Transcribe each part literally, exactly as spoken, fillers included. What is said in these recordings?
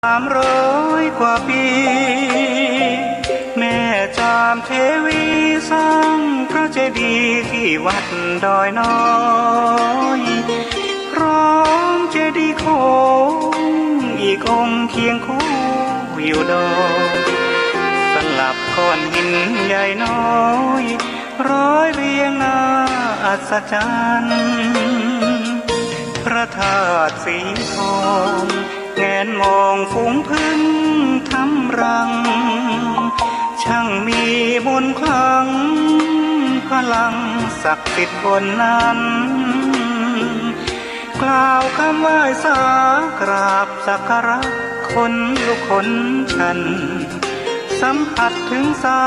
สามร้อยกว่าปี แม่จามเทวีสร้างพระเจดีย์ที่วัดดอยน้อย พร้อมเจดีย์โค้งอีกองค์เคียงคู่อยู่ดอย สลับก้อนหินใหญ่น้อย ร้อยเรียงน่าอัศจรรย์ พระธาตุสีทอง แงนมองฝูงผึ้งทำรัง ช่างมีมนต์ขลัง พลังศักดิ์สิทธิ์บนนั้น กล่าวคำไหว้สากราบสักการะ ขนลุกขนชัน สัมผัสถึงสา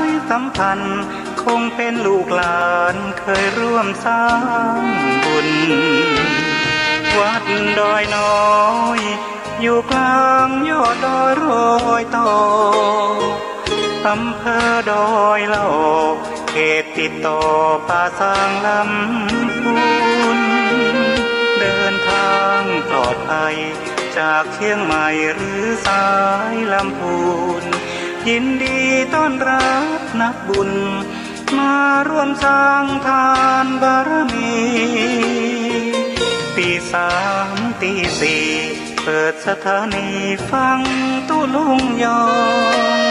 ยสัมพันธ์ คงเป็นลูกหลานเคยร่วมสร้างบุญ วัดดอยน้อย อยู่กลางยอดดอยรอยต่อ อำเภอดอยหล่อ เขตติดต่อป่าซางลำพูน เดินทางปลอดภัย จากเชียงใหม่หรือสายลำพูน ยินดีต้อนรับนักบุญ มาร่วมสร้างทานบารมี ตีสามตีสี่ เปิดสถานีฟังตุ๊ลุงยอ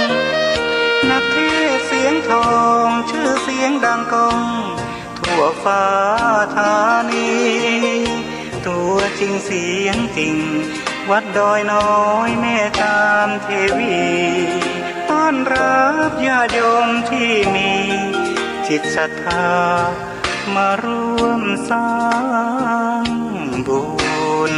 ง นักเทศน์เสียงทอง ชื่อเสียงดังก้อง ทั่วฟ้าธานี ตัวจริงเสียงจริง วัดดอยน้อยแม่จามเทวี ต้อนรับญาติโยมที่มีจิตศรัทธา มาร่วมสร้างบุญ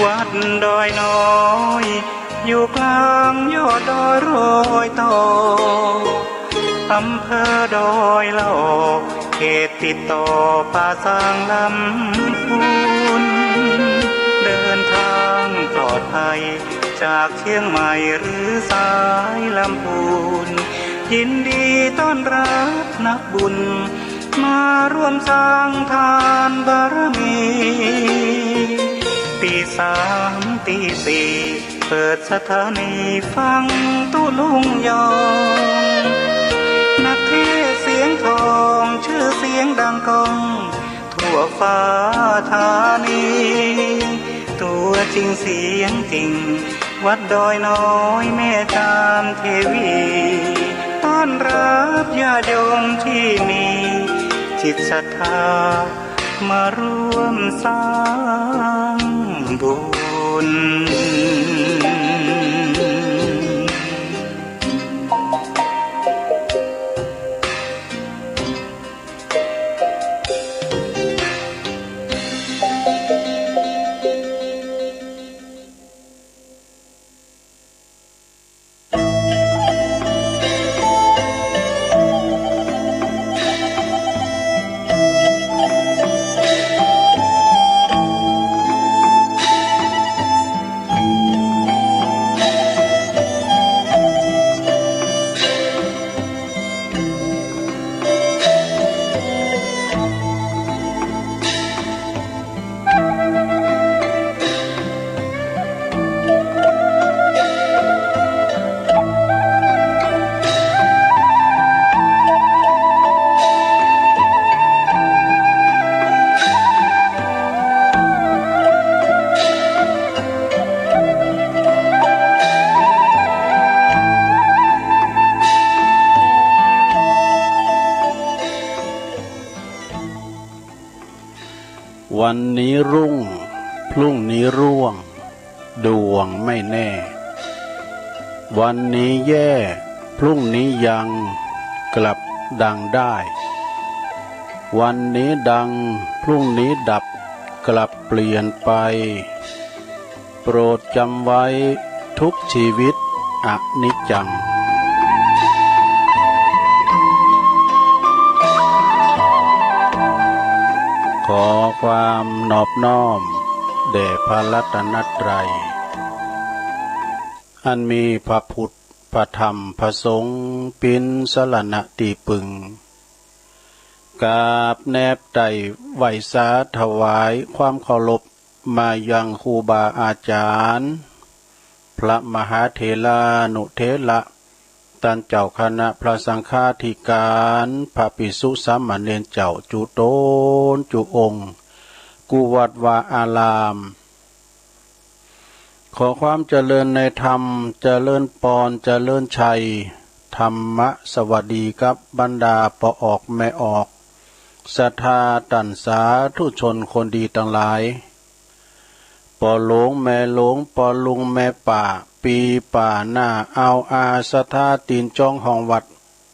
วัดดอยน้อย อยู่กลางยอดดอยรอยต่อ อำเภอดอยหล่อ เขตติดต่อป่าซางลำพูน เดินทางปลอดภัย จากเชียงใหม่หรือสายลำพูน ยินดีต้อนรับนักบุญ มาร่วมสร้างทานบารมี ตีสามตีสี่ เปิดสถานีฟังตุ๊ลุงยอง นักเทศน์เสียงทอง ชื่อเสียงดังก้อง ทั่วฟ้าธานี ตัวจริงเสียงจริง วัดดอยน้อยแม่จามเทวี ต้อนรับญาติโยมที่มีจิตศรัทธา มาร่วมสร้างบุญวันนี้รุ่ง พรุ่งนี้ร่วง ดวงไม่แน่ วันนี้แย่ พรุ่งนี้ยัง กลับดังได้ วันนี้ดัง พรุ่งนี้ดับ กลับเปลี่ยนไป โปรดจำไว้ทุกชีวิต อนิจจัง ขอความนอบน้อมแด่พระรัตนตรัย อันมีพระพุทธ พระธรรม พระสงฆ์ เป๋นสรณะตี้ปึง กราบแนบไต้ไหว้สาถวายความเคารพมายังครูบาอาจารย์ พระมหาเถรานุเถระ ต้านเจ้าคณะพระสังฆาธิการ พระภิกษุสามเณรเจ้าจุตนจุองค์ กู้วัดวาอาราม ขอความเจริญในธรรม เจริญปอน เจริญชัย ธรรมะสวัสดีกับบรรดาป้อออกแม่ออก ศรัทธาต้านสาธุชนคนดีตังหลาย ป้อหลวงแม่หลวง ป้อลุงแม่ป้า ปี้ป้าน้า อาวอา ศรัทธาตี๋นจ้องห้องวัด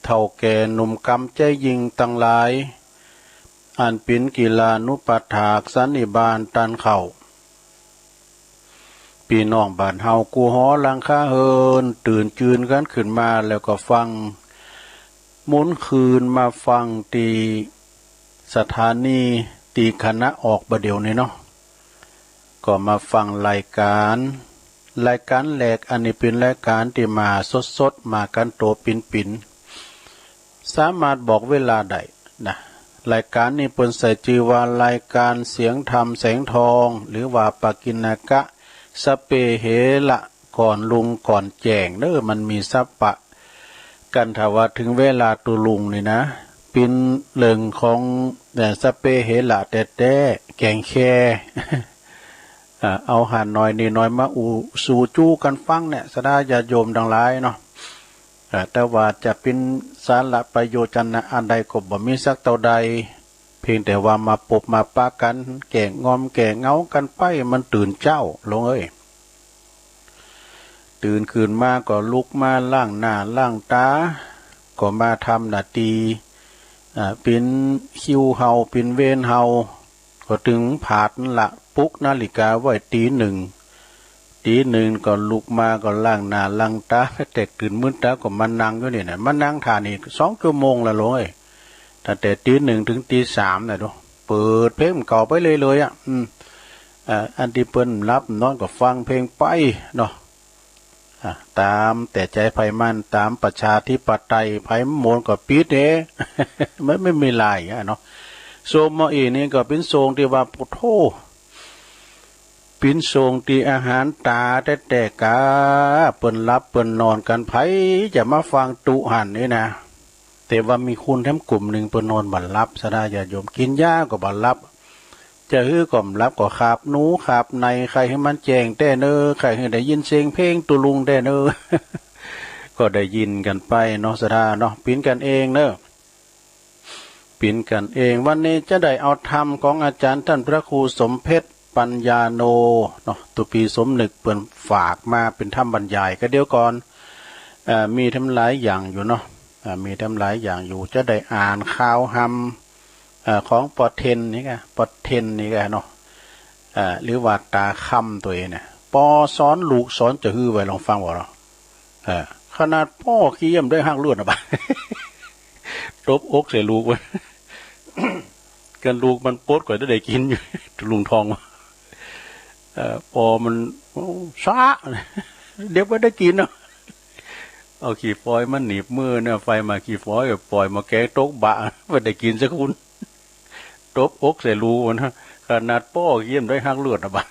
เฒ่าแก่หนุ่มกำใจยิ่งตังหลาย อันเป๋นกิลานุปัฏฐากสันนิบาตต้านเข้า ปี้น้องบ้านเฮากู้หอหลังคาเฮือน ตื่นจืนกั๋นขึ้นมาแล้วก็ฟัง หมุนคืนมาฟังตี้สถานีตี้คณะออกบ่าเดี่ยวนี้เนาะ ก็มาฟังรายการ รายการแรก อันนี้เป๋นรายการตี้มาสดๆ มากั๋นตั๋วปิ๋นๆ สามารถบอกเวลาได้นะ รายการนี้เปิ้นใส่จื้อว่ารายการเสียงธรรมแสงทอง หรือว่าปกิณณกะ สะเปเหระ ก่อนรุ่งก่อนแจ้งเด้อ มันมีสัพพะกั๋น ถ้าว่าเถิงเวลาตุลุงนี่นะ เป๋นเรื่องของ เอ่อ สะเปเหระแต๊ๆ แกงแค่ อ่า เอาหันหน่อยนี่หน่อยมาอู้สู่จู้กั๋นฟังเนี่ย ศรัทธาญาติโยมตังหลายเนาะ อ่า แต่ว่าจะเป๋นสาระประโยชน์จะนะอันใดก็บ่มีสักเต้าใด เพียงแต่ว่ามาปบมาปะกั๋น แก้ง่อมแก้เหงากั๋นไป มันตื่นเจ๊า หลวงเอ้ย ตื่นขึ้นมาก็ลุกมาล้างหน้าล้างต๋า ก็มาทำหน้าตี้ อ่า เป๋นคิวเฮา เป๋นเวรเฮา ก็เถิงผาดนั่นละ ปลุกนาฬิกาไว้ตี๋หนึ่ง ตี๋หนึ่งก็ลุกมาก็ล้างหน้าล้างต๋า แต๊กตื่นมืดต๋าก็มานั่งอยู่นี่นะ มานั่งถ่านี่สองชั่วโมงละหลวงเอ้ย ตั้งแต่ตี๋หนึ่งเถิงตี๋สามนะดู เปิดเพลงเก่าไปเรื่อยๆ อ่ะ อืม อ่า อันตี้เปิ้นหลับนอนก็ฟังเพลงไปเนาะ อ่ะ ต๋ามแต่ใจ๋ไผมัน ต๋ามประชาธิปไตย ไผมันม่วนก็ปิดเด้ มันไม่มีอะไรอ่ะเนาะ ช่วงมื้ออี้นี่ก็เป๋นช่วงตี้ว่า โอ้โธ่ เป๋นช่วงตี้อาหารต๋าแต๊ๆ กา เปิ้นหลับเปิ้นนอนกั๋น ไผจะมาฟังตุ๊หั้นนี่นะ แต่ว่ามีคนแถมกลุ่มหนึ่งเปิ้นนอนบ่หลับ ศรัทธาญาติโยม กิ๋นยาก็บ่หลับ จะหื้อก็บ่หลับ ก็ขาบหนูขาบใน ใค่หื้อมันแจ้งแต๊เน่อ ใค่หื้อได้ยินเสียงเพลงตุลุงแต๊เน่อ ก็ได้ยินกั๋นไปเนาะ ศรัทธาเนาะ เป๋นกั๋นเองเน่อ เป๋นกั๋นเอง วันนี้จะได้เอาธรรมของอาจารย์ต้านพระครูสมเพชรปัญญาโนเนาะ ตุ๊ปี๋สมนึกเปิ้นฝากมาเป๋นธรรมบรรยาย ก็เดี๋ยวก่อน เอ่อ มีแถมหลายอย่างอยู่เนาะ เอ่อ มีแถมหลายอย่างอยู่ จะได้อ่านข่าวหำ เอ่อ ของป้อเท็นนี่กะ ป้อเท็นนี่กะเนาะ เอ่อ หรือว่าต๋าคำตั๋วเองเนี่ย ป้อสอนลูกสอนจะหื้อไว้ ลองฟังบ่เนาะ เออ ขนาดป้อขี้เยี่ยมได้ฮักเลือดนะบะ ตบอกใส่ลูกมัน กันลูกมันปดกว่าจะได้กิ๋นอยู่ ลุงทองว่า เออ ป้อมัน โอ้ ซะ เดี๋ยวก็ได้กิ๋นเนาะ เอาขี้ฟอยมาหนีบมือเนี่ย ไฟมาขี้ฟอย ปล่อยหม้อแกงตกบะ บ่ได้กิ๋นสักคน ตบอกใส่ลูกมันนะ ขนาดป้อขี้เยี่ยมได้ฮักเลือดนะบะ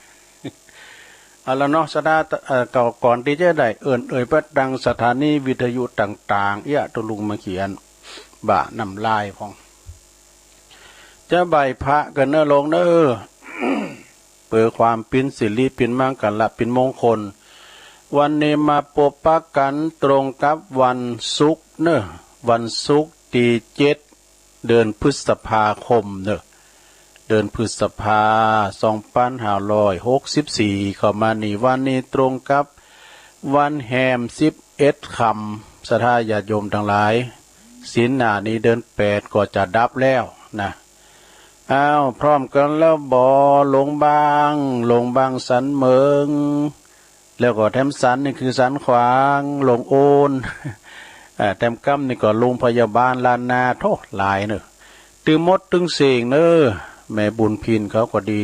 เอาละเนาะ ศรัทธา เอ่อ ก่อน ก่อนตี้จะได้เอิ้นเอ่ยไปตังสถานีวิทยุต่างๆ เอี้ย ตุลุงมาเขียนบ่าน้ำลายพ่อง จะไหว้พระกั๋นเน่อหลวงเน่อ เปื้อความเป๋นสิริเป๋นมังคละเป๋นมงคล วันนี้มาปบปะกั๋นตรงกับวันศุกร์เน่อ วันศุกร์ตี้เจ็ด เดือนพฤษภาคมเน่อ เดือนพฤษภา สองพันห้าร้อยหกสิบสี่ เข้ามานี่ วันนี้ตรงกับวันแฮมสิบเอ็ดค่ำ ศรัทธาญาติโยมตังหลาย ศีลหน้านี้เดือนแปดก็จะดับแล้วนะ อ้าว พร้อมกั๋นแล้วบ่ หลวงบาง หลวงบางสันเหมิง แล้วก็แถมสันนี่คือสันขวาง หลวงโอน เอ่อ แถมกำนี่ก็โรงพยาบาลล้านนา โธ่ หลายเนอะ ตึงหมดตึงเสียงเนอะ แม่บุญพินเขาก็ดี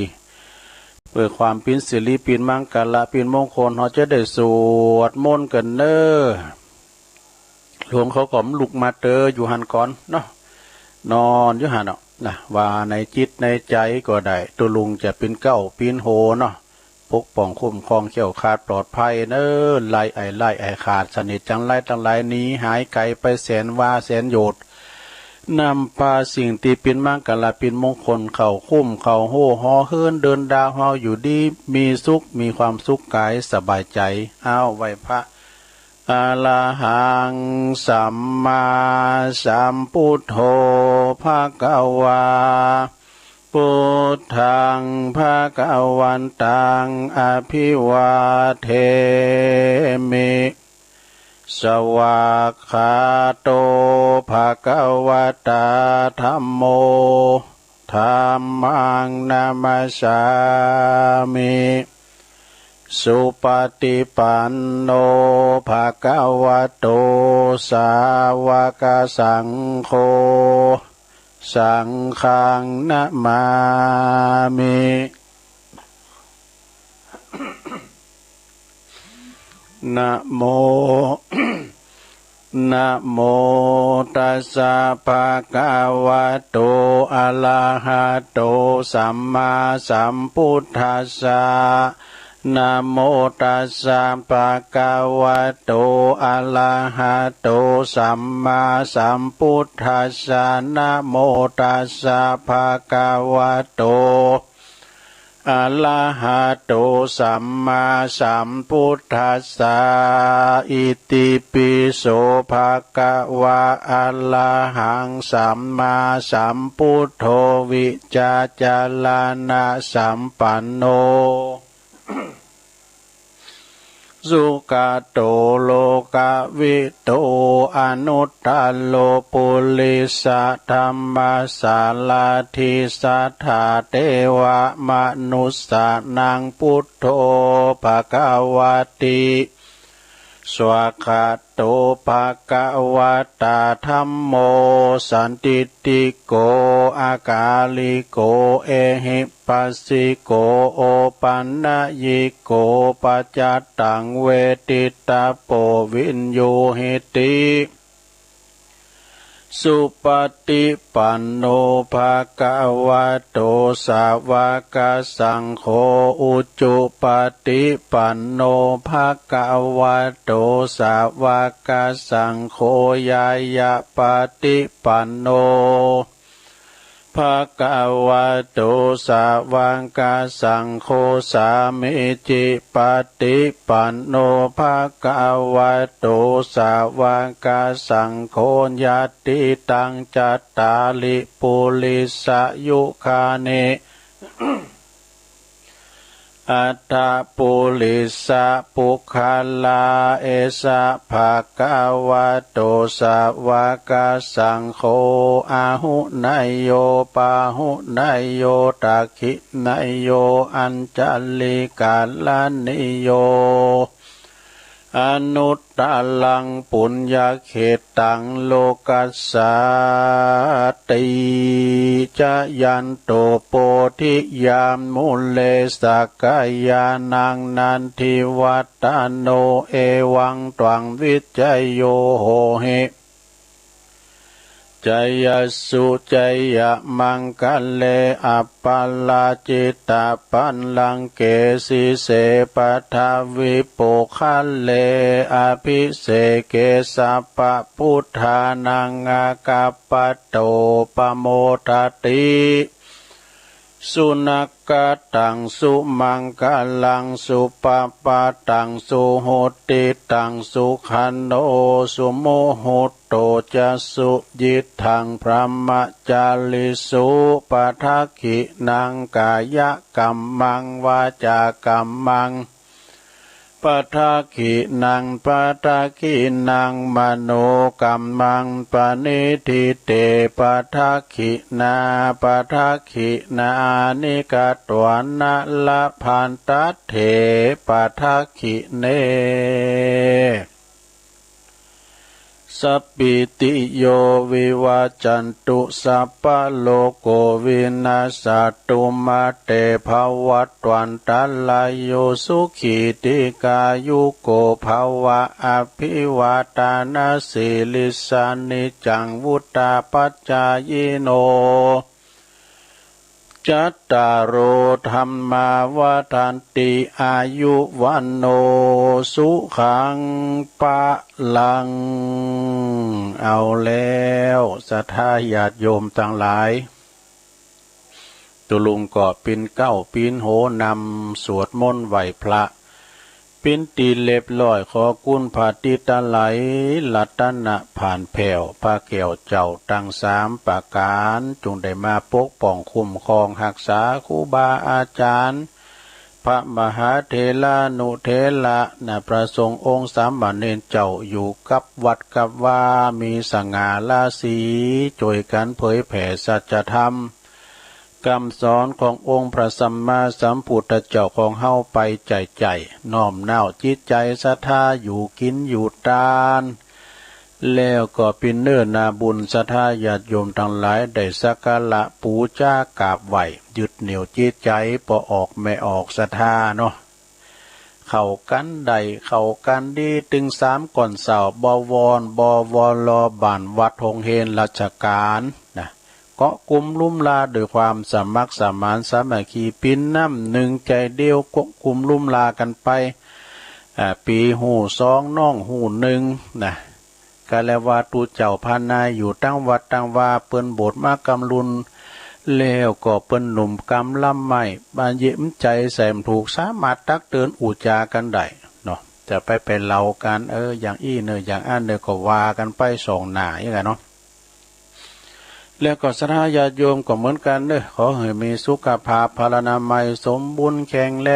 เพื่อความเป็นสิริ เป็นมังคละ เป็นมงคล เราจะได้สวดมนต์กันเนอะ หลวงเขาก็ลุกมาเตออยู่หันก่อนเนาะ นอนอยู่หันเนาะนะ ว่าในจิตในใจก็ได้ ตัวลุงจะเป็นเก๊าเป็นโฮเนาะ ปกป้องคุ้มครองแคล้วคลาดปลอดภัยเนอะ ไล่ไอ้ไล่ไอ้ขาดสนิทจังไรทั้งหลาย หนีหายไกลไปแสนวาแสนโยชน์ นำพาสิ่งที่เป็นมังคละเป็นมงคลเข้าคุ้มเข้าโฮ หอเฮือนเดินดาวเฮาอยู่ดีมีสุข มีความสุขกายสบายใจ เอาไหว้พระ อะระหัง สัมมาสัมพุทโธ ภะคะวา พุทธัง ภะคะวันตัง อะภิวาเทมิ สวากขาโต ภะคะวะตา ธัมโม ธัมมัง นะมัสสามิ สุปฏิปันโน ภะคะวะโต สาวกสังโฆ สังฆัง นะมามิ นะโม นะโมตัสสะ ภะคะวะโต อะระหะโต สัมมาสัมพุทธัสสะ นะโมตัสสะ ภะคะวะโต อะระหะโต สัมมาสัมพุทธัสสะ นะโมตัสสะ ภะคะวะโต อะระหะโต สัมมาสัมพุทธัสสะ อิติปิโส ภะคะวะ อะระหัง สัมมาสัมพุทโธ วิจาจารณะสัมปันโน สุขะโต โลกะวิทู อนุตตะโร ปุริสะธัมมะสาราธิ สัทธาเทวะมนุสสานัง พุทโธ ภะคะวะติ สวากขาโต ภะคะวะตา ธัมโม สันทิฏฐิโก อะกาลิโก เอหิปัสสิโก โอปันนยิโก ปัจจัตตัง เวทิตตะโป วิญญูหิติ สุปฏิปันโน ภะคะวะโต สาวกสังโฆ อุจุปฏิปันโน ภะคะวะโต สาวกสังโฆ ญาณปฏิปันโน ภะคะวะโต สาวกสังโฆ สามีจิปฏิปันโน ภะคะวะโต สาวกสังโฆ ญาติตัง จัตตาริ ปุริสะยุคานิ อัตถะปุริสะปุคคลา เอสะ ภะคะวะโต สาวกสังโฆ อาหุเนยโย ปาหุเนยโย ทักขิเนยโย อัญชะลีกะรณีโย อนุตตะรัง ปุญญะเขตตัง โลกัสสาติ จายันโต โพธิยามูเล สักกายานัง นันทิวัตตะโน เอวังตวัง วิจโย โหหิ จายสสุ จายะมังคะเล อัปปะราจิตะปัลลังเก สีเส ปัททะวิปุคคะเล อะภิเสเก สัพพะพุทธานัง อาคัปปะโต ปะโมทะติ สุนักขะตัง สุมังคะลัง สุปะปะตัง สุหุตติตัง สุขันโน สุมุหุตโต จะ สุยิตถัง พรหมจาริสุ ปะทักขิณัง กายะกัมมัง วาจากัมมัง ปะทักขิณัง ปะทักขิณัง มโนกัมมัง ปะณิทิเต ปะทักขิณา ปะทักขิณานิ กัตวานะ ละพันตัตเถ ปะทักขิเณ สัพพิติโย วิวัชชันตุ สัพพะโรโค วินัสสะตุ มาเต ภะวัตวันตะราโย สุขี ทีฆายุโก ภะวะ อะภิวาทานะสีลิสสะ นิจจัง วุฑฒาปะจายิโน จัตตาโร ธัมมา วัฑฒันติ อายุ วัณโณ สุขัง พะลัง เอาแล้ว ศรัทธาญาติโยมตังหลาย ตุ๊ลุงก็ปิ๊นเก๊าปิ๊นโหนำสวดมนต์ไหว้พระ ปิ๊นตี้เรียบร้อย ขอคุณพระติตะไลย รัตนะผ่านแผ้ว พระแก้วเจ้าตังสามประก๋าน จุ่งได้มาปกป้องคุ้มครองฮักษาครูบาอาจ๋ารย์ พระมหาเถรานุเถระนะ พระสงฆ์องค์สามเณรเจ้า อยู่กับวัดกับวา มีสง่าราศี จ้วยกั๋นเผยแผ่สัจธรรม กำสอนขององค์พระสัมมาสัมพุทธเจ้าของเฮาไปใจ๋ๆ น้อมน้าวจิตใจ๋ศรัทธาอยู่กิ๋นอยู่ตาน แล้วก็ปิ๊นเน้อนาบุญศรัทธาญาติโยมตังหลาย ได้สักการะปู๋จากราบไหว้ ยึดเหนี่ยวจิตใจ๋ ป้อออกแม่ออกศรัทธาเนาะ เข้ากั๋นได้เข้ากั๋นดี ตึงสามก้อนเศร้า บ่วอนบ่วอลอ บ้านวัดโฮงเฮียนราชก๋านนะ เกาะกุมลุ้มลาด้วยความสมัครสมานสามัคคี ปิ๊นน้ำนึ่งใจ๋เดียว เกาะกุมลุ้มลากั๋นไป อ่า ปี้ฮู้สองน้องฮู้นึ่งนะ กาแลว่าตุ๊เจ้าพระนายอยู่ตังวัดตังวา เปิ้นบวชมากำลุน แล้วก็เปิ้นหนุ่มกำลำไม้ บ้านเย็นใจ๋ใส่มันถูก สามารถตักเตือนอู้จ๋ากั๋นได้เนาะ จะไปไปเล่ากั๋น เออ อย่างอี้เน่อ อย่างอั้นเน่อ ก็ว่ากั๋นไปส่องหน้าอย่างนั้นเนาะ แล้วก็ศรัทธาญาติโยมก็เหมือนกั๋นเน่อ ขอหื้อมีสุขภาพพลานามัยสมบูรณ์แข็งแร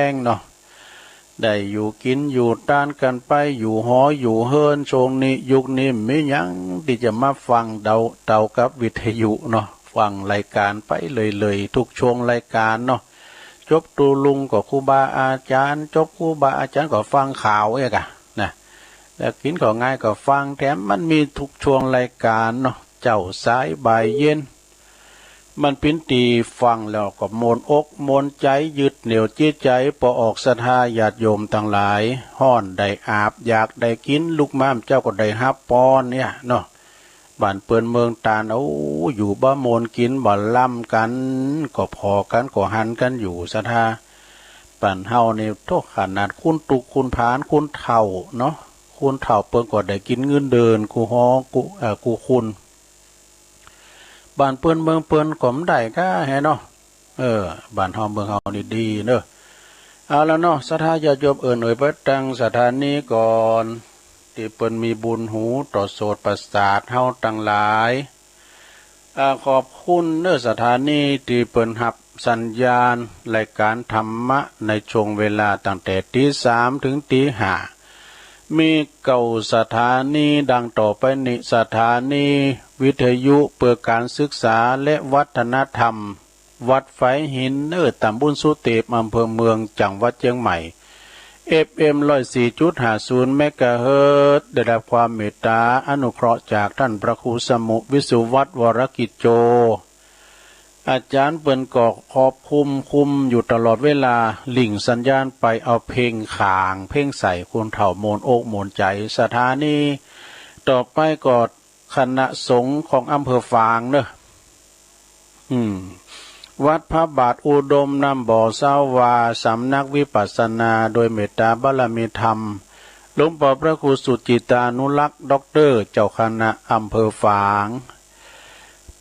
งเนาะ ได้อยู่กิ๋นอยู่ตานกั๋นไป อยู่หออยู่เฮือน ช่วงนี้ยุคนี้มีหยังตี้จะมาฟังเต๋า เต๋ากับวิทยุเนาะ ฟังรายการไปเรื่อยๆ ทุกช่วงรายการเนาะ จบตุ๊ลุงก็ครูบาอาจ๋ารย์ จบครูบาอาจ๋ารย์ก็ฟังข่าวเอกอะนะ แล้วกิ๋นข้าวงายก็ฟัง แถมมันมีทุกช่วงรายการเนาะ เจ๊าสายบ่ายเย็น มันปิ๊นตี้ฟังแล้วก็ม่วนอกม่วนใจ๋ ยึดเหนี่ยวจิตใจ๋ ป้อออกศรัทธาญาติโยมตังหลาย ฮ้อนได้อาบ อยากได้กิ๋น ลุกมาเจ้าก็ได้ฮับปอนเนี่ยเนาะ บ้านเปิ้นเมืองตาน โอ้ อยู่บ่ม่วนกิ๋นบ่ลำกั๋น ก็ผ่อกั๋นก็หันกั๋นอยู่ศรัทธา บ้านเฮานี่ โธ่ ขนาดคุณตุ๊กคุณผานคุณเฒ่าเนาะ คุณเฒ่าเปิ้นก็ได้กิ๋นเงินเดือนกู้หอ กู้ เอ่อ กู้คุณ บ้านเปิ้นเมืองเปิ้นก็บ่ได้ก้าแฮะเนาะ เออ บ้านเฮาเมืองเฮานี่ดีเนอะ เอาละเนาะ ศรัทธาญาติโยม เอิ้นเอ่ยไปตังสถานีก่อน ตี้เปิ้นมีบุญหูต่อโสตประสาทเฮาตังหลาย อ่า ขอบคุณเนอะ สถานีตี้เปิ้นฮับสัญญาณรายการธรรมะในช่วงเวลาตั้งแต่ตีสามถึงตีห้า มีเก้าสถานีดังต่อไปนี้ สถานีวิทยุเพื่อการศึกษาและวัฒนธรรม วัดฝายหินเนอร์ ตำบลสุเตพ อำเภอเมือง จังหวัดเชียงใหม่ เอฟเอ็ม ร้อยสี่จุดห้าศูนย์ เมกะเฮิรตซ์ ได้รับความเมตตาอนุเคราะห์จากท่านพระครูสมุ วิสุวัฒน์ วรกิจโจ อาจารย์เปิ้นก็ครอบคุมคุมอยู่ตลอดเวลา ลิงก์สัญญาณไปเอาเพลงขางเพลงใส่ คนเฒ่าม่วนอกม่วนใจ สถานีต่อไปก็ คณะสงฆ์ของอำเภอฝางเนอะ อืม วัดพระบาทอุดมน้ำบ่อสาวา สำนักวิปัสสนา โดยเมตตาบารมีธรรม หลวงพ่อพระครูสุจิตานุรักษ์ ด็อกเตอร์ เจ้าคณะอำเภอฝาง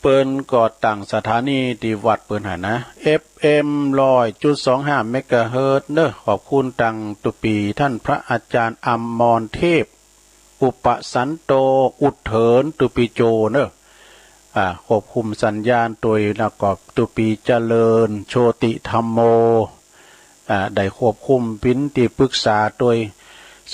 เปิ้นก็ตั้งสถานีตี้วัดเปิ้นหั้นนะ เอฟเอ็ม ร้อยจุดสองห้า เมกะเฮิรตซ์เนอะ ขอบคุณตังตุ๊ปีท่านพระอาจารย์อมรเทพ อุปสันโต อุดเถิน ตุ๊ปีโจเนอะ อ่า ควบคุมสัญญาณตวย แล้วก็ตุ๊ปีเจริญ โชติธัมโม อ่า ได้ควบคุมเป๋นตี้ปรึกษาโดย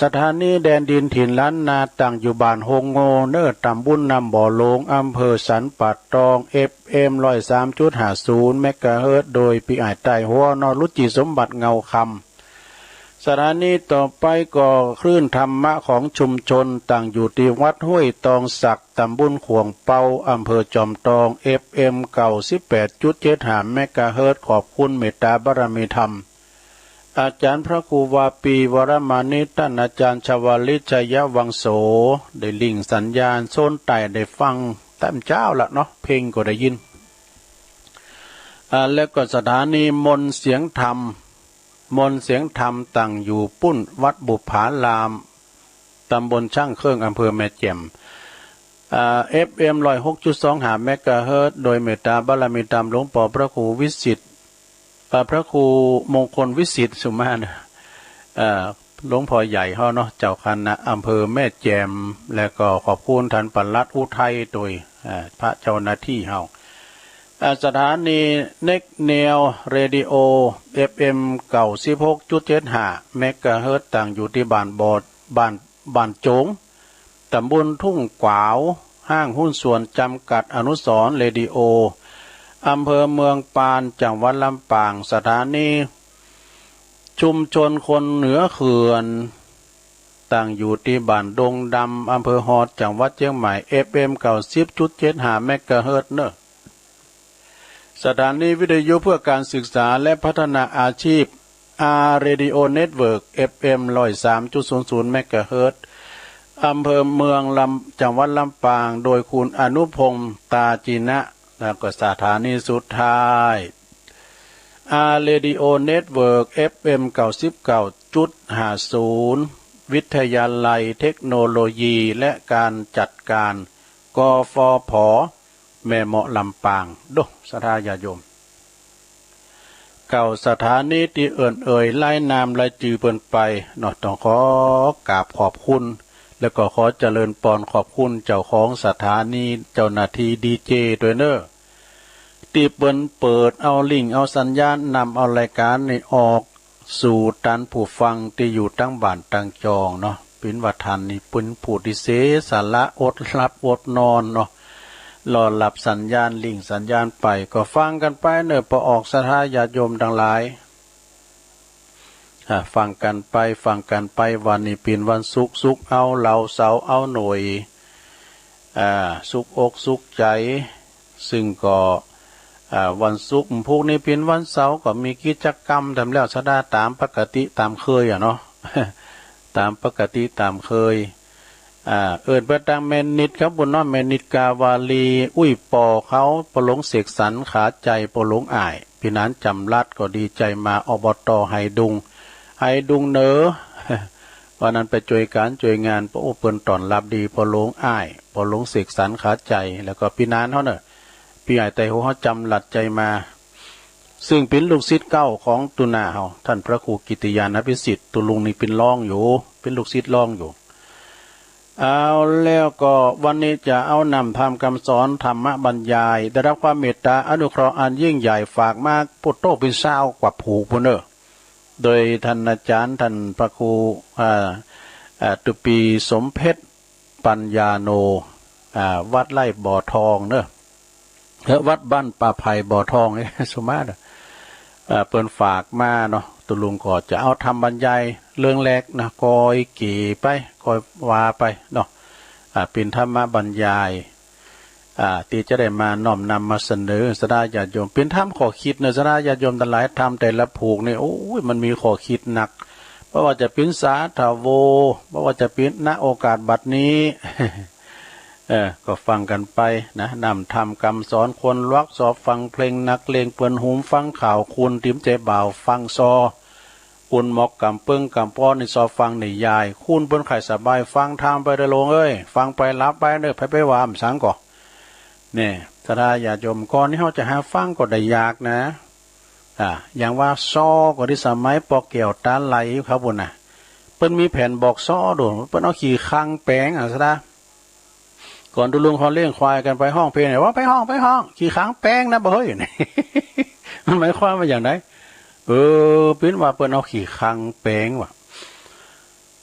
สถานีแดนดินถิ่นล้านนา ตั้งอยู่บ้านโฮงโง่เนอ ตำบลน้ำบ่อหลวง อำเภอสันป่าตอง เอฟเอ็ม ร้อยสามจุดห้าศูนย์ เมกะเฮิรตซ์ โดยปี้อ้ายใต้หัวเนาะ รุจิสมบัติเงาคำ สถานีต่อไปก็คลื่นธรรมะของชุมชน ตั้งอยู่ตี้วัดห้วยตองสัก ตำบลข่วงเปา อำเภอจอมตอง เอฟเอ็ม เก้าสิบแปดจุดเจ็ดห้า เมกะเฮิรตซ์ ขอบคุณเมตตาบารมีธรรม อาจารย์พระครูวาปี วรมานิต ต้านอาจารย์ชวลิต ชัยวังโส ได้ลิงก์สัญญาณโซนใต้ได้ฟังแต้มเจ้าละเนาะ เพลงก็ได้ยิน อ่า แล้วก็สถานีมนต์เสียงธรรม มนต์เสียงธรรมตั้งอยู่ปุ้นวัดบุปผาราม ตำบลช่างเครื่อง อำเภอแม่แจ่ม อ่า เอฟเอ็ม ร้อยหกจุดสองห้า เมกะเฮิรตซ์ โดยเมตตาบารมีธรรมหลวงปอพระครูวิสิทธิ์ อ่า พระครูมงคลวิสิทธิ์สุมาณ เอ่อ หลวงพ่อใหญ่เฮาเนาะ เจ้าคณะอำเภอแม่แจ่ม และก็ขอบคุณท่านปลัดอุทัยโดย เอ่อ พระเจ้าหน้าที่เฮา อ่า สถานีเน็กแนวเรดิโอ เอฟเอ็ม เก้าสิบหกจุดเจ็ดห้า เมกะเฮิรตซ์ ตั้งอยู่ตี้บ้านบอด บ้าน บ้านโจ๋ง ตำบลทุ่งขวาว ห้างหุ้นส่วนจำกัดอนุสรณ์เรดิโอ อำเภอเมืองปาน จังหวัดลำปาง สถานีชุมชนคนเหนือเขื่อน ตั้งอยู่ตี้บ้านดงดำ อำเภอฮอด จังหวัดเชียงใหม่ เอฟเอ็ม เก้าสิบจุดเจ็ดห้า เมกะเฮิรตซ์ เนอ สถานีวิทยุเพื่อการศึกษาและพัฒนาอาชีพ อาร์ Radio Network เอฟเอ็ม ร้อยสามจุดศูนย์ศูนย์ เมกะเฮิรตซ์ อำเภอเมืองลำ จังหวัดลำปาง โดยคุณอนุพงษ์ ตาจีนะ แล้วก็สถานีสุดท้าย อาร์ Radio Network เอฟเอ็ม เก้าสิบเก้าจุดห้าศูนย์ วิทยาลัยเทคโนโลยีและการจัดการ กฟผ แม่เมาะลำปาง โด ศรัทธาญาติโยม เก้าสถานีตี้เอิ้นเอ่ยรายนามรายจื้อเปิ้นไปเนาะ ต้องขอกราบขอบคุณ แล้วก็ขอเจริญปอนขอบคุณเจ้าของสถานี เจ้าหน้าที่ดีเจด้วยเนอ ตี้เปิ้นเปิดเอาลิงก์เอาสัญญาณนำเอารายการนี้ออก สู่ตันผู้ฟังตี้อยู่ตังบ้านตังจองเนาะ เป๋นว่าท่านนี้เป๋นผู้ตี้เสียสละอดหลับอดนอนเนาะ รอรับสัญญาณลิงก์สัญญาณไป ก็ฟังกั๋นไปเนอ ปอออกศรัทธาญาติโยมตังหลาย อ่า ฟังกั๋นไป ฟังกั๋นไป วันนี้เป๋นวันศุกร์ ศุกร์เอาเหล้า เสาร์เอาหน่วย อ่า สุกอกสุกใจ๋ ซึ่งก็ อ่า วันศุกร์ พุธนี้เป๋นวันเสาร์ ก็มีกิจกรรมแถมแล้วศรัทธาต๋ามปกติต๋ามเคยอะเนาะ ต๋ามปกติต๋ามเคย อ่า เอิ้นไปตางแม่นิดครับปุ้นเนาะ แม่นิดกาวาลี อุ้ยป้อเขา ป้อหลวงเสกสรร ขาใจ๋ ป้อหลวงอ้าย ปี้หนานจ๋ำรัดก็ดีใจ๋มา อบต.ไหดุง ไหดุงเหนือ วันนั้นไปจ้วยก๋านจ้วยงาน โอ้ เปิ้นต้อนรับดี ป้อหลวงอ้าย ป้อหลวงเสกสรร ขาใจ๋ แล้วก็ปี้หนานเฮาเนอะ ปี้อ้ายไต้หัวเฮาจ๋ำรัดใจ๋มา ซึ่งเป๋นลูกศิษย์เก่าของตุ๊หน้าเฮา ท่านพระครูกิตติญาณพิสิทธิ์ ตุ๊ลุงนี่เป๋นรองอยู่ เป๋นลูกศิษย์รองอยู่ เอาแล้วก็วันนี้จะเอานำธรรมคำสอนธรรมบรรยาย ได้รับความเมตตาอนุเคราะห์อันยิ่งใหญ่ฝากมา โอ้โห เป๋นซาวกว่าผูกพุ้นเนอะ โดยท่านอาจารย์ท่านพระครู อ่า อ่า ตุปีสมเพชรปัญญาโน อ่า วัดไร่บ่อทองเนอะ เออ วัดบ้านป่าไผ่บ่อทอง เอ้ย สุมาเนอะ อ่า เปิ้นฝากมาเนาะ ตุ๊ลุงก็จะเอาธรรมบรรยายเรื่องแรกนะ ค่อยเก๋ไป ค่อยว่าไปเนาะ อ่า เป๋นธรรมบรรยาย อ่า ตี้จะได้มาน้อมนำมาเสนอศรัทธาญาติโยม เป๋นธรรมข้อคิดเนอะ ศรัทธาญาติโยมตังหลาย ธรรมแต่ละผูกนี่ โอ้ย มันมีข้อคิดนัก บ่ว่าจะเป๋นสาธโว บ่ว่าจะเป๋น ณ โอกาสบัดนี้ เออ ก็ฟังกั๋นไปนะ นำธรรมคำสอนควรลวก ซอฟังเพลงนักเลงเปื้อนหูฟังข่าว คุณติมเจบ่าวฟังซอ คุณหมอกกำเปิ้งกำป้อนนี่ซอฟังนิยาย คุณเปิ้นไข้สบายฟังธรรมไปเด้อหลวงเอ้ย ฟังไปหลับไปเด้อ ไผไปว่าอำสังก่อ เนี่ย ศรัทธาญาติโยม ก่อนนี้เฮาจะหาฟังก็ได้ยากนะ อ่า อย่างว่าซอก็ตี้สมัยปอแก้วตาไหลเขาพู้นน่ะ เปิ้นมีแผ่นบอกซอโดด เปิ้นเอาขี้คังแป๋งอะศรัทธา ก่อนตุ๊ลุงเขาเลี้ยงควายกั๋นไปฮ้องเพลงเนี่ย ว่าไปฮ้อง ไปฮ้อง ขี้คังแป๋งนะบ่เฮ้ย มันหมายความว่าอย่างไร เออ ปิ้นว่าเปิ้นเอาขี้คังแปงว่ะ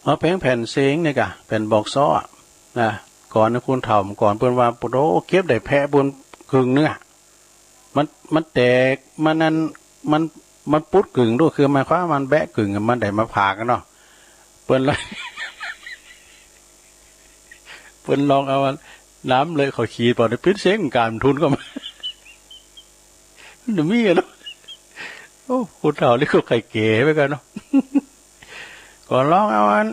เอาแปงแผ่นเสงนี่กะ แผ่นบอกซ้ออะ นะ ก่อนนี่คุณเฒ่าก่อนเปิ้นว่า โอ้โห เก็บได้แพะเปิ้นกึ่งเนื้อ มัน มันแตก มันนั่น มัน มันปุดกึ่งด้วย คือหมายความว่ามันแบะกึ่ง มันได้มาผ่ากันเนาะ เปิ้นเลย เปิ้นลองเอาอันน้ำเลยเขาขีด ปอดปิ้นเสงการทุนเข้ามา มันมีอะเนาะ โอ้ คนเฒ่านี่ก็ไข่เก๋ไปกันเนาะ ก็ลองเอาอัน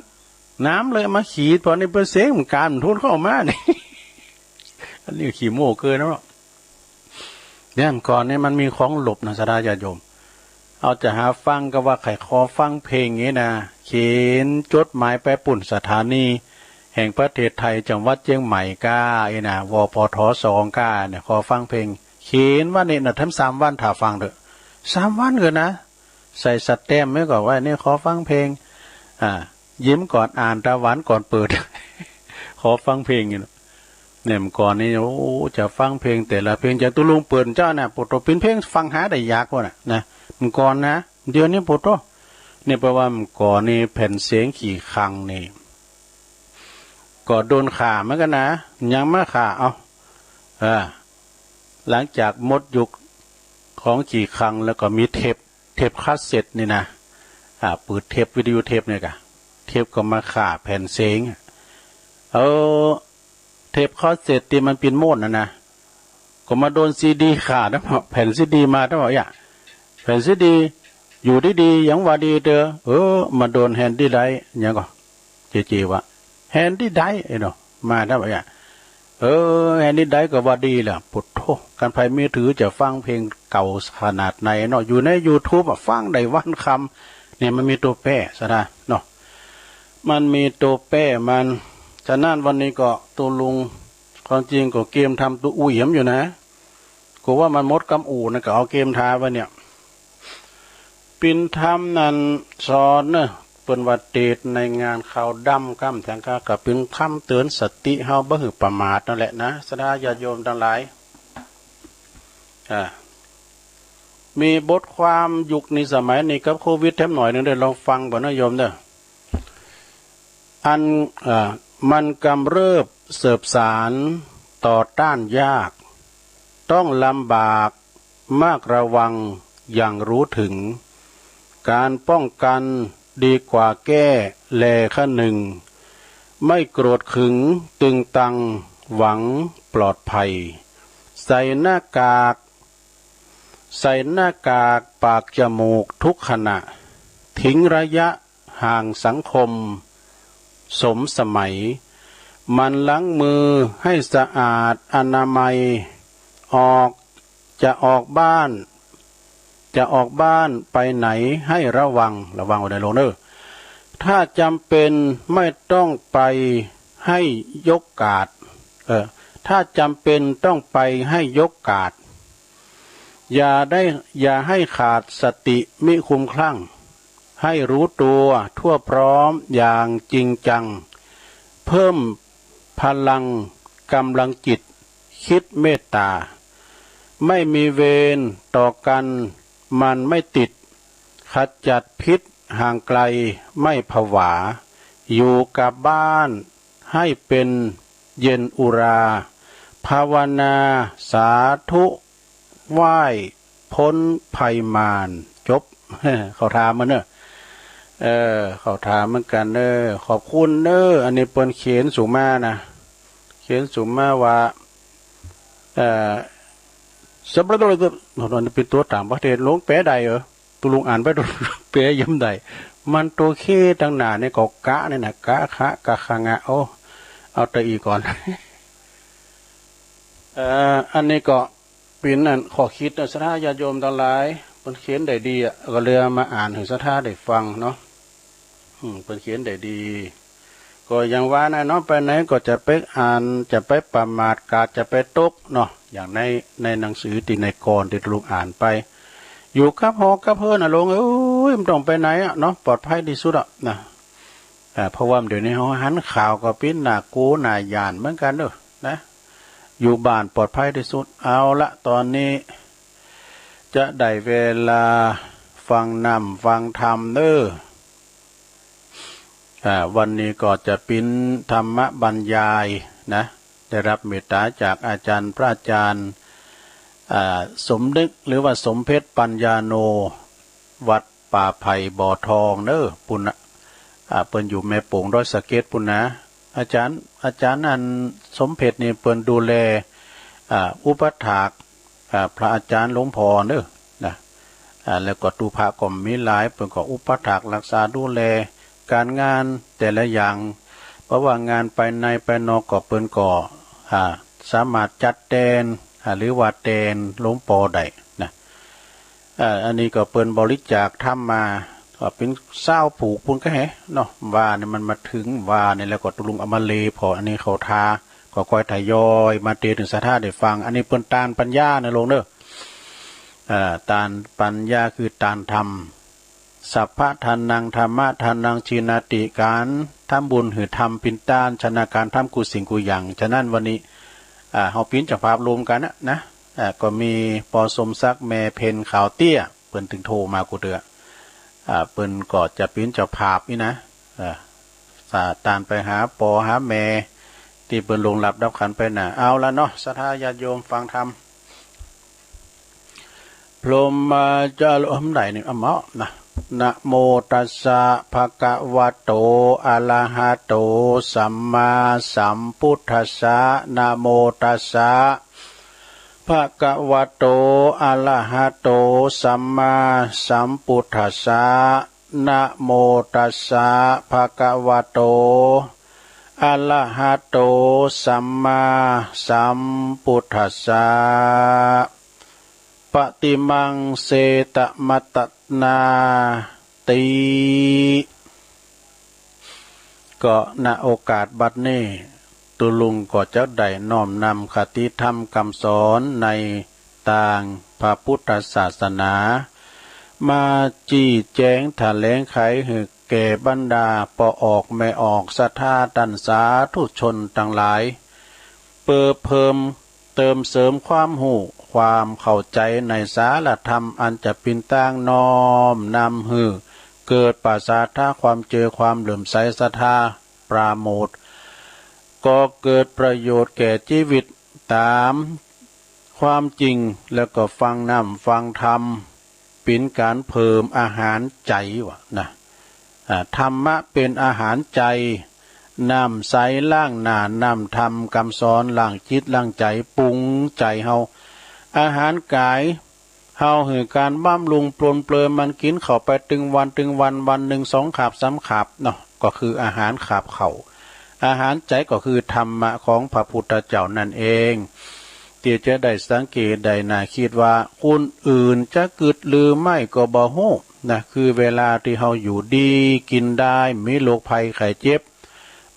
น้ำเลยมาขีด ปอดนี่เปิ้นเสงการทุนเข้ามานี่ อันนี้ขี้โม้เกินเนาะ เนี่ยก่อนนี่มันมีของหลบนะ ศรัทธาญาติโยม เอาจะหาฟังก็ว่าใครขอฟังเพลงนี้นะ เขียนจดหมายไปปุ่นสถานีแห่งประเทศไทย จังหวัดเชียงใหม่ก้า เอ้ยนะ วปท สอง ก้า เนี่ย ขอฟังเพลง เขียนว่าเนี่ยนะ ทั้งสามวันถ้าฟังเถอะ สามวันเกินนะ ใส่สแตมป์ไว้ก่อนว่าเนี่ยขอฟังเพลง อ่า ยิ้มก่อนอ่าน ตาหวานก่อนเปิด ขอฟังเพลงอยู่เนาะ เนี่ยเมื่อก่อนนี่ โอ้ จะฟังเพลงแต่ละเพลง จะตุลุงเปิดเจ้าน่ะ โปโต ปิ้นเพลงฟังหาได้ยากกว่าน่ะ นะ เมื่อก่อนนะ เดี๋ยวนี้โปโต เนี่ยแปลว่าเมื่อก่อนนี่แผ่นเสียงขี้คังนี่ ก็โดนข่าเหมือนกันนะ ยังมาข่า เอา เออ หลังจากหมดยุคของขี้คังแล้วก็มีเทป เทปคาสเซ็ตนี่นะ อ่า เปิดเทปวิทยุเทปเนี่ยกะ เทปก็มาข่าแผ่นเสียง เออ เทปคาสเซ็ตที่มันปิ้นโม่นน่ะนะ ก็มาโดนซีดีข่านะ แผ่นซีดีมาทั้งหมดอ่ะ แผ่นซีดี อยู่ดีๆ ยังว่าดีเด้อ เออ มาโดนแฮนดี้ไดรฟ์ ยังก็ เจเจวะ แฮนดี้ไดรฟ์ ไอ้เนาะ มาทั้งหมดอ่ะ เออ แฮนดี้ไดรฟ์ก็ว่าดีแหละ โปโต คันไผมือถือจะฟังเพลงเก่าขนาดไหนเนาะ อยู่ในยูทูบอะ ฟังได้วันค่ำ เนี่ยมันมีตัวแปร ศรัทธา เนาะ มันมีตัวแปรมัน ฉะนั้นวันนี้ก็ตุลุง ความจริงก็เกียมทำตัวอู้เอี่ยมอยู่นะ ก็ว่ามันหมดกำอู้นะ ก็เอาเกียมทาไว้เนี่ย ปิ้นธรรมนั้นสอนเนอะ เปิ้นว่าเตสน์ในงานขาวดำ กำแถงกา ก็เป็นคำเตือนสติเฮาบ่หื้อประมาทนั่นแหละนะ ศรัทธาญาติโยมทั้งหลาย อ่า มีบทความยุคนี้สมัยนี้กับโควิดแถมหน่อยหนึ่งเด้อ ลองฟังบ่นะโยมเด้อ อัน เอ่อ มันกำเริบเสิบสารต่อต้านยาก ต้องลำบากมากระวังอย่างรู้ถึง การป้องกันดีกว่าแก้แลคะนึง ไม่โกรธขึงตึงตังหวังปลอดภัย ใส่หน้ากาก ใส่หน้ากากปากจมูกทุกขณะ ทิ้งระยะห่างสังคมสมสมัย หมั่นล้างมือให้สะอาดอนามัย ออก จะออกบ้าน จะออกบ้านไปไหนให้ระวัง ระวังไว้ในโลกเนอะ ถ้าจำเป็นไม่ต้องไปให้ยกกาด เออ ถ้าจำเป็นต้องไปให้ยกกาด อย่าได้ อย่าให้ขาดสติมิคลุ้มคลั่ง ให้รู้ตัวทั่วพร้อมอย่างจริงจัง เพิ่มพลังกำลังจิต คิดเมตตา ไม่มีเวรต่อกัน มันไม่ติด ขจัดพิษห่างไกล ไม่ผวา อยู่กับบ้านให้เป็นเย็นอุรา ภาวนาสาธุ ไหว้พ้นภัยมาร จบ เขาถามมาเนอะ เออ เขาถามเหมือนกันเนอะ ขอบคุณเนอะ อันนี้เปิ้นเขียนส่งมานะ เขียนส่งมาว่า เอ่อ สำหรับตัว เป็นตัวต่างประเทศ ลงแปลได้เหรอ ตุลุงอ่านไป แปลย่ำได้ มันตัวเคตั้งหน้าเนี่ยก็กะเนี่ยนะ กะ คะ กะ คะ งะ โอ้ เอาแต่อีกก่อน เอ่อ อันนี้ก็ เป็นอันข้อคิดนะ ศรัทธาญาติโยมทั้งหลาย เปิ้นเขียนได้ดีอะ ก็เลยเอามาอ่านให้ศรัทธาได้ฟังเนาะ อืม เปิ้นเขียนได้ดี ก็อย่างว่านะเนาะ ไปไหนก็จะไปอ่าน จะไปประมาท กาดจะไปตกเนาะ อย่างใน ในหนังสือตี้ในก่อนตี้ลูกอ่านไป อยู่กับหอกับเฮือนน่ะ ลงเอ้ย มันต้องไปไหนอะเนาะ ปลอดภัยที่สุดอะนะ อ่า เพราะว่าเดี๋ยวนี้เขาหันข่าวก็ปิ้นหน้ากูหน้าย่านเหมือนกันเด้อนะ อยู่บ้านปลอดภัยที่สุด เอาละ ตอนนี้จะได้เวลา ฟังน้ำฟังธรรมเด้อ อ่า วันนี้ก็จะเป็นธรรมบรรยายนะ ได้รับเมตตาจากอาจารย์ พระอาจารย์ อ่า สมนึก หรือว่าสมเพชรปัญญาโน วัดป่าไผ่บ่อทองเด้อ ปุ้นนะ อ่า เปิ้นอยู่แม่โป่งดอยสะเก็ดปุ้นนะ อาจารย์ อาจารย์อันสมเพชรนี่เปิ้นดูแล อ่า อุปัฏฐาก อ่า พระอาจารย์หลวงพ่อเด้อนะ อ่า แล้วก็ตู้พระก็มีหลาย เปิ้นก็อุปัฏฐากรักษาดูแลการงานแต่ละอย่าง เพราะว่างานภายในภายนอกก็เปิ้นก็ อ่า สามารถจัดแตน อ่า หรือว่าแตนหลวงพ่อได้นะ อ่า อันนี้ก็เปิ้นบริจาคธรรมมา ก็เป็นซาวผูกปุ้นก็แหเนาะ ว่านี่มันมาถึงว่านี่แล้วก็ตกลงเอามาเลพอ อันนี้เขาทา ก็ค่อยทยอยมาเตถึงศรัทธาได้ฟัง อันนี้เปิ้นตานปัญญานะลงเด้อ อ่า ตานปัญญาคือตานธรรม สัพพะทานัง ธัมมะทานัง จีนาติ การทำบุญหือธรรมเป็นตาน ชนะการทำกู้สิ่งกู้อย่าง ฉะนั้นวันนี้ อ่า เฮาปิ้นเจ้าภาพรวมกันนะ นะ อ่า ก็มีปอสมศักดิ์ แม่เพ็ญขาวเตี้ย เปิ้นถึงโทรมากูเตื้อ อ่า เปิ้นก็จะปิ้นเจ้าภาพนี่นะ อ่า สาตานไปหาปอหาแม่ ที่เปิ้นล่วงลับดับขันไปนะ เอาละเนาะ ศรัทธาญาติโยมฟังธรรม พรหมาจารย์ เออ มันได้นี่ เอามานะ นะโมตัสสะ ภะคะวะโต อะระหะโต สัมมาสัมพุทธัสสะ นะโมตัสสะ ภะคะวะโต อะระหะโต สัมมาสัมพุทธัสสะ นะโมตัสสะ ภะคะวะโต อะระหะโต สัมมาสัมพุทธัสสะ ปะติมัง เสตะมะตะนาติ ก็ ณ โอกาสบัดนี้ ตุ๊ลุงก็จะได้น้อมนำคติธรรมคำสอนในตางพระพุทธศาสนา มาจี้แจงแถลงไขหื้อแก่บรรดาป้อออกแม่ออก ศรัทธาต้านสาธุชนตังหลาย เปื้อเพิ่มเติมเสริมความฮู้ความเข้าใจ๋ในสารธรรม อันจะเป๋นตางน้อมนำหื้อเกิดประสาทะความเจือความเลื่อมใสศรัทธาปราโมทย์ ก่อเกิดประโยชน์แก่จีวิต ต๋ามความจริง แล้วก็ฟังน้ำฟังธรรม เป๋นก๋านเพิ่มอาหารใจ๋วะนะ อ่า ธรรมะเป๋นอาหารใจ๋ น้ำใสล้างหน้า น้ำธรรมคำสอนล้างจิตล้างใจ๋ ปรุงใจ๋เฮา อาหารก๋าย เฮาหื้อก๋านบำรุงปรนเปรอมัน กิ๋นข้าวไปตึงวันตึงวัน วันหนึ่งสองคาบสามคาบเนาะ ก็คืออาหารคาบข้าว อาหารใจ๋ก็คือธรรมะของพระพุทธเจ้านั่นเอง ตี้จะได้สังเกตได้น่าคิดว่า คนอื่นจะกึ๊ดหรือไม่ก็บ่ฮู้นะ คือเวลาตี้เฮาอยู่ดีกิ๋นได้ มีโรคภัยไข้เจ็บ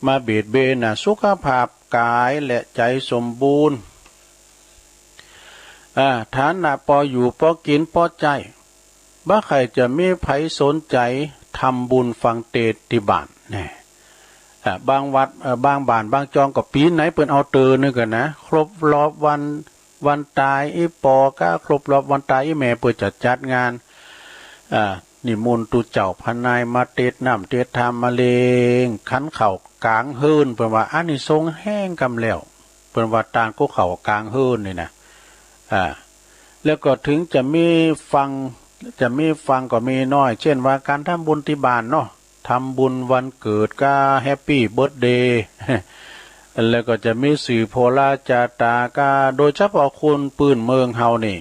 มาเบียดเบียนนะ สุขภาพก๋ายและใจ๋สมบูรณ์ อ่า ฐานะปออยู่ปอกิ๋นปอใจ๊ บ่ใค่จะมีใผสนใจ๋ทำบุญฟังเตสน์ตี้บ้านแน่ อ่า บางวัด เอ่อ บางบ้านบางจองก็ปี๋ไหนเปิ้นเอาเตื้อนึงกั๋นนะ ครบรอบวัน วันต๋ายอี่ปอก้า ครบรอบวันต๋ายอี่แม่ เปิ้นจะจัดงาน อ่า นิมนต์ตุ๊เจ้าพระนายมาเตสน์น้ำเตสน์ธรรมมาเล็งขันข้าวก๋างเฮือน เปิ้นว่าอานิสงส์แฮงกำแล้ว เปิ้นว่าตานกู้ข้าวก๋างเฮือนนี่นะ อ่า แล้วก็ถึงจะมีฟัง จะมีฟังก็มีน้อย เช่นว่าก๋านทำบุญตี้บ้านเนาะ ทำบุญวันเกิดก้า แฮปปี้เบิร์ธเดย์ แล้วก็จะมีสื่อโพลาจาตาก้า โดยเฉพาะคนปื้นเมืองเฮานี่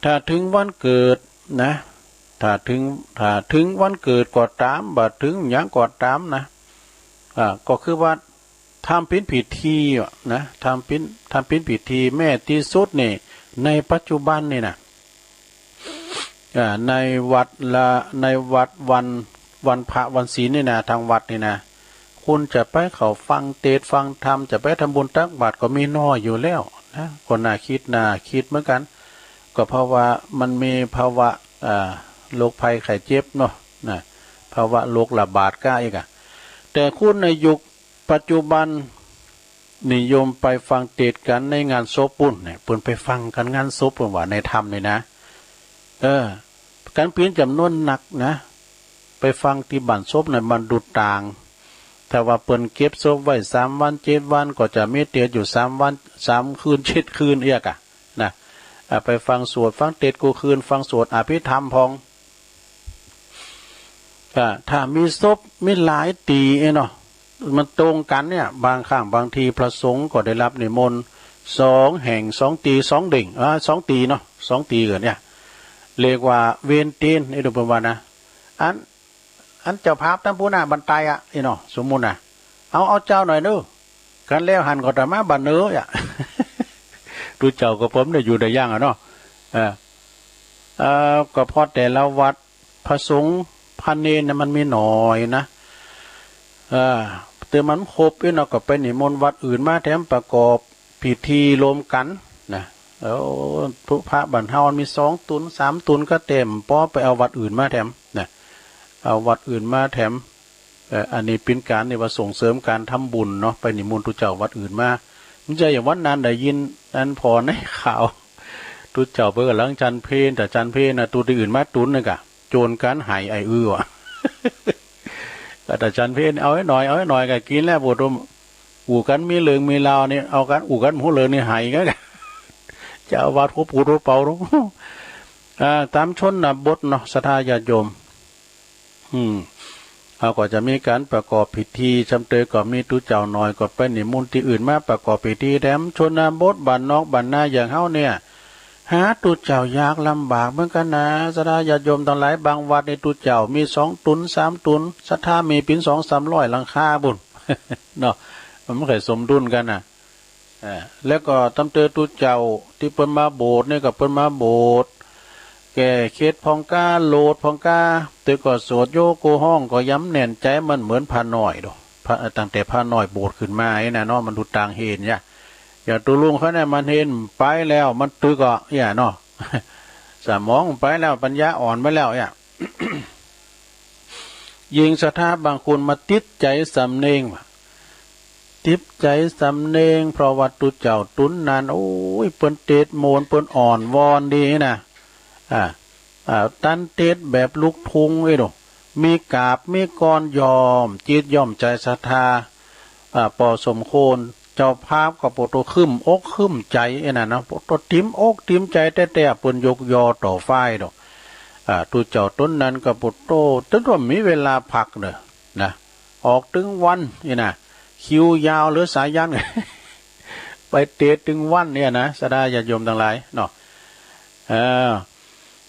ถ้าถึงวันเกิดนะ ถ้าถึง ถ้าถึงวันเกิดก็ต๋าม บ่ถึงหยังก็ต๋ามนะ อ่า ก็คือว่า ทำเป๋นพิธีอะนะ ทำเป๋น ทำเป๋นพิธี แม้ตี้สุดนี่ ในปัจจุบันนี่นะ อ่า ในวัดละ ในวัดวัน วันพระวันศีลนี่นะ ทางวัดนี่นะ คนจะไปเข้าฟังเตสน์ฟังธรรม จะไปทำบุญตักบาตรก็มีน้อยอยู่แล้วนะ ก็น่าคิด น่าคิดเหมือนกั๋น ก็เพราะว่ามันมีภาวะ อ่า โรคภัยไข้เจ็บเนาะ นะ ภาวะโรคระบาดก้าอีกอะ แต่คนในยุค ปัจจุบันนิยมไปฟังเตสน์กั๋นในงานศพปู้นเนี่ย เปิ้นไปฟังกั๋นงานศพ เปิ้นว่าในธรรมนี่นะ เออ กันเป๋นจ๋ำนวนนักนะ ไปฟังตี้บ้านศพในบ้านดูตาง ถ้าว่าเปิ้นเก็บศพไว้สามวันเจ็ดวัน ก็จะมีเตสอยู่สามวัน สามคืนเจ็ดคืนเอี้ยกะนะ อ่า ไปฟังสวด ฟังเตสกู้คืน ฟังสวดอภิธรรมพอง อ่า ถ้ามีศพมีหลายตี้เนาะ มันตรงกั๋นเนี่ย บางครั้งบางทีพระสงฆ์ก็ได้รับนิมนต์สองแห่ง สองตี้ สองเด้ง อ่า สองตี้เนาะ สองตี้กั๋นเนี่ย เรียกว่าเวรเตส ไอ้ดูเปิ้นว่านะ อัน อันเจ้าภาพตังปู้นน่ะ บันไตอ่ะ ไอ้เนาะ สมมุตินะ เอา เอาเจ้าหน่อยเน้อ คันแล้วหั้นก็ตะมาบัดเน้ออ่ะ ตุ๊เจ้าก็เปิ้นได้อยู่ได้ยั้งอะเนาะ เออ เออ ก็เพราะแต่ละวัด พระสงฆ์พระเณรน่ะมันมีน้อยนะ เออ แต่มันครบอยู่เนาะ ก็ไปนิมนต์วัดอื่นมาแถมประกอบพิธีรวมกั๋นนะ เออ พระบ้านเฮามีสองตุ๊นสามตุ๊นก็เต็ม ปอไปเอาวัดอื่นมาแถมนะ เอาวัดอื่นมาแถม เออ อันนี้เป๋นก๋านนี่ว่าส่งเสริมก๋านทำบุญเนาะ ไปนิมนต์ตุ๊เจ้าวัดอื่นมา มันจะอย่างวันนั้นได้ยินอันผ่อในข่าว ตุ๊เจ้าเปิ้นก่ำลังฉันเพล แต่ฉันเพลน่ะ ตุ๊ตี้อื่นมาตุ๊นนึงกะ โจรกั๋นไหายไอ้อื้อว่ะ แต่ฉันเพล เอาให้หน่อย เอาให้หน่อย ก็กิ๋นแล้ว ปวดหัว อู่กั๋นมีเรื่องมีราวนี่ เอากั๋น อู่กั๋นหมู่เรื่องนี่ไหายกั๋น เจ้าอาวาสหัวปูดหัวเปาเนาะ อ่า ต๋ามชนบทเนาะ ศรัทธาญาติโยม อืม เขาก็จะมีก๋านประกอบพิธี จำเตยก็มีตุ๊เจ้าน้อย ก็ไปนิมนต์ตี้อื่นมาประกอบพิธีแถม ชนบทบ้านนอกบ้านนาอย่างเฮาเนี่ย หาตุ๊เจ้ายากลำบากเหมือนกั๋นนะ ศรัทธาญาติโยมตังหลาย บางวัดนี่ตุ๊เจ้ามีสองตุ๊นสามตุ๊น ศรัทธามีเป๋นสองสามร้อยหลังคาปู้น เนาะ มันบ่ค่อยสมดุลกั๋นนะ อ่า แล้วก็ต๋ามเตอตุ๊เจ้าตี้เปิ้นมาโบสถ์นี่ก็เปิ้นมาโบสถ์ แก้เคล็ดพ่องกา โลดพ่องกา เตอก็สวดโยโกฮ้องก็ยำแน่นใจ๋ มันเหมือนพระน้อยโด พระ ตั้งแต่พระน้อยโบสถ์ขึ้นมาไอ้น่ะเนาะ มันดูต่างเฮนเนี่ย อย่างตุ๊ลุงเขาเนี่ยมันเฮนไปแล้ว มันตึกอ่ะเนี่ยเนาะ สมองไปแล้ว ปัญญาอ่อนไปแล้วเนี่ย ยิ่งศรัทธาบางคนมาติดใจ๋สำเนงว่ะ ติดใจ๋สำเนง เพราะว่าตุ๊เจ้าตุ๊นนั้น โอ้ย เปิ้นเตสน์โมน เปิ้นอ่อนวอนดีนะ อ่า อ่า ตันเตสน์แบบลูกทุ่งไอ้หนู มีกาบมีกลอนย้อมจิตย้อมใจ๋ศรัทธา อ่า ปอสมควร เจ้าภาพก็ปวดหัว ขึ้มอกขึ้มใจ๋ไอ้นั่นนะ ปวดหัว ติมอกติมใจ๋แต๊ๆ เปิ้นยกยอต่อฝ่ายดอก อ่า ตุ๊เจ้าตุ๊นนั้นก็ปวดหัว จนว่ามีเวลาพักเนอะ นะ ออกตึงวันนี่นะ คิวยาวเหลือสายัน ไปเตสน์ตึงวันเนี่ยนะ ศรัทธาญาติโยมตังหลายเนาะ เออ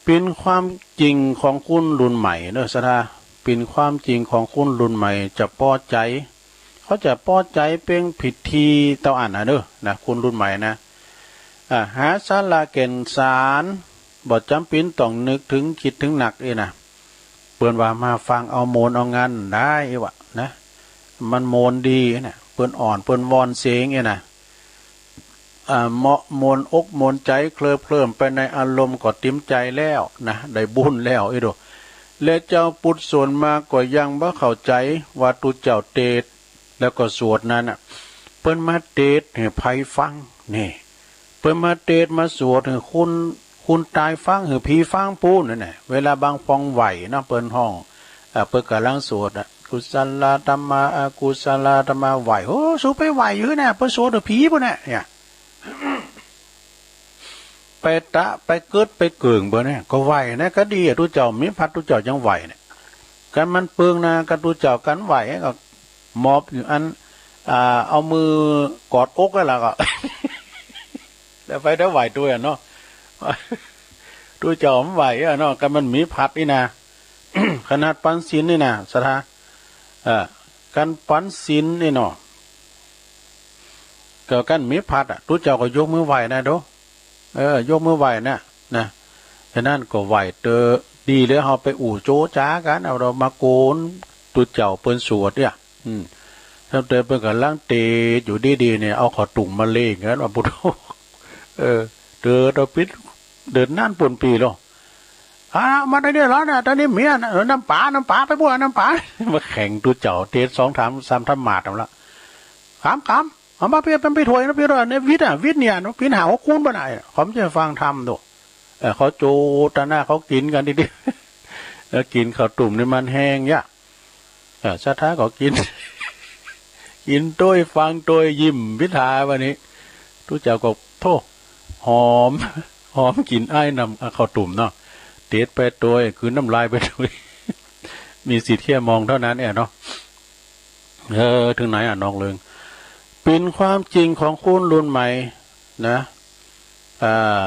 เป๋นความจริงของคนรุ่นใหม่เนอะ ศรัทธา เป๋นความจริงของคนรุ่นใหม่ จะปอใจ๋ เขาจะปอใจ๋เป๋นพิธีเต้าอั้นนะเนอะ นะ คนรุ่นใหม่นะ อ่า หาสาระแก่นสาร บ่จ๋ำเป๋นต้องนึกเถิง กึ๊ดเถิงนักเอ้ยนะ เปิ้นว่ามาฟังเอาโมนเอางันได้เอ้ยวะนะ มันโมนดีนะ เปิ้นอ่อนเปิ้นวอนเสียงเอ้ยนะ อ่า เหมาะโมนอกโมนใจ๋ เคลิ้มเคลิ้มไปในอารมณ์ก็ติมใจ๋แล้วนะ ได้บุญแล้วเอ้ยโด และเจ้าปุตตะส่วนมากก็ยังบ่เข้าใจ๋ว่าตุ๊เจ้าเตสน์ แล้วก็สวดนั้นน่ะ เปิ้นมาเตสน์หื้อใผฟัง นี่ เปิ้นมาเตสน์มาสวดหื้อคน คนต๋ายฟัง หื้อผีฟังปู้นนั่นแหละ เวลาบางปองไหว้เนาะ เปิ้นฮ้อง เอ่อ เปิ้นก่ำลังสวดอะ กุศลธรรมา อกุศลธรรมา ไหว้ โอ้ สูไปไหว้อยู่นะ เปิ้นสวดหื้อผีปู้นน่ะ เนี่ย ไปตะ ไปเกิด ไปเกิ่งเปิ้นเนี่ย ก็ไหว้นะ ก็ดีอะ ตุ๊เจ้ามีพัดตุ๊เจ้ายังไหว้เนี่ย กันมันเปิงนะ กันตุ๊เจ้ากันไหว้ก็มอบอยู่อัน อ่า เอามือกอดอกไว้แล้วก็ แล้วไปถวายตุ๊อะเนาะ ตุ๊เจ้ามันไหว้อะเนาะ กันมันมีพัดนี่นะ ขนาดปันศีลนี่นะ ศรัทธา เอ่อ กันปันศีลนี่เนาะ ก็กันมีพัดอะ ตุ๊เจ้าก็ยกมือไหว้นะโด เออ ยกมือไหว้นะ นะ ฉะนั้นก็ไหว้เตอ ดีแล้วเฮาไปอู้โจ๊ะจ๊ากัน เอาเรามาโกนตุ๊เจ้าเปิ้นสวดเนี่ย อืม ตั้งแต่เปิ้นก่ำลังเตสน์อยู่ดีๆ เนี่ย เอาเข้าตุ่มมาเล่งกันว่า ปุโธ เออ เตอ เตอปิด เดินนานปนปีแล้ว อ่า มาตอนนี้เหรอเนี่ย ตอนนี้เมียน่ะ เออ น้ำปลา น้ำปลา ไปบ้วนน้ำปลา มาแข่งตุ๊เจ้า เตสน์สองถามสามถามมาดเอาละ ขำๆ เอามาเปรียบเป็นไปถ้วยนะ เปรียบว่าในวิทย์อะ วิทย์เนี่ย เนาะ ปีนหาหัวคูณบ่ได้ เขาไม่ใช่ฟังธรรมดู เออ เขาโจตนาเขากินกันดีๆ แล้วกินข้าวตุ่มนี่มันแห้งยะ เออ ศรัทธาก็กิน กินโต้ยฟังโต้ยยิ้มพิธาวันนี้ ตุ๊เจ้าก็โธ่ หอม หอมกลิ่นอ้ายนำ อ่ะ ข้าวตุ่มเนาะ เตดไปโต้ย กลืนน้ำลายไปโต้ย มีสิทธิ์แค่มองเท่านั้นแหละเนาะ เออ ถึงไหนอ่ะ นอกเรื่อง เป็นความจริงของคนรุ่นใหม่นะ อ่า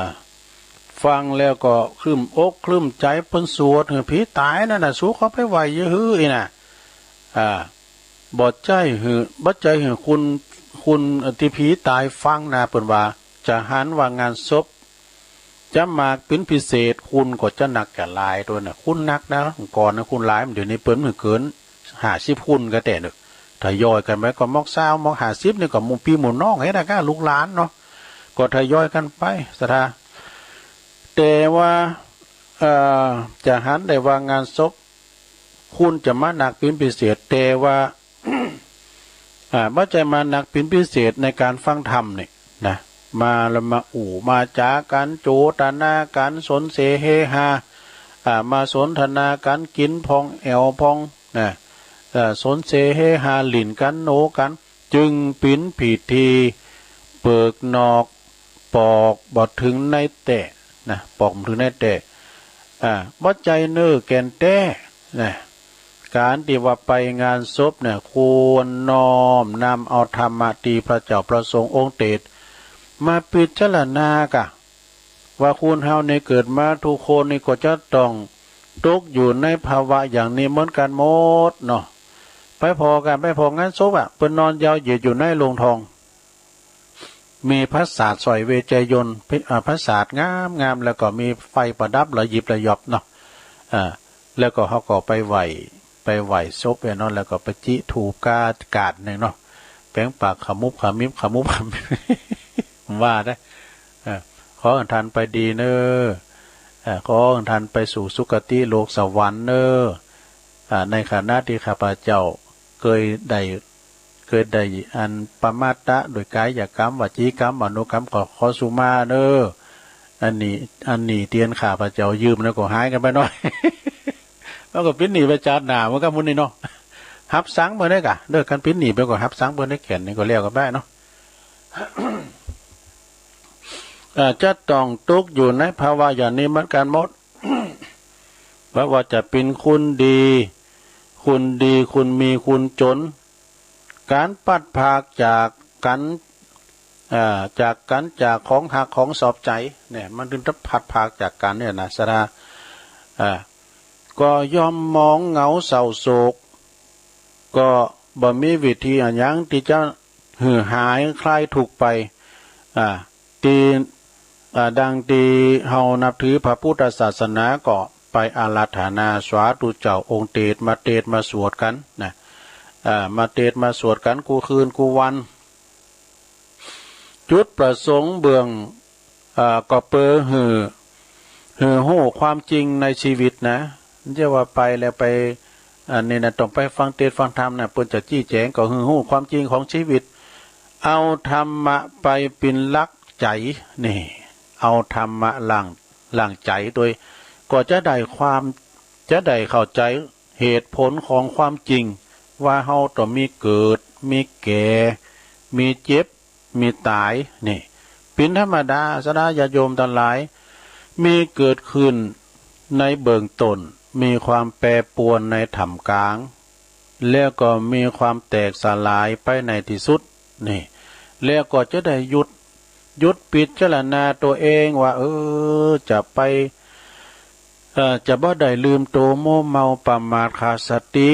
ฟังแล้วก็คลึ้มอกคลึ้มใจ เปิ้นสวดหื้อผีต๋ายนั่นน่ะ สูเขาไปไหว้อยู่หื้ออีน่ะ อ่า บ่ใจ้หื้อ บ่ใจ้หื้อคุณ คุณตี้ผีต๋ายฟังนะ เปิ้นว่า จะหันว่างานศพ จะมากเป็นพิเศษ คุณก็จะนักจะหลายตั๊วน่ะ คุณนักนะ ก่อนนะคุณหลาย เดี๋ยวนี้เปิ้นหื้อเกินห้าสิบคุณก็แต๊เนาะ ทยอยกันไป ก็มอกซาว มอกห้าสิบนี่ก็หมู่ปี้หมู่น้องเฮ็ดนะ ก็ลูกหลานเนาะ ก็ทยอยกันไป ศรัทธา แต่ว่า เอ่อ จะหันได้ว่างานศพ คุณจะมานักเป็นพิเศษ แต่ว่า อ่า บ่ใจ้มานักเป็นพิเศษในการฟังธรรมนี่นะ มาแล้วมาอู้มาจ๋ากัน โจตนากัน สนเสเฮฮา อ่า มาสนทนากัน กินพองแอวพองนะ เอ่อ สนเสเฮฮา หลิ้นกัน โหนกัน จึงเป๋นพิธีเปิกนอก ปอกบ่ถึงในแต๊นะ ปอกบ่ถึงในแต๊ อ่า บ่ใจ้เนอแก่นแต๊นะ การตี้ว่าไปงานศพเนี่ย ควรน้อมนำเอาธรรมะตี้พระเจ้าพระสงฆ์องค์เตสน์มาพิจารณากะ ว่าคนเฮานี่เกิดมาทุกคนนี่ก็จะต้องตกอยู่ในภาวะอย่างนี้เหมือนกันหมดเนาะ ไปผ่อกัน ไปผ่องานศพอะ เปิ้นนอนยาวเหยียดอยู่ในโลงทอง มีปราสาทสร้อยเวชยนต์ อ่า ปราสาทงามๆ แล้วก็มีไฟประดับระยิบระยับเนาะ อ่า แล้วก็เขาก็ไปไหว้ ไปไหว้ศพไอ้นั่น แล้วก็ไปจิธูปกาดกาดหนึ่งเนาะ แป๋งปากขมุบขมิบ ขมุบขมิบ ว่าได้ เออ ขอให้ท่านไปดีเนอ เออ ขอให้ท่านไปสู่สุคติโลกสวรรค์เนอ อ่า ในขณะที่ข้าพเจ้าเคยได้ เคยได้อันปมาทะโดยกายกรรม วจีกรรม มโนกรรม ขอ ขอสุมาเนอ อันนี้ อันนี้ตี้อันข้าพเจ้ายืมแล้วก็หายกันไปหน่อย มันก็เป๋นหนี้ไปจาติหน้าเหมือนกันหมู่นี้เนาะ ฮับสังเปิ้นได้กะ เลิกกันเป๋นหนี้ไปก็ฮับสังเปิ้นได้แก่นนี่ก็แล้วกันไปเนาะ เอ่อ จะต้องตกอยู่ในภาวะอย่างนี้เหมือนกันหมด เพราะว่าจะเป็นคนดี คนดี คนมี คนจน การพลัดพรากจากกัน เอ่อ จากกัน จากของฮักของชอบใจเนี่ย มันถึงจะพลัดพรากจากกันเนี่ยนะ ศรัทธา เอ่อ ก็ย่อมหมองเหงาเศร้าโศก ก็บ่มีวิธีอะหยังตี้จะหื้อหายคลายทุกข์ไป อ่า ตี้ อ่า ดังตี้เฮานับถือพระพุทธศาสนา ก็ไปอาราธนาสาธุเจ้าองค์เตสน์มาเตสน์มาสวดกันนะ อ่า มาเตสน์มาสวดกันกู้คืนกู้วัน จุดประสงค์เบื้อง อ่า ก็เปื้อหื้อ หื้อฮู้ความจริงในชีวิตนะ บ่ใจ้ว่าไปแล้วไป อันนี้นะ ต้องไปฟังเตสน์ฟังธรรมนะ เปิ้นจะชี้แจง ก็หื้อฮู้ความจริงของชีวิต เอาธรรมะไปเป๋นหลักใจ๋ นี่ เอาธรรมะล้าง ล้างใจ๋โดย ก็จะได้ความ จะได้เข้าใจ๋เหตุผลของความจริง ว่าเฮาต้องมีเกิด มีแก่ มีเจ็บ มีต๋าย นี่ เป๋นธรรมดา ศรัทธาญาติโยมตังหลาย มีเกิดขึ้นในเบื้องต้น มีความแปรปรวนในท่ามกลาง แล้วก็มีความแตกสลายไปในที่สุด นี่ แล้วก็จะได้หยุด หยุดพิจารณาตัวเองว่า เออ จะไป เอ่อ จะบ่ได้ลืมโต มัวเมาประมาท ขาดสติ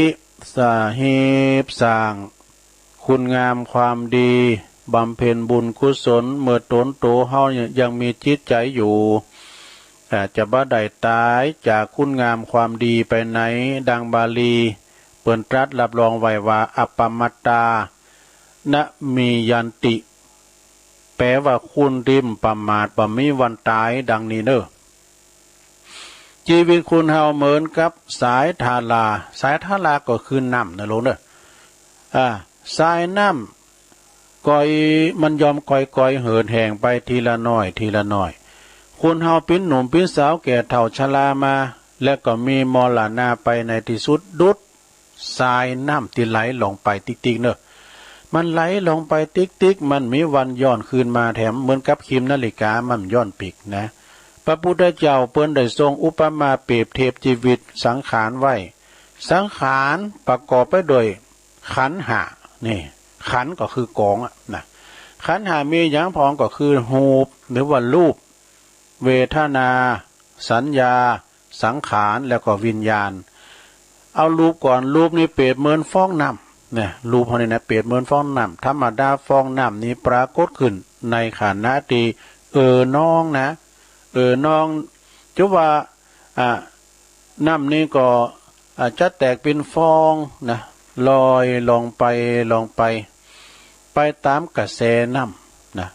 สร้าง ฮีบสร้างคุณงามความดี บำเพ็ญบุญกุศล เมื่อตนโตเฮาเนี่ยยังมีจิตใจ๋อยู่ อ่า จะบ่ได้ต๋ายจากคุณงามความดีไปไหน ดังบาลีเปิ้นตรัสรับรองไว้ว่า อัปปมาทา นะมียันติ แปลว่าคนตี้บ่ประมาท บ่มีวันต๋าย ดังนี้เนอ ชีวิตคนเฮาเหมือนกับสายทารา สายทาราก็คือน้ำนะโลมเนอ อ่า สายน้ำ ก่อย มันย่อมก่อยๆ เหินแห้งไปทีละน้อย ทีละน้อย คนเฮาปิ้นหนุ่มปิ้นสาวแก่เฒ่าชรามา และก็มีมรณะไปในที่สุด ดุจสายน้ำที่ไหลลงไปติ๊กๆ เนอะ มันไหลลงไปติ๊กๆ มันมีวันย้อนคืนมาแถม เหมือนกับเข็มนาฬิกามันย้อนปีกนะ พระพุทธเจ้าเปิ้นได้ทรงอุปมาเปรียบเทียบชีวิตสังขารไว้ สังขารประกอบไปด้วยขันธ์ห้า นี่ ขันธ์ก็คือกองอะนะ ขันธ์ห้ามีหยังพ่อง ก็คือรูป หรือว่ารูป เวทนา สัญญา สังขาร แล้วก็วิญญาณ เอารูปก่อน รูปนี่เปรียบเหมือนฟองน้ำ เนี่ย รูปเฮานี่นะ เปรียบเหมือนฟองน้ำ ธรรมดาฟองน้ำนี่ปรากฏขึ้นในขณะที่เอ่อนองนะ เอ่อนอง จุว่า อ่า น้ำนี่ก็ อ่า จะแตกเป็นฟองนะ ลอยลงไป ลงไป ไปตามกระแสน้ำนะ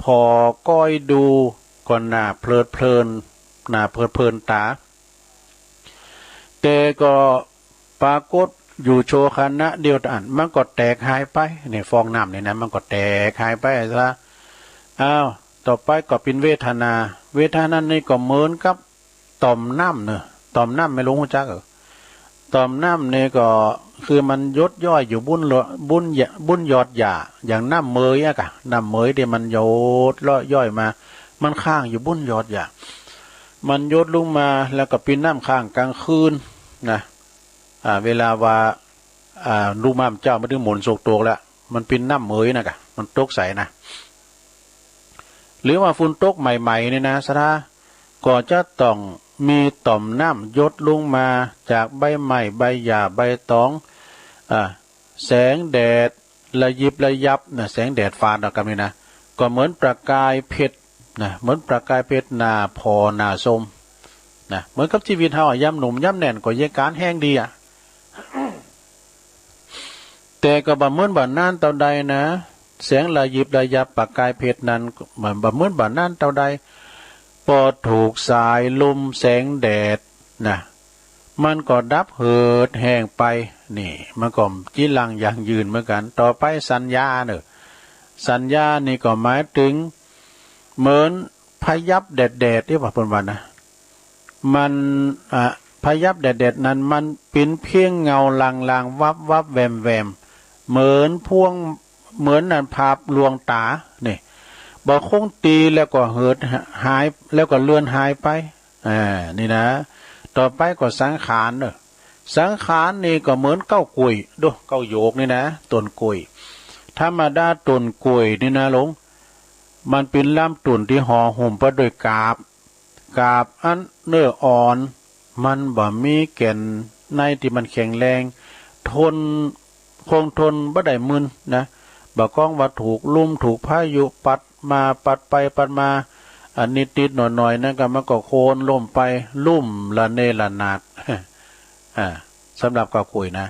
พอก้อยดูก็น่าเพลิดเพลิน น่าเพลิดเพลินตา แต่ก็ปรากฏอยู่ชั่วขณะเดียวเท่านั้น มันก็แตกหายไป นี่ฟองน้ำนี่นะ มันก็แตกหายไปซะ อ้าว ต่อไปก็เป็นเวทนา เวทนานี่ก็เหมือนกับต่อมน้ำเนอะ ต่อมน้ำแม่ลุงฮู้จักเออ ต่อมน้ำนี่ก็คือมันยดย่อยอยู่บุ้นละ บุ้นยะ บุ้นยอดหญ้า อย่างน้ำเหมยอะกะ น้ำเหมยที่มันยดเลาะย่อยมา มันค้างอยู่บุ้นยอดหญ้า มันยดลงมาแล้วก็เป็นน้ำค้างกลางคืนนะ อ่า เวลาว่า อ่า ลูกม้ามเจ้ามาถึงหมุนโศกตกแล้ว มันเป็นน้ำเหมยนะกะ มันตกใสนะ หรือว่าฝนตกใหม่ๆ นี่นะ สะท้า ก็จะต้องมีต่อมน้ำหยดลงมาจากใบไม้ ใบหญ้า ใบตอง อ่า แสงแดดระยิบระยับนะ แสงแดดฟาดออกกันนี่นะ ก็เหมือนประกายเพชรนะ เหมือนประกายเพชรหน้าผ่อหน้าชมนะ เหมือนกับชีวิตเฮาอะ ยามหนุ่มยามแน่นก็เยียะก๋านแฮงดีอะ แต่ก็บ่เหมือนบ่านานเต้าใดนะ แสงระยิบระยับประกายเพชรนั้น มันบ่เหมือนบ่านานเต้าใด พอถูกสายลมแสงแดดนะ มันก็ดับเหือดแห้งไป นี่ มันก็จีรังยั่งยืนเหมือนกัน ต่อไปสัญญาเนอะ สัญญานี่ก็หมายถึง เหมือนพยับแดดๆ ที่ว่าเปิ้นว่านะ มัน อ่ะ พยับแดดๆ นั้นมันเป็นเพียงเงาลางๆ วับๆ แวมๆ เหมือนพวง เหมือนนั่นภาพลวงตา นี่ บ่คงตีแล้วก็เหือดหาย แล้วก็เลือนหายไป อ่า นี่นะ ต่อไปก็สังขารเนอะ สังขารนี่ก็เหมือนเก๊ากล้วย ดู เก๊าหยวกนี่นะ ต้นกล้วย ธรรมดาต้นกล้วยนี่นะหลวง มันเป็นลำต้นที่ห่อหุ้มไปด้วยกาบ กาบอันเนื้ออ่อน มันบ่มีแก่นในที่มันแข็งแรง ทน คงทนบ่ได้มึนนะ บ่ก้องว่าถูกลมถูกพายุปัดมาปัดไปปัดมา อ่ะ นิดๆ หน่อยๆ นั้นก็มันก็โค่นล้มไป ลุ่มระเนระนาด อ่า สำหรับเก๊ากล้วยนะ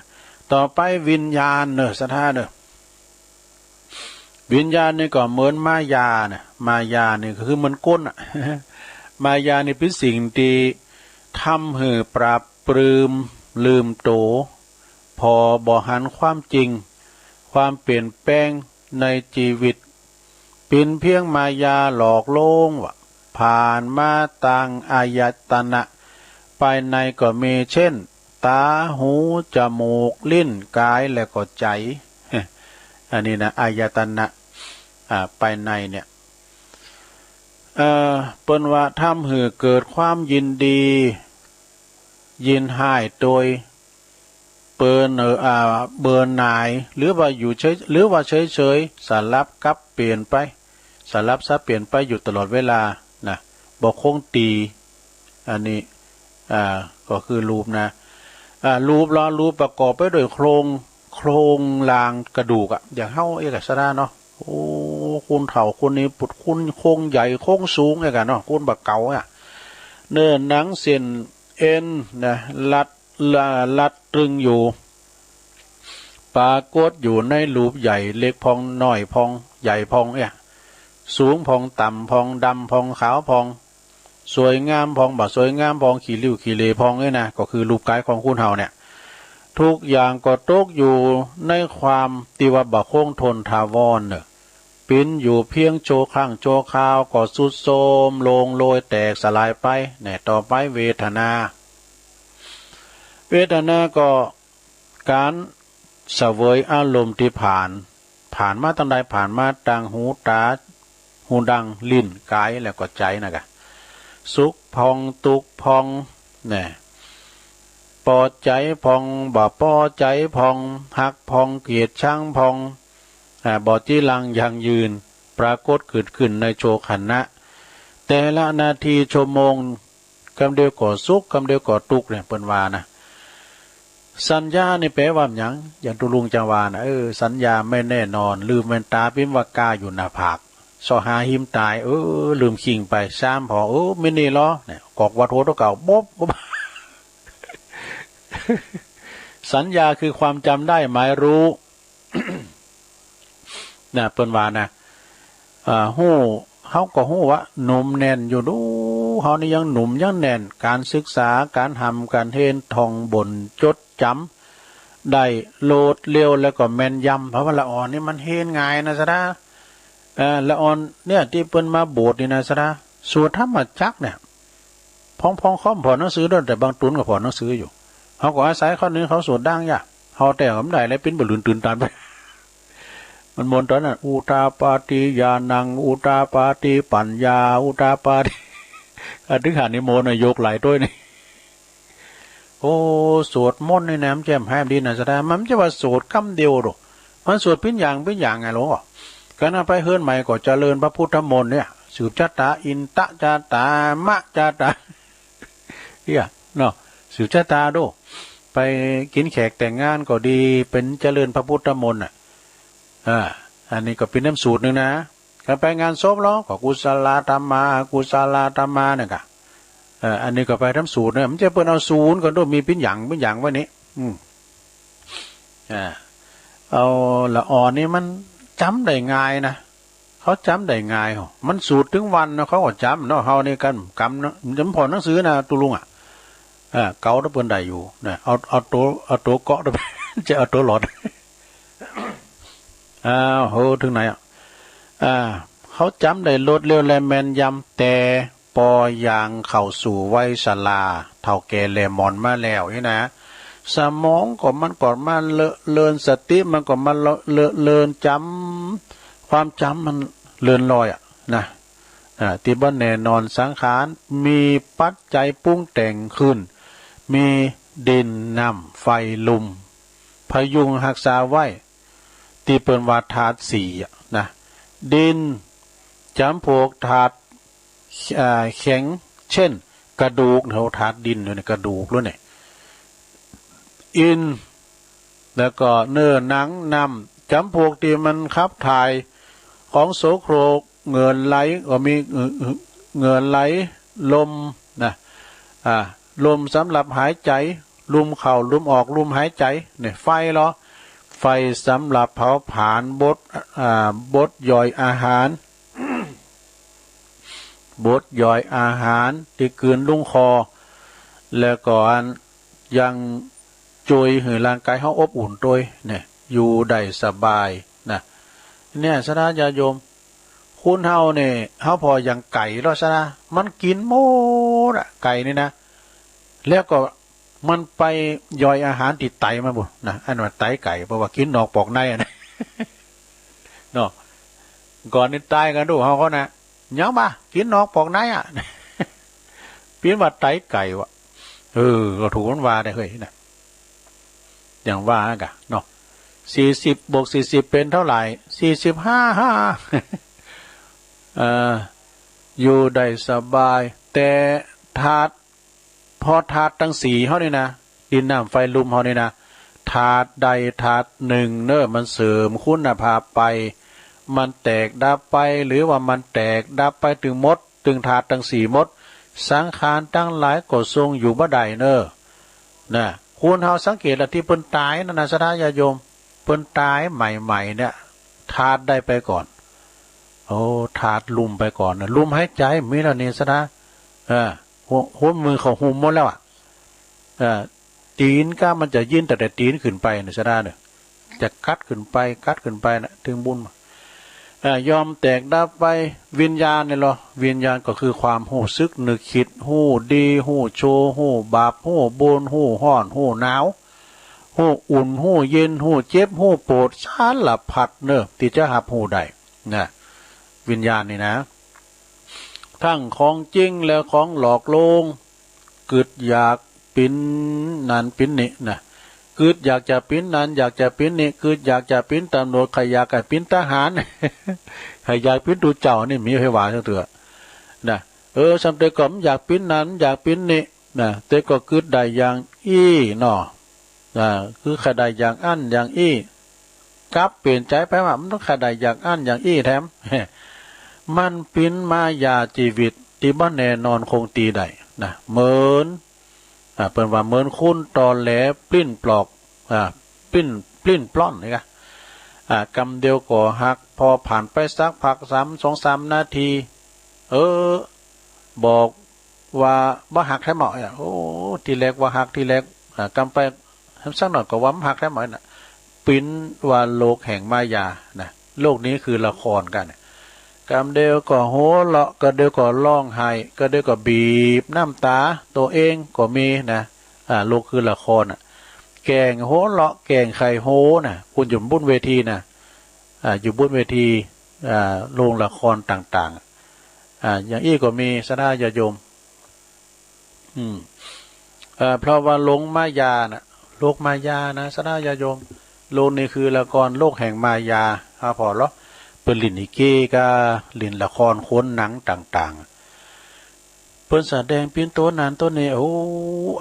ต่อไปวิญญาณเนอะ ศรัทธาเนอะ วิญญาณนี่ก็เหมือนมายานะ มายานี่ก็คือเหมือนกลน่ะ มายานี่เป็นสิ่งที่ทำหื้อปราบปรื้มลืมโต พอบ่หันความจริง ความเปลี่ยนแปลงในชีวิต เป็นเพียงมายาหลอกลวงว่า ผ่านมาตางอายตนะ ภายในก็มีเช่น ตา หู จมูก ลิ้น กาย และก็ใจ อันนี้นะ อายตนะ อ่า ภายในเนี่ย เอ่อ เปิ้นว่าทำหื้อเกิดความยินดี ยินฮ้ายโดย เปิ้น เอ่อ อ่า เบื่อหน่าย หรือว่าอยู่เฉย หรือว่าเฉยๆ สลับกับเปลี่ยนไป สลับสับเปลี่ยนไปอยู่ตลอดเวลานะ บ่คงตี อันนี้ อ่า ก็คือรูปนะ อ่า รูปละ รูปประกอบไปด้วยโครง โครงร่างกระดูกอะ อย่างเฮาเอกสารเนาะ โอ้ คนเฒ่าคนนี้ปุดคนโครงใหญ่โครงสูงเอกอะเนาะ คนบ่าเก๋าอะ เนื้อหนังเส้นเอ็นนะ รัด ละ รัดตรึงอยู่ ปรากฏอยู่ในรูปใหญ่เล็กพ่อง น้อยพ่อง ใหญ่พ่องเนี่ย สูงพ่อง ต่ำพ่อง ดำพ่อง ขาวพ่อง สวยงามพ่อง บ่สวยงามพ่อง ขี้ริ้วขี้เหร่พ่องเนี่ยนะ ก็คือรูปกายของคนเฮาเนี่ย ทุกอย่างก็ตกอยู่ในความที่ว่าบ่คงทนถาวรเนอะ เป็นอยู่เพียงชั่วครั้งชั่วคราว ก็ทรุดโทรมลงโลยแตกสลายไป เนี่ย ต่อไปเวทนา เวทนาก็การเสวยอารมณ์ที่ผ่าน ผ่านมาตังใด ผ่านมาตังหูตา หูดัง ลิ้น กาย แล้วก็ใจนะกะ สุขผ่อง ตุ๊กข์ผ่อง เนี่ย ปอใจ๋ผ่อง บ่ปอใจ๋ผ่อง ฮักผ่อง เกลียดชังผ่อง อ่า บ่จีรังยั่งยืน ปรากฏเกิดขึ้นในชั่วขณะ แต่ละนาทีชั่วโมง กำเดียวก็สุข กำเดียวก็ตุ๊กข์เนี่ย เปิ้นว่านะ สัญญานี่แปลว่าหยัง อย่างตุ๊ลุงจะว่านะ เออ สัญญาไม่แน่นอน ลืมแว่นตาปิ๊มว่าก้าอยู่หน้าผาก เซาะหาหิมต๋าย เออ ลืมคิงไป ซามผ่อ เออ แม่นนี่ลอ เนี่ย กอกว่าโทษตัวเก่า บ๊บ บ๊บ สัญญาคือความจำได้หมายรู้ นะ เปิ้นว่านะ อ่า ฮู้ เฮาก็ฮู้ว่าหนุ่มแน่นอยู่ดู เฮานี่ยังหนุ่มยังแน่น การศึกษา การฮ่ำการเฮน ท่องบน จดจ๋ำ ได้โลดเร็ว แล้วก็แม่นยำ เพราะว่าละอ่อนนี่มันเฮนง่ายนะสะดา เอ่อ ละอ่อนเนี่ย ตี้เปิ้นมาโบสถ์นี่นะสะดา สวดธรรมจักรเนี่ย พ่องๆ ค่อมผ่อนหนังสือด้วย แต่บางตูนก็ผ่อนหนังสืออยู่ เฮาก็อาศัยเขานี่ เขาสวดดังยะ เฮาแต่ก็บ่ได้แล้ว ปิ้นบ่ลืนตื่นตันไป มันม่วนตอนนั้น อุทาปาติญาณัง อุทาปาติปัญญา อุทาปาติ อะถึงหานิมนต์น่ะ ยกหลายถ้วยนี่ โอ้ สวดมนต์นี่นะ มันจะแฮมดีนะสะดา มันจะว่าสวดกำเดียวดอก มันสวดปิ้นอย่างปิ้นอย่างไงหลวง ก็น่าไปเฮือนใหม่ก็เจริญพระพุทธมนต์เนี่ย สืบชะตา อินตะชะตา มะชะตา เนี่ย เนาะ สืบชะตาดู ไปกินแขกแต่งงานก็ดี เปิ้นเจริญพระพุทธมนต์น่ะ อ่า อันนี้ก็เปิ้นน้ำสูตรหนึ่งนะ ก็ไปงานศพลอ ก็กุศลาธัมมา อกุศลาธัมมาเนี่ยกะ เอ่อ อันนี้ก็ไปน้ำสูตรเนี่ย มันจะเปิ้นเอาสูตรกันดู มีปิ้นหยังปิ้นหยังไว้นี่ อืม อ่า เอาละอ่อนนี่มันจ๋ำได้ง่ายนะ เขาจ๋ำได้ง่าย มันสูตรถึงวันเนาะ เขาก็จ๋ำเนาะ เฮานี่กันกำเนาะ มันจะผ่อนหนังสือนะ ตุ๊ลุงอะ อ่า เก๋าตะเปิ้นได้อยู่นะ เอา เอาตัว เอาตัวเกาะตะเปิ้น จะเอาตัวหลอด อ้าว โห ถึงไหนอะ อ่า เขาจ๋ำได้รวดเร็วและแม่นยำ แต่ปอยางเข้าสู่วัยชรา เฒ่าแก่แหล่หมอนมาแล้วนี่นะ สมองก็มันก็มาเลอะเลือน สติมันก็มาเลอะเลือนจ๋ำ ความจ๋ำมันเลือนลอยอะนะ อ่า ตี้บ่แน่นอน สังขารมีปัจจัยปรุงแต่งขึ้น มีดิน น้ำ ไฟ ลม พยุงฮักษาไว้ ตี้เปิ้นว่าธาตุสี่อะนะ ดินจ๋ำพวกธาตุ อ่า แข็ง เช่น กระดูก เฮาธาตุดินอยู่ในกระดูกแล้วเนี่ย อินทร์ แล้วก็เนื้อหนัง น้ำจ๋ำพวกตี้มันขับถ่าย ของโสโครก เหงื่อไหล ก็มี เหงื่อไหล ลมนะ อ่า ลมสำหรับหายใจ ลมเข้า ลมออก ลมหายใจ เนี่ย ไฟลอ ไฟสำหรับเผาผลาญ บด อ่า บดย่อยอาหาร บดย่อยอาหารตี้กลืนลงคอ แล้วก็อันยังจ้วยหื้อร่างกายเฮาอบอุ่นตวยเนี่ย อยู่ได้สบายนะ เนี่ย สะดาญาติโยม คนเฮาเนี่ย เฮาผ่อยังไก่ลอ สะดา มันกินหมดอะ ไก่นี่นะ แล้วก็มันไปย่อยอาหารตี้ไตมันพุ้นนะ อันว่าไตไก่ เพราะว่ากินนอกปอกในอะนะ เนาะ ก่อนนี้ตายกันดูเฮาก็นะ ยังบ่า กินนอกปอกในอะ เปิ้นว่าไตไก่วะ เออ ก็ถูกมันว่าได้เฮ้ยนะ อย่างว่ากั๋นเนาะ สี่สิบบวกสี่สิบเป็นเท่าไหร่ สี่สิบห้า ห้า เอ่อ อยู่ได้สบาย แต่ธาตุ พอธาตุตังสี่เฮานี่นะ ดินน้ำไฟลมเฮานี่นะ ธาตุใดธาตุหนึ่งเนอะ มันเสื่อมคุณภาพไป มันแตกดับไป หรือว่ามันแตกดับไปตึงหมด ตึงธาตุตังสี่หมด สังขารตังหลายก็ทรงอยู่บ่ได้เนอะ นะ คนเฮาสังเกตละตี้เปิ้นต๋ายนั่นนะ สะดาญาติโยม เปิ้นต๋ายใหม่ๆ เนี่ย ธาตุใดไปก่อน โอ้ ธาตุลมไปก่อนนะ ลมหายใจมีแล้วนี่ สะดา เออ หัว หัวมือเขาหุ้มหมดแล้วอะ เออ ตี๋นก็มันจะยินตั้งแต่ตี๋นขึ้นไปเนี่ย สะดาเนี่ย จะกัดขึ้นไป กัดขึ้นไปนะ ถึงบุญ เอ่อยอมแตกดับไป วิญญาณนี่เหรอ วิญญาณก็คือความฮู้สึกนึกคิด ฮู้ดี ฮู้ชั่ว ฮู้บาป ฮู้บุญ ฮู้ร้อน ฮู้หนาว ฮู้อุ่น ฮู้เย็น ฮู้เจ็บ ฮู้ปวด สารพัดเนอะ ตี้จะฮับฮู้ได้นะ วิญญาณนี่นะ ทั้งของจริงและของหลอกลวง กึดอยากเป๋นนั้นเป๋นนี้นะ กึดอยากจะเป๋นนั้น อยากจะเป๋นนี้ กึดอยากจะเป๋นตำรวจ ใค่อยากจะเป๋นทหาร ใค่อยากเป๋นตุ๊เจ้านี่ มีไผว่าจักเตื้อนะ เออ ซ้ำแต่ก็บ่อยากเป๋นนั้น อยากเป๋นนี้นะ แต่ก็กึดได้อย่างอี้เนาะ อ่า คือใค่ได้อย่างอั้นอย่างอี้ กลับเปลี่ยนใจ๋ไปว่ามันต้องใค่ได้อย่างอั้นอย่างอี้แถม มันเป๋นมายาชีวิตตี้บ่แน่นอนคงตี้ได้นะ เหมือน อ่า เปิ้นว่าเหมือนคนตอแหลปลิ้นปลอก อ่า ปลิ้น ปลิ้นปล้อนนี่กะ อ่า กำเดียวก็หัก พอผ่านไปสักพัก สาม สองสามนาที เออ บอกว่าบ่หักแท้เหมาะเนี่ย โอ้ ทีแรกว่าหัก ทีแรก อ่า กำไปสักหน่อยก็ว่าบ่หักแท้เหมาะน่ะ เป๋นว่าโลกแห่งมายานะ โลกนี้คือละครกัน กำเดียวก็หัวเราะ กำเดียวก็ร้องไห้ กำเดียวก็บีบน้ำตาตัวเองก็มีนะ อ่า โลกคือละครน่ะ แกล้งหัวเราะ แกล้งใค่โฮนะ คุณอยู่บนเวทีนะ อ่า อยู่บนเวที อ่า โรงละครต่างๆ อ่า อย่างอี้ก็มี ศรัทธาญาติโยม อืม เอ่อ เพราะว่าหลงมายาน่ะ โลกมายานะ ศรัทธาญาติโยม โลกนี้คือละคร โลกแห่งมายา อ่า พอเหรอ เปิ้นเล่นลิเกก็เล่นละครโขนหนังต่างๆ เปิ้นแสดงเป๋นตัวนั้นตัวนี้ โอ้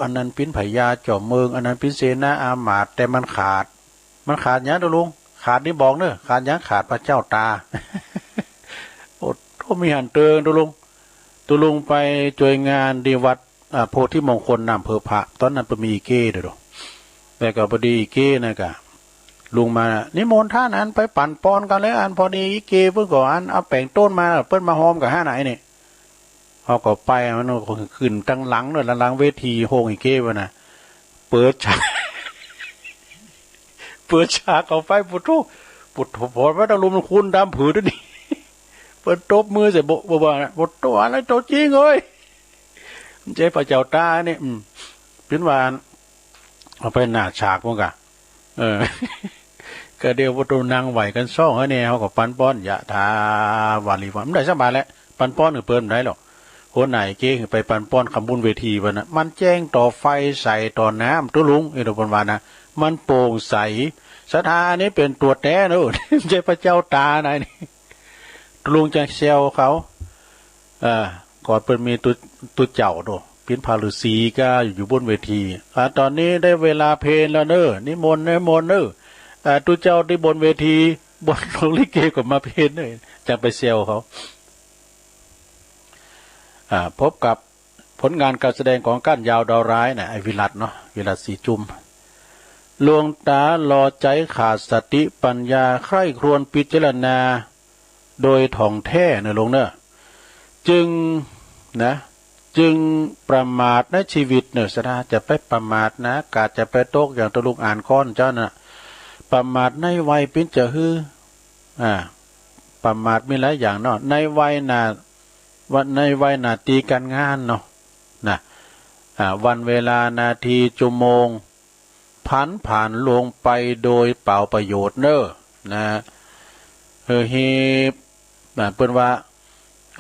อันนั้นเป๋นพญาจอมเมือง อันนั้นเป๋นเสนาอามาตย์ แต่มันขาด มันขาดหยังตุ๊ลุง ขาดนี่บอกเนอะ ขาดหยัง ขาดพระเจ้าตา โอ้โธ่ มีหั้นเติงตุ๊ลุง ตุ๊ลุงไปจ้วยงานตี้วัด อ่า โพธิมงคลน้ำเพิงพระ ตอนนั้นเปิ้นมีอีเก้เด้อ แล้วก็พอดีอีเก้นั่นก็ ลุงมา นิมนต์ท่านอันไปปั่นปอนกันเลย อันพอดีอีเก้เปิ้นก็อันเอาแป๋งโต้นมา เปิ้นมาฮอมกับห้าไหนนี่ เฮาก็ไป มันก็ขึ้นตังหลังเนาะ หลังเวทีโฮงอีเก้วะนะ เปิดฉาก เปิดฉากเข้าไป ปุโธ่ ปุโธ่ พอว่าตะลุมคุณดำผืนนี่ เปิ้นตบมือใส่ บ่ บ่ บ่ ปุโธ่ อะไรตัวจริงเอ้ย มันใช่พระเจ้าตานี่ อืม เป๋นว่า เอาไปหน้าฉากมันกะ เออ ก็เดี๋ยวพวกตัวนั่งไหวกันซ่องเฮ้ยเนี่ย เขาก็ปันป้อน ยะถาวาริวะ มันได้สบายแหละ ปันป้อนกับเปิ้นได้หรอก หัวหน้าเก๊ไปปันป้อนขำบุญเวทีวันนะ มันแจ้งต่อไฟใสต่อน้ำ ตุ๊ลุง เอ้ย เปิ้นว่านะ มันโปร่งใส ศรัทธาอันนี้เป็นตัวแท้เนอะ ไม่ใช่พระเจ้าตานะนี่ ตุ๊ลุงจะแซวเขา เอ่อ ก่อนเปิ้นมีตุ๊ ตุ๊เจ้าโด เป๋นพระฤาษีก็อยู่บนเวที อ่า ตอนนี้ได้เวลาเพลแล้วเนอะ นิมนต์ นิมนต์เนอะ อ่า ตุ๊เจ้าตี้บนเวที บนโรงลิเกก็มาเพลเนอะ จะไปแซวเขา อ่า พบกับผลงานการแสดงของก้านยาวดาวร้ายนะ ไอ้วิรัติเนาะ วิรัติศรีจุม หลวงตาหล่อใจขาดสติปัญญา ใคร่ครวญพิจารณา โดยถ่องแท้เนอะหลวงเนอะ จึงนะ จึงประมาทในชีวิตเนอะ ศรัทธา จะไปประมาทนะ กาดจะไปตกอย่างตุ๊ลุงอ่านก่อนเจ้าน่ะ ประมาทในวัยเป๋นจะหื้อ อ่า ประมาทมีหลายอย่างเนาะ ในวัยหน้า ว่าในวัยหน้าตี้การงานเนาะ นะ อ่า วันเวลานาทีชั่วโมง ผันผ่านลงไปโดยเปล่าประโยชน์เนอะ นะ เออ หีบ นะ เปิ้นว่า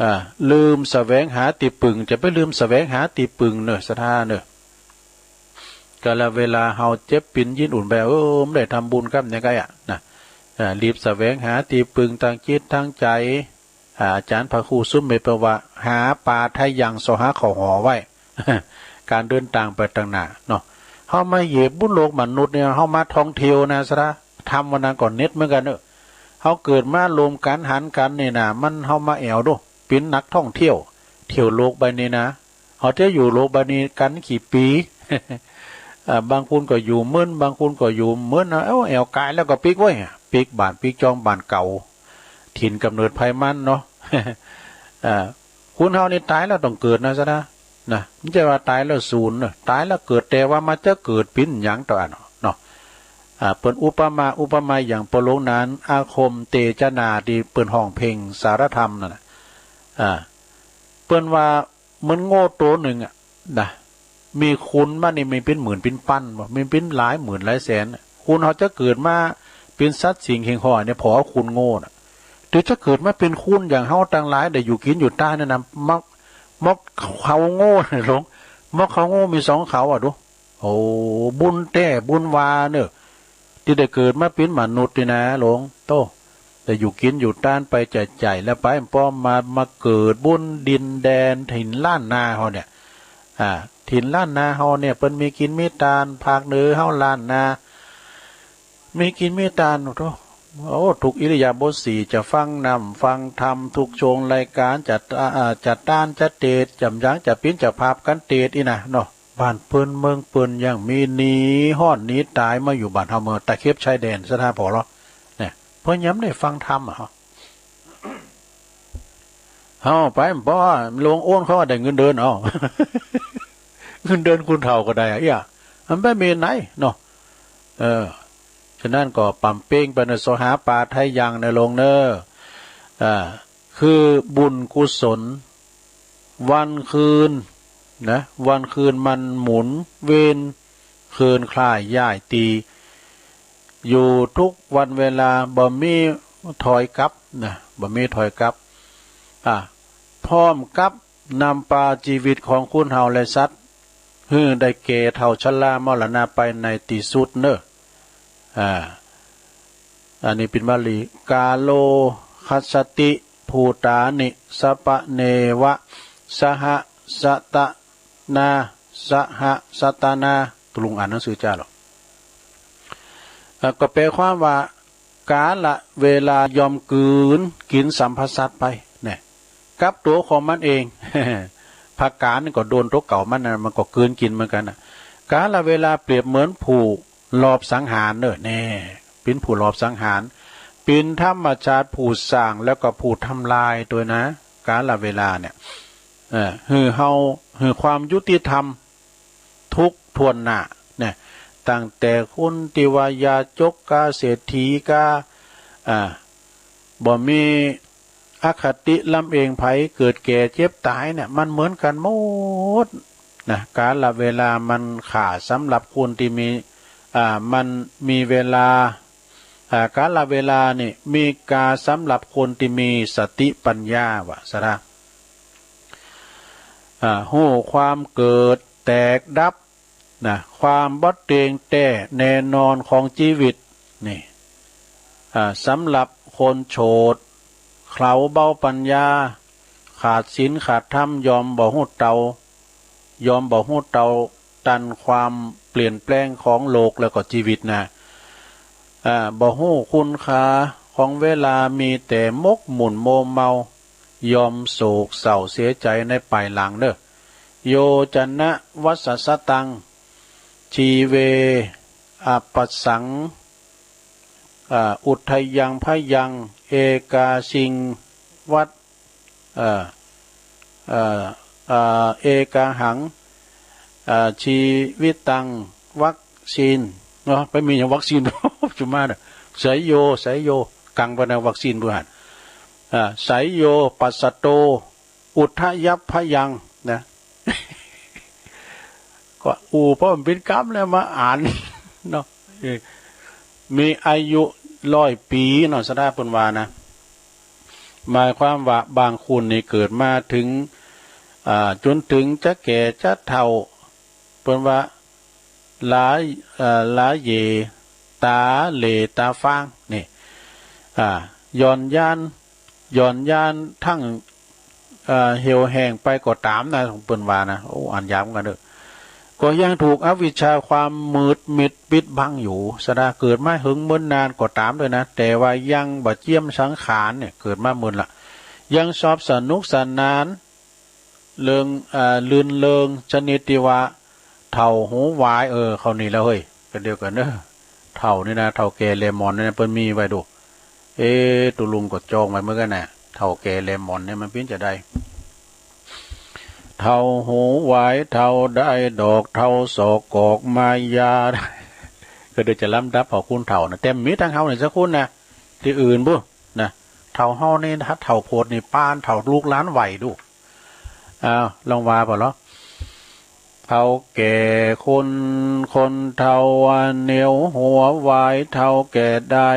อ่า ลืมแสวงหาตี้พึ่ง จะไปลืมแสวงหาตี้พึ่งเนอะ ศรัทธาเนอะ กาลเวลาเฮาเจ็บปินยินอุ่นแบบ เออ บ่ได้ทำบุญกำยังไงอะ นะ อ่า รีบแสวงหาตี้พึ่งทางจิตทางใจ อ่า อาจารย์พระครูสุเมธเปิ้นว่า หาปลาไถ่ยังเสาะหาข้าวหอไว้ การเดินตางไปตังหน้าเนาะ เฮามาเหยียบบุญโลกมนุษย์เนี่ย เฮามาท่องเที่ยวนะ ศรัทธา ธรรมวันนั้นก็เหน็ดเหมือนกันเนอะ เฮาเกิดมาร่วมกันหันกันนี่นะ มันเฮามาแอ่วโด เป๋นนักท่องเที่ยว เที่ยวโลกใบนี้นะ เฮาจะอยู่โลกใบนี้กันกี่ปี อ่า บางคนก็อยู่หมื่น บางคนก็อยู่หมื่นนะ เอ้า แอ่วกายแล้วก็ปิ๊กเว้ย ปิ๊กบ้านปิ๊กจองบ้านเก่า ถิ่นกำเนิดไผมันเนาะ อ่า คนเฮานี่ตายแล้วต้องเกิดนะ ศรัทธา นะ บ่ใจ้ว่าตายแล้วสูญเนอะ ตายแล้วเกิด แต่ว่ามันจะเกิดเป๋นหยังต่ออันเนาะ อ่า เปิ้นอุปมา อุปไมยอย่างปอหลวงนานอาคมเตจนา ตี้เปิ้นฮ้องเพลงสารธรรมนั่นน่ะ อ่า เปิ้นว่าเหมือนโง่ตัวหนึ่งอะนะ มีคุณมันนี่มีเป็นหมื่นเป็นปันบ่ มีเป็นหลายหมื่นหลายแสน คุณเขาจะเกิดมาเป็นสัตว์สิ่งแห่งห้อยเนี่ย พอเอาคุณโง่น่ะ หรือจะเกิดมาเป็นคุณอย่างเฮาตังหลาย ได้อยู่กินอยู่ใต้นั่นนะ มัก มักเขาโง่หลวง มักเขาโง่มีสองเขาอะดู โอ้ บุญแท้บุญวาเนอะ ที่ได้เกิดมาเป็นมนุษย์นี่นะหลวง โต ได้อยู่กินอยู่ต้านไปจ่ายๆ แล้วไป พอมา มาเกิดบุญดินแดนถิ่นล้านนาเฮาเนี่ย อ่า ถิ่นล้านนาเฮาเนี่ย เปิ้นมีกินมีตาน ภาคเหนือเฮาล้านนา มีกินมีตาน โต โอ้ ทุกอิริยาบถสี่ จะฟังน้ำฟังธรรม ทุกช่วงรายการ จะ อ่า จะตาน จะเตศน์ จะหยัง จะปิ้น จะภาพกันเตศน์ อี้นะเนาะ บ้านเปิ้นเมืองเปิ้นยังมีหนีฮ้อนหนีตายมาอยู่บ้านเฮาเมืองตะเข็บชายแดน สถาพรเหรอ เนี่ย เปิ้นยังได้ฟังธรรมอะ เฮาไป เพราะว่าหลวงโอนเขาว่าได้เงินเดือน เอ้า เงินเดือนคุณเฒ่าก็ได้อะ เอี้ย มันบ่มีไหนเนาะ เออ ฉะนั้นก็ปรับเปลี่ยนไปเนอะ เสาะหาปลาไถ่ย่างเนอะหลวงเนอะ อ่า คือบุญกุศล วันคืนนะ วันคืนมันหมุนเวียนเคลื่อนคลายย้ายตี อยู่ทุกวันเวลา บ่มีถอยกลับนะ บ่มีถอยกลับ อ่ะ พร้อมกับนำปาชีวิตของคนเฮาและสัตว์ หื้อได้แก่เฒ่าชรามรณะไปในที่สุดเนอะ อ่า อันนี้เป็นบาลี กาโล คัสสติ ภูตานิ สัพพะเนวะ สหะสตะนา สหะสตะนา ตกลงอ่านหนังสือจ้าเหรอ เอ่อ ก็แปลความว่า กาละเวลาย่อมกลืนกินสัมพสัตว์ไป เนี่ย กับตัวของมันเอง ผักกาดนี่ก็โดนตัวเก่ามันนะ มันก็กลืนกินเหมือนกันนะ กาละเวลาเปรียบเหมือนผู้ลอบสังหารเนอะ แน่ เป็นผู้ลอบสังหาร เป็นธรรมชาติผู้สร้างแล้วก็ผู้ทำลายด้วยนะ กาละเวลาเนี่ย เอ่อ หื้อเฮา หื้อความยุติธรรม ทุกข์ถ้วนหน้าเนี่ย ตั้งแต่คนที่ว่ายาจกกาเศรษฐีกา อ่า บ่มีอคติลำเอียงไผ เกิดแก่เจ็บตายเนี่ย มันเหมือนกันหมดนะ กาลเวลามันขาดสำหรับคนที่มี อ่า มันมีเวลา อ่า กาลเวลานี่มีกาสำหรับคนที่มีสติปัญญา ว่าซะนะ อ่า ฮู้ความเกิดแตกดับนะ ความบ่เตียงแท้แน่นอนของชีวิตนี่ อ่า สำหรับคนโฉด เขลาเบาปัญญา ขาดศีลขาดธรรม ย่อมบ่ฮู้เตา ย่อมบ่ฮู้เตาตันความเปลี่ยนแปลงของโลกแล้วก็ชีวิตนะ อ่า บ่ฮู้คุณค่าของเวลา มีแต่หมกหมุ่นมัวเมา ย่อมโศกเศร้าเสียใจในภายหลังเด้อ โยจะนะวัสสะสะตัง ชีเว อปัสสัง อ่า อุทยังพยัง เอกาสิงวัต เอ่อ เอ่อ เอ่อ เอกาหัง เอ่อ ชีวิตัง วัคซีน เนาะ ไปมีอย่างวัคซีน จุมาเด้อ ไสโย ไสโย กังปะนะ วัคซีน เปื้อหัน อ่า ไสโย ปัสสะโต อุทยัพพยัง นะ ก็อู้ เพราะมันเป็นกรรมแล้วมาอ่าน เนาะ เออ มีอายุร้อยปีเนาะ สะดาเปิ้นว่านะ หมายความว่าบางคนนี่เกิดมาถึง อ่า จนถึงจะแก่จะเฒ่า เปิ้นว่า หลา เอ่อ หลาเหย่ ต๋าเหล่ต๋าฟาง นี่ อ่า ย่อนยาน ย่อนยานทั้ง เอ่อ เหี่ยวแห้งไปก็ต๋ามนะ เปิ้นว่านะ โอ้ อ่านยากเหมือนกันเด้อ ก็ยังถูกอวิชชาความมืดมิดปิดบังอยู่ สะดา เกิดมาเหิงเมินนานก็ต๋ามด้วยนะ แต่ว่ายังบ่เจียมสังขารเนี่ย เกิดมาเมินละ ยังชอบสนุกสนาน เริง อ่า รื่นเริงชนิดที่ว่า เฒ่าหูหวาย เออ เข้านี่แล้วเฮ้ย กันเดียวกันเด้อ เฒ่านี่นะ เฒ่าแก่แหลมหมอนนี่นะ เปิ้นมีไว้ดู เอ๊ะ ตุลุงก็จองไว้เหมือนกันนะ เฒ่าแก่แหลมหมอนเนี่ย มันเป็นจะได้ เฒ่าหูหวาย เฒ่าได้ดอก เฒ่าศอกกอกมายา ก็เดี๋ยวจะล้ำดับของคนเฒ่านะ แต่มีตังเฮานี่สักคนนะ ตี้อื่นบุนะ เฒ่าเฮานี่ เฒ่าโพดนี่ปาน เฒ่าลูกหลานไหวดู อ้าว ลองว่าบ่ลอ เฒ่าแก่คน คนเฒ่าเหนียวหัวไหว เฒ่าแก่ได้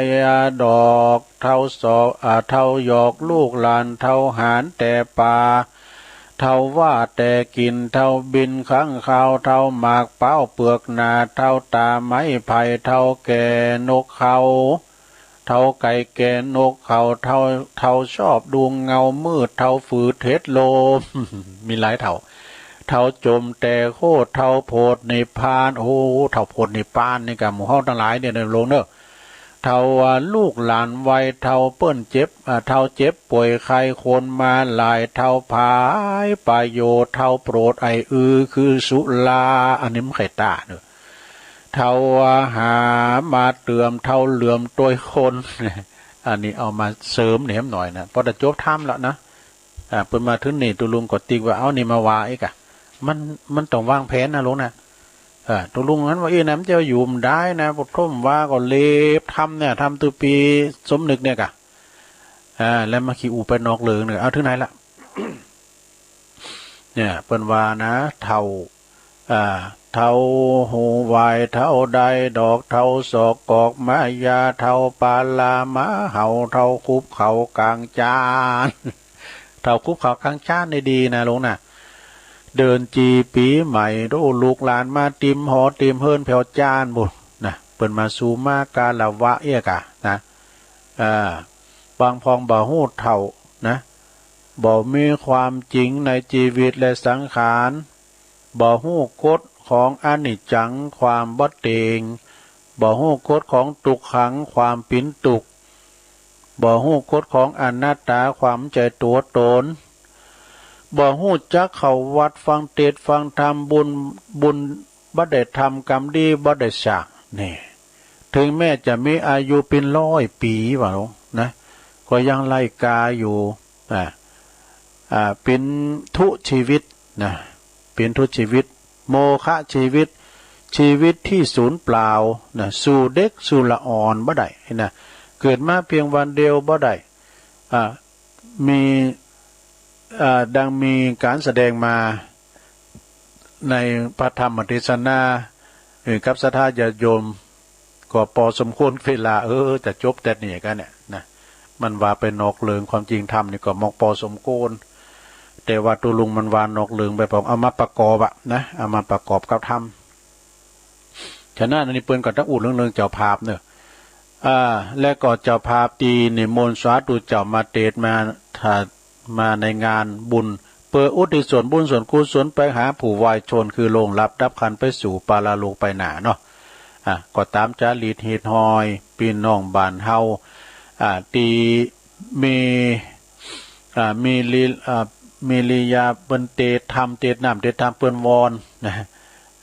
ดอก เฒ่าสอก อ่า เฒ่าหยอกลูกหลาน เฒ่าหานแต่ปลา เฒ่าว่าแต่กิน เฒ่าบินค้างคาว เฒ่าหมากเป๊าเปลือกหนา เฒ่าตาไม้ไผ่ เฒ่าแก่นกเขา เฒ่าไก่แก่นกเขา เฒ่า เฒ่าชอบดูเงามืด เฒ่าฝืดเห็ดโลม มีหลายเฒ่า เฒ่าจมแต่โคตร เฒ่าโพดนิพพาน โอ้ เฒ่าโพดนิพพานนี่ก็หมู่เฮาตังหลายเนี่ยนะลงเนอะ เฒ่าว่าลูกหลานวัยเฒ่าเปิ้นเจ็บ อ่า เฒ่าเจ็บป่วยไข้คนมาหลาย เฒ่าผายประโยชน์ เฒ่าโปรดไอ้อือคือสุรา อันนี้มันไข่ตาเนอะ เฒ่าว่าหามาเติม เฒ่าเหลื่อมตวยคน อันนี้เอามาเสริมแหนมหน่อยนะ พอจะจบธรรมแล้วนะ อ่า เปิ้นมาถึงนี่ ตุลุงก็ติ๊กว่า เอานี่มาว่าอีกอะ มัน มันต้องวางแผนนะลงนะ อ่า ตุลุงนั้นว่า เอ้ยนะ มันจะอยู่บ่ได้นะ ปฐมว่าก็เล็บธรรมเนี่ย ธรรมตื้อปีสมนึกเนี่ยกะ อ่า แล้วมาขี้อู่ไปนอกเรื่องเนี่ย เอาถึงไหนละ เนี่ย เปิ้นว่านะ เฒ่า อ่า เฒ่าหูไหว เฒ่าได้ดอก เฒ่าสอกกอกมายา เฒ่าปาลาหมาเห่า เฒ่าคุบเข่ากลางจาน เฒ่าคุบเข่ากลางจานนี่ดีนะลงนะ เดินจีปีใหม่ โอ้ ลูกหลานมาเต็มหอเต็มเฮือนแผวจานบุญนะ เปิ้นมาสู่มาคารวะเอี้ยกะนะ อ่า บางพองบ่ฮู้เฒ่านะ บ่มีความจริงในชีวิตและสังขาร บ่ฮู้กฎของอนิจจัง ความบ่เที่ยง บ่ฮู้กฎของทุกขัง ความเป๋นทุกข์ บ่ฮู้กฎของอนัตตา ความบ่ใจ้ตั๋วตน บ่ฮู้จักเข้าวัดฟังเทศน์ฟังธรรม บุญ บุญบ่ได้ทำ กรรมดีบ่ได้สร้าง นี่ ถึงแม้จะมีอายุเป๋นร้อยปี๋ว่าลงนะ ก็ยังไร้ค่าอยู่ อ่า อ่า เป๋นทุชีวิตนะ เป๋นทุชีวิต โมฆะชีวิต ชีวิตที่สูญเปล่านะ สู่เด็กสู่ละอ่อนบ่ได้นะ เกิดมาเพียงวันเดียวบ่ได้ อ่า มี อ่า ดังมีการแสดงมาในพระธรรมเทศนา เอ่อ กับศรัทธาญาติโยม ก็ปอสมควรเวลา เออ จะจบแต่นี่กันเนี่ยนะ มันว่าไปนอกเรื่อง ความจริงธรรมนี่ก็มอกปอสมควร แต่ว่าตุลุงมันว่านอกเรื่องไป ผมเอามาประกอบอะนะ เอามาประกอบกับธรรม ฉะนั้นอันนี้เปิ้นก็ต้องอู้เรื่อง เรื่องเจ้าภาพเนอะ อ่า และก็เจ้าภาพตี้นิมนต์สาธุเจ้ามาเทศน์มา ถ้า มาในงานบุญ เปื้ออุทิศส่วนบุญส่วนกุศลไปหาผู้วายชน คือล่วงลับดับขันธ์ไปสู่ปรโลกไปหน้าเนาะ อ่ะ ก็ต๋ามจารีตฮีตฮอย ปี้น้องบ้านเฮา อ่า ตี้มี อ่า มีลี อ่า มีลียาเปิ้นเทศน์ธรรม เทศน์น้ำเทศน์ธรรมเปิ้นวอนนะ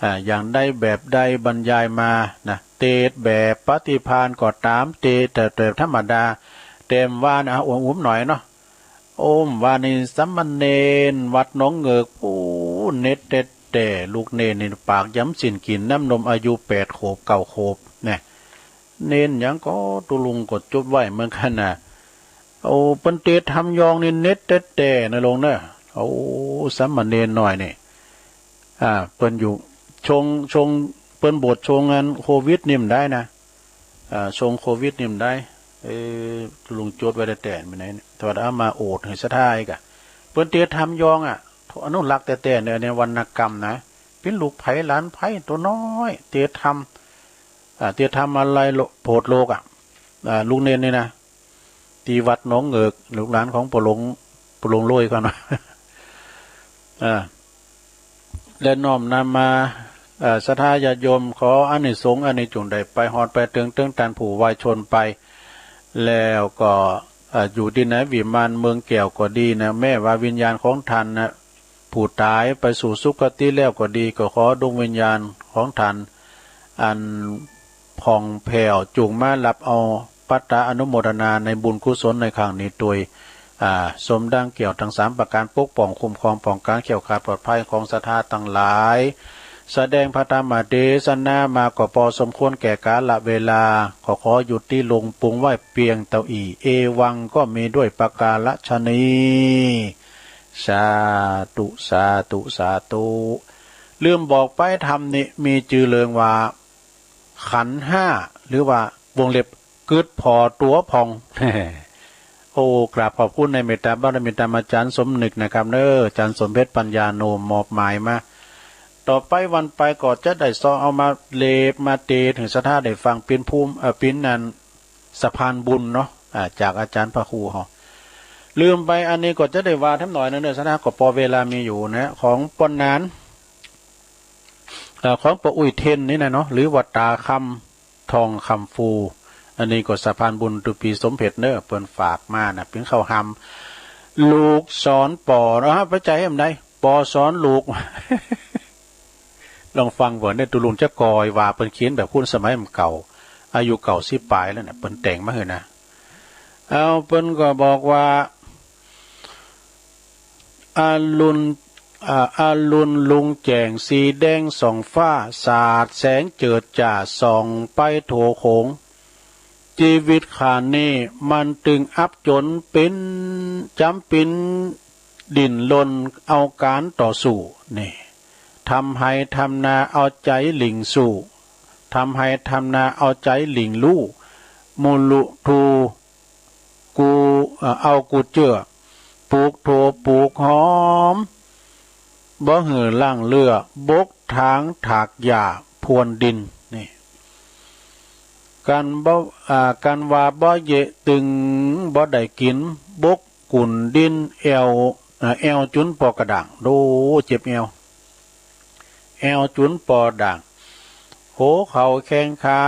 อ่า อย่างใดแบบใดบรรยายมานะ เทศน์แบบปฏิภาณก็ต๋าม เทศน์แต่ แต่ธรรมดา แต่ว่านะ อวมๆหน่อยเนาะ โอ้ม ว่านี่สามเณรวัดหนองเหงือก โอ้ เน็ตแต๊ๆ ลูกเณรนี่ปากยำสิ้นกิ๋นน้ำนม อายุแปดขวบเก้าขวบเนี่ย เณรหยังก็ตุลุงก็จดไว้เหมือนกันนะ โอ้ เปิ้นเทศน์ธรรมยองนี่เน็ตแต๊ๆนะลงเนอะ โอ้ สามเณรน้อยนี่ อ่า เปิ้นอยู่ช่วง ช่วง เปิ้นบวชช่วงอันโควิดนี่มันได้นะ อ่า ช่วงโควิดนี่มันได้ เออ ลุงจดไว้แต่แต่มื้อไหนเนี่ย แต่ว่าเอามาโอดให้ศรัทธาอีกอะ เปิ้นเตียธรรมยองอะ อนุรักษ์แต่แต่เนี่ย ในวรรณกรรมนะ เป็นลูกไผหลานไผตัวน้อย เตียธรรม อ่า เตียธรรมอะไรโล โพดโลกอะ อ่า ลุงเณรนี่นะ ที่วัดหนองเหงือก ลูกหลานของปู่หลวง ปู่หลวงโลยเขานะ อ่า และน้อมนำมา เอ่อ ศรัทธาญาติโยม ขออานิสงส์อันนี้จงได้ไปฮอดไปถึง ถึงท่านผู้วายชนไป แล้วก็ เอ่อ อยู่ที่ไหน วิมานเมืองแก้วก็ดีนะ แม้ว่าวิญญาณของท่านนะ ผู้ตายไปสู่สุคติแล้วก็ดี ก็ขอดวงวิญญาณของท่าน อันผ่องแผ้ว จงมารับเอาปัตตาอนุโมทนาในบุญกุศลในครั้งนี้โดย อ่า สมดังแก้วทั้งสามประการ ปกป้องคุ้มครองป้องกันแคล้วคลาดปลอดภัยของศรัทธาทั้งหลาย แสดงพระธรรมเทศนามาก็พอสมควรแก่กาลเวลา ขอขอหยุดที่ลงปรุงไว้เพียงเท่าอี้ เอวังก็มีด้วยประการฉะนี้ สาธุ สาธุ สาธุ ลืมบอกไป ธรรมนี่มีจื่อเรื่องว่า ขันธ์ห้า หรือว่าวงเล็บ กึ๊ดผ่อตั๋วผ่อง โอ้ กราบขอบคุณในเมตตาบารมีธรรมอาจารย์สมนึกนะครับเนอะ อาจารย์สมเพชรปัญญาโนมมอบหมายมา ต่อไปวันไปก็จะได้ซอเอามาเลบมาเตดให้ศรัทธาได้ฟังปิ้นภูมิ เอ่อ ปิ้นอันสะพานบุญเนาะ อ่า จากอาจารย์พระครูเฮา ลืมไปอันนี้ก็จะได้ว่าแถมหน่อยนึงเนอะ ศรัทธาก็พอเวลามีอยู่นะ ของปอนนาน เอ่อ ของป้ออุ๊ยเทนนี่นะเนาะ หรือว่าตาคำ ทองคำฟู อันนี้ก็สะพานบุญตุปีสมเพชรเนอะ เปิ้นฝากมานะ เปิ้นเข้าหำ ลูกสอนป้อ เอ้า ไปใจเอ็มใด ป้อสอนลูก ลองฟังเปิ้นเนี่ย ตุลุงจะกอยว่าเปิ้นเขียนแบบคนสมัยมันเก่า อายุเก้าสิบปลายแล้วเนี่ย เปิ้นแต่งมาหื้อนะ เอา เปิ้นก็บอกว่า อรุณ อ่า อรุณลุงแจ่งสีแดงส่องฟ้า สาดแสงเจิดจ้าส่องไปทั่วโขง ชีวิตข้านี้มันตึงอับจน ปิ้น จ๋ำปิ้น ดิ้นรนเอาก๋านต่อสู้นี่ ทำไฮ่ทำนาเอาใจ๋หลิ้งสู้ ทำไฮ่ทำนาเอาใจ๋หลิ้งลู่ มูลุทู กู เอ่อ เอากูเจื้อ ปลูกถั่วปลูกหอม บ่หื้อล้างเลือ บกถางถากหญ้าพรวนดิน นี่ กันบ่ อ่า กันว่าบ่เยะตึงบ่ได้กิ๋น บกกุ่นดินแอ่ว อ่า แอ่วจุ๋นปอกระด้าง โด เจ็บแอ่ว แอ่วจุ๋นปอด้าง หัวเข่าแข้งขา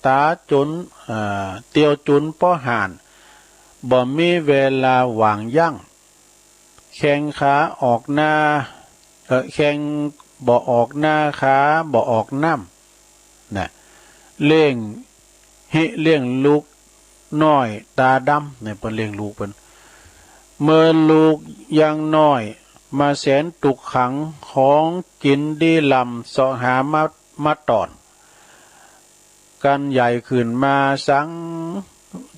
ต๋าจุ๋น เอ่อ เตียวจุ๋นปอห่าน บ่มีเวลาว่างยั้ง แข้งขาออกนา เอ่อ แข้งบ่ออกนา ขาบ่ออกน้ำ นะ เลี้ยง ฮิเลี้ยงลูกน้อยต๋าดำ เนี่ย เปิ้นเลี้ยงลูกเปิ้น เมื่อลูกยังน้อย มาแสนตุกขัง ของกิ๋นดีล้ำ เสาะหามา มาต้อน กันใหญ่ขึ้นมาสัง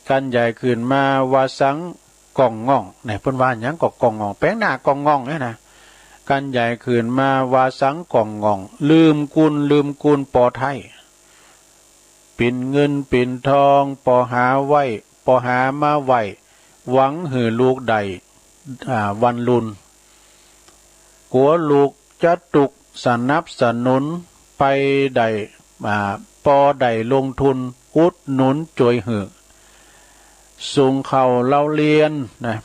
กันใหญ่ขึ้นมาว่าสังก่องง่อง เนี่ย เปิ้นว่าหยังก็ก่องง่อง แปลงหน้าก่องง่องเนี่ยนะ กันใหญ่ขึ้นมาว่าสังก่องง่อง ลืมกุน ลืมกุนปอไท้ ปิ่นเงินปิ่นทอง ปอหาไว้ ปอหามาไว้ หวังหื้อลูกได้ อ่า วันลุน กั๋วลูกจะตุกข์ สนับสนุน ไปได้ อ่า ปอได้ลงทุน อุดหนุนจ่วยหื้อ ส่งเข้าเล่าเรียน นะ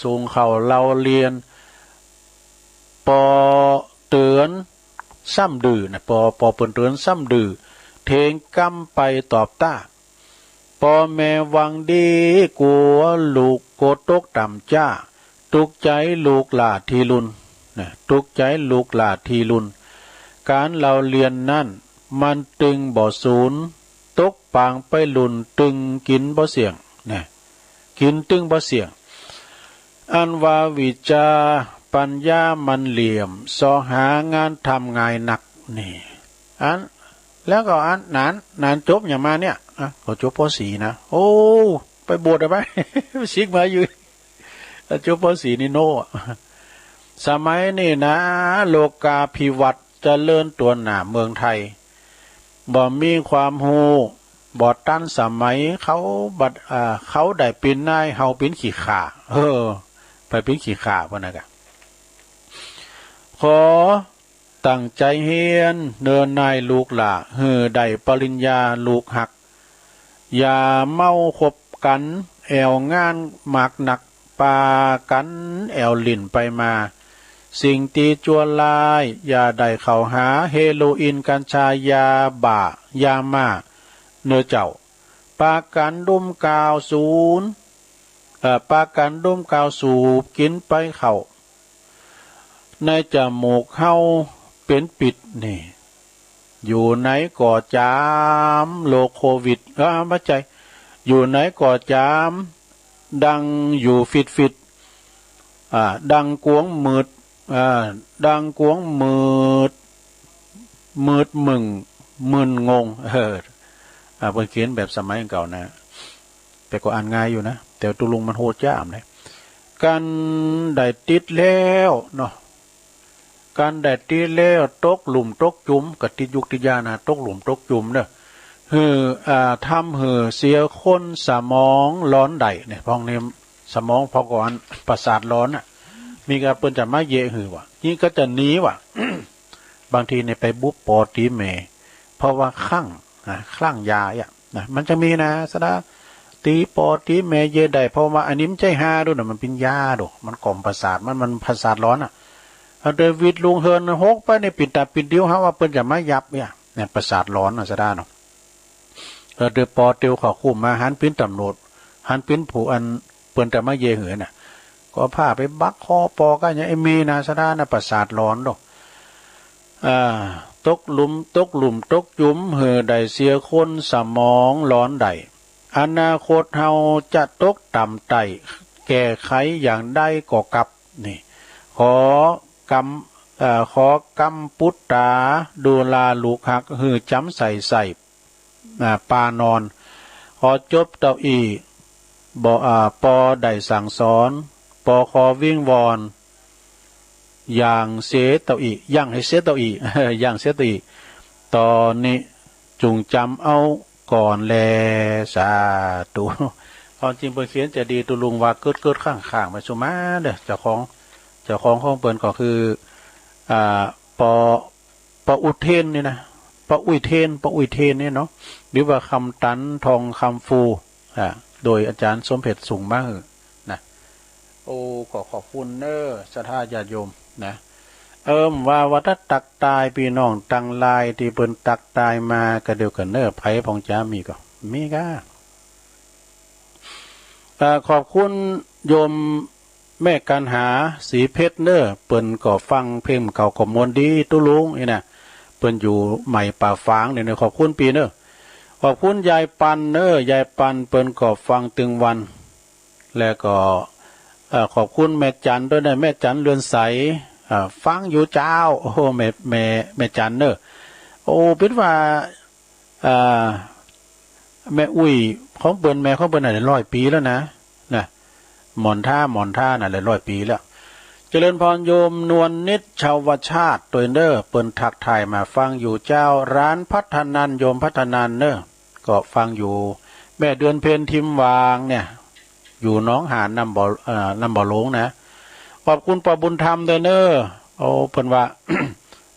ส่งเข้าเล่าเรียน ปอเตือนซ้ำดื้อนะ ปอ ปอเปิ้นเตือนซ้ำดื้อ เทงกำไปตอบต้า ปอแม่หวังดี กั๋วลูกโกตกต่ำจ้า ตุ๊กใจ๋ลูกหล้าทีลุน นะ ตุ๊กใจ๋ลูกหล้าทีลุน ก๋านเล่าเรียนนั้น มันตึงบ่สูญ ตกปางไปลุน ตึงกิ๋นบ่เสี้ยง นะ กิ๋นตึงบ่เสี้ยง อันว่าวิชาปัญญามันเหลี่ยม เสาะหางานทำง่ายนัก นี่ อัน แล้วก็อันหนาน หนานจบหยังมาเนี่ย อ่ะ ก็จบ ป.สี่ นะ โอ้ ไปบวชเอาไป ไปสิกมาอยู่ จบ ป.สี่ นี่โน่ สมัยนี้นะ โลกาภิวัตน์เจริญตั๋วหน้าเมืองไทย บ่มีความฮู้ บ่ตันสมัย เขาบัด อ่า เขาได้เป๋นนาย เฮาเป๋นขี้ข้า เออ ไปเป๋นขี้ข้า เปิ้นนะกะ ขอตั้งใจ๋เฮียน เนินนายลูกหล้า หื้อได้ปริญญาลูกฮัก อย่าเมาคบกั๋น แอ่วงานมากนัก ปากั๋นแอ่วหลิ้นไปมา สิ่งตี้จั่วร้าย อย่าได้เข้าหา เฮโรอีน กัญชา ยาบ้า ยาม่า เน่อเจ้า ปากั๋นดุมกาวสูบ เอ่อ ปากั๋นดุมกาวสูบ กิ๋นไปเข้า ในจมูกเฮาเป๋นปิดนี่ อยู่ไหนก็จาม โรคโควิด เอ้อ บ่ใจ้ อยู่ไหนก็จาม ดังอยู่ฟิดๆ อ่า ดังกวงมืด อ่า ดังกวงมืด มืดมึง มึนงง เออ อ่า เปิ้นเขียนแบบสมัยเก่านะ แต่ก็อ่านง่ายอยู่นะ แต่ตุลุงมันโหดจ้ามเลย กันได้ติดแล้วเนาะ กันได้ติดแล้ว ตกหลุมตกจุม ก็ติดยุคติดยานะ ตกหลุมตกจุมเนอะ หื้อ อ่า ทำหื้อเสียคนสมองหลอนได้เนี่ย พวกนี้สมองพวกก่อนประสาทหลอนน่ะ มีก็เปิ้นจะมาเยะหื้อวะ นี่ก็จะหนีวะ บางทีเนี่ยไปบุบปอตีแม่ เพราะว่าคลั่งนะ คลั่งยาอ่ะนะ มันจะมีนะ สะดา ตีปอตีแม่เยอะได้ เพราะว่าอันนี้มันใช่ฮาดูนะ มันเป็นยาดู มันกล่อมประสาท มัน มันประสาทหลอนอ่ะ เอาเดวิดลุงเฮิร์นหกไปเนี่ย ปิดตาปิดดิ้ว หาว่าเปิ้นจะมายับเนี่ย เนี่ย ประสาทหลอนนะ สะดาเนาะ เออ เดปอเตียวเขาคุมมา หันปิ้นตำรวจ หันปิ้นผู้อันเปิ้นจะมาเยอะหื้อน่ะ ก็พาไปบักคอปอกันอย่างไอ้เมนาสะดานะ ประสาทหลอนดอก อ่า ตกหลุม ตกหลุม ตกจุม หื้อได้เสียคนสมองหลอนได้ อนาคตเฮาจะตกต่ำใต้ แก้ไขอย่างใดก็กลับ นี่ ขอกำ เอ่อ ขอกำปุตตา ดูลาลูกฮัก หื้อจำใส่ใส่ อ่า ปานอน ขอจบเต้าอี้ บ่ อ่า ปอได้สั่งสอน ปอขอวิงวอน อย่างเสียเต้าอี้ อย่างให้เสียเต้าอี้ อย่างเสียเต้าอี้ ตอนนี้จุงจำเอาก่อนแล สาธุ ความจริงเปิ้นเขียนจะดี ตุลุงว่าเกิดๆ ข้างๆ ไปสุมาเด้อ เจ้าของ เจ้าของของเปิ้นก็คือ อ่า ปอ ปออุเทนนี่นะ ปออุยเทน ปออุยเทนนี่เนาะ หรือว่าคำตัน ทองคำฟู อ่า โดยอาจารย์สมเพชรส่งมาหื้อนะ โอ้ ขอขอบคุณเน้อ ศรัทธาญาติโยมนะ เอิ้มว่า ว่าถ้าตักตายพี่น้องตังหลาย ที่เปิ้นตักตายมาก็เดียวกันเน้อ ไผพองจ๋ามีก็ มีก้า อ่า ขอบคุณโยมแม่กัญหา สีเพชรเน้อ เปิ้นก็ฟังเพลงเก่าก็ม่วนดี ตุ๊ลุงนี่นะ เปิ้นอยู่ใหม่ป่าฝางนี่นะ ขอบคุณปี้เน้อ ขอบคุณยายปันเน้อ ยายปันเปิ้นก็ฟังตึงวัน แล้วก็ เอ่อ ขอบคุณแม่จันด้วยนะ แม่จันเรือนใส อ่า ฟังอยู่เจ้า โอ้โห แม่ แม่ แม่จันเน้อ โอ้ เป็นว่า อ่า แม่อุ้ยของเปิ้น แม่ของเปิ้นน่ะได้ร้อยปีแล้วนะ นะ หมอนท่า หมอนท่าน่ะได้ร้อยปีแล้ว เจริญพรโยมนวลนิชชาวชาติตวยเน้อ เปิ้นทักทายมาฟังอยู่เจ้า ร้านพัฒนัน โยมพัฒนันเน้อ ก็ฟังอยู่ แม่เดือนเพ็ญทิมวางเนี่ย อยู่หนองหานน้ำบ่อ เอ่อ น้ำบ่อหลวงนะ ขอบคุณป้อบุญธรรมด้วยเน้อ โอ้ เปิ้นว่า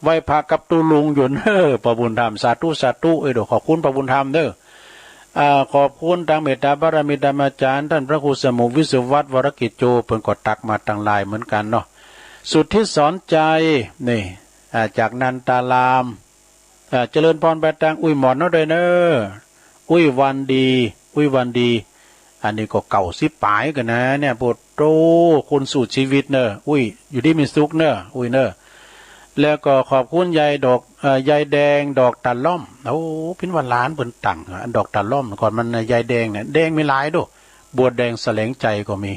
ไหว้พระกับตุ๊ลุงอยู่เน้อ ป้อบุญธรรม สาธุ สาธุ เอ้ย เดี๋ยวขอบคุณป้อบุญธรรมเน้อ อ่า ขอบคุณตางเมตตาบารมีธรรมาจารย์ ท่านพระครูสมุทรวิศวัตร วรกิจโจ เปิ้นก็ตักมาตังหลายเหมือนกันเนาะ สุทธิสอนใจ นี่ อ่า จากนันตาราม อ่า เจริญพรไปตางอุ้ยหมอนเนาะด้วยเน้อ อุ้ยวันดี อุ้ยวันดี อันนี้ก็เก้าสิบปลายกันนะเนี่ย โพดโธ่ คนสู้ชีวิตเน้อ อุ้ย อยู่ดีมีสุขเน้อ อุ้ยเน้อ แล้วก็ขอบคุณยายดอก เอ่อ ยายแดงดอกตาล่อม โอ้ เป็นว่าหลานเปิ้นตั้ง อันดอกตาล่อมก่อนมัน ยายแดงเนี่ย แดงมีหลายโด้ บัวแดงแสลงใจก็มี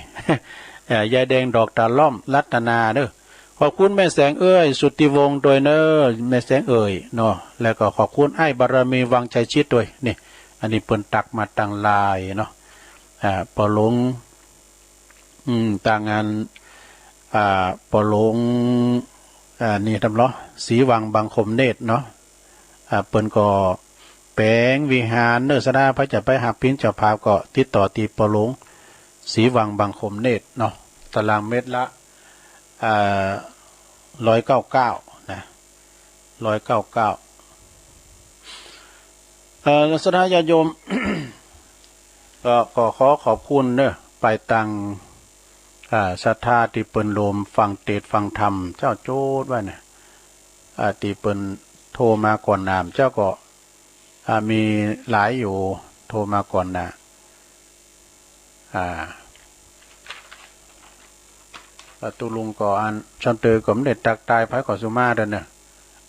เอ่อ ยายแดงดอกตาล่อม รัตนาเน้อ ขอบคุณแม่แสงเอื้อย สุทธิวงศ์ด้วยเน้อ แม่แสงเอื้อยเนาะ แล้วก็ขอบคุณอ้ายบารมี วังชัยชิดด้วย นี่ อันนี้เปิ้นตักมาตังหลายเนาะ อ่า ป้อหลวง อืม ตางาน อ่า ป้อหลวง อ่า นี่ทำเหรอ ศรีวังบังคมเนตรเนาะ อ่า เปิ้นก็แป๋งวิหารเน้อ ศรัทธา ไผจะไปฮับเป๋นเจ้าภาพก็ติดต่อตี้ป้อหลวง ศรีวังบังคมเนตรเนาะ ตารางเมตรละ อ่า ร้อยเก้าเก้า นะ ร้อยเก้าเก้า เอ่อ ศรัทธาญาติโยม ก็ ก็ขอขอบคุณเน้อ ไปตาง อ่า ศรัทธาตี้เปิ้นโรมฟังเตสน์ฟังธรรม เจ้าโจทย์ไว้นะ อ่า ตี้เปิ้นโทรมาก่อนหน้า เจ้าก็ อ่า มีหลายอยู่ โทรมาก่อนหน้า อ่า อ่า ตุ๊ลุงก็อัน ช่างเตยก็บ่ได้ตักตายไผก็สุมาเด้อเนาะ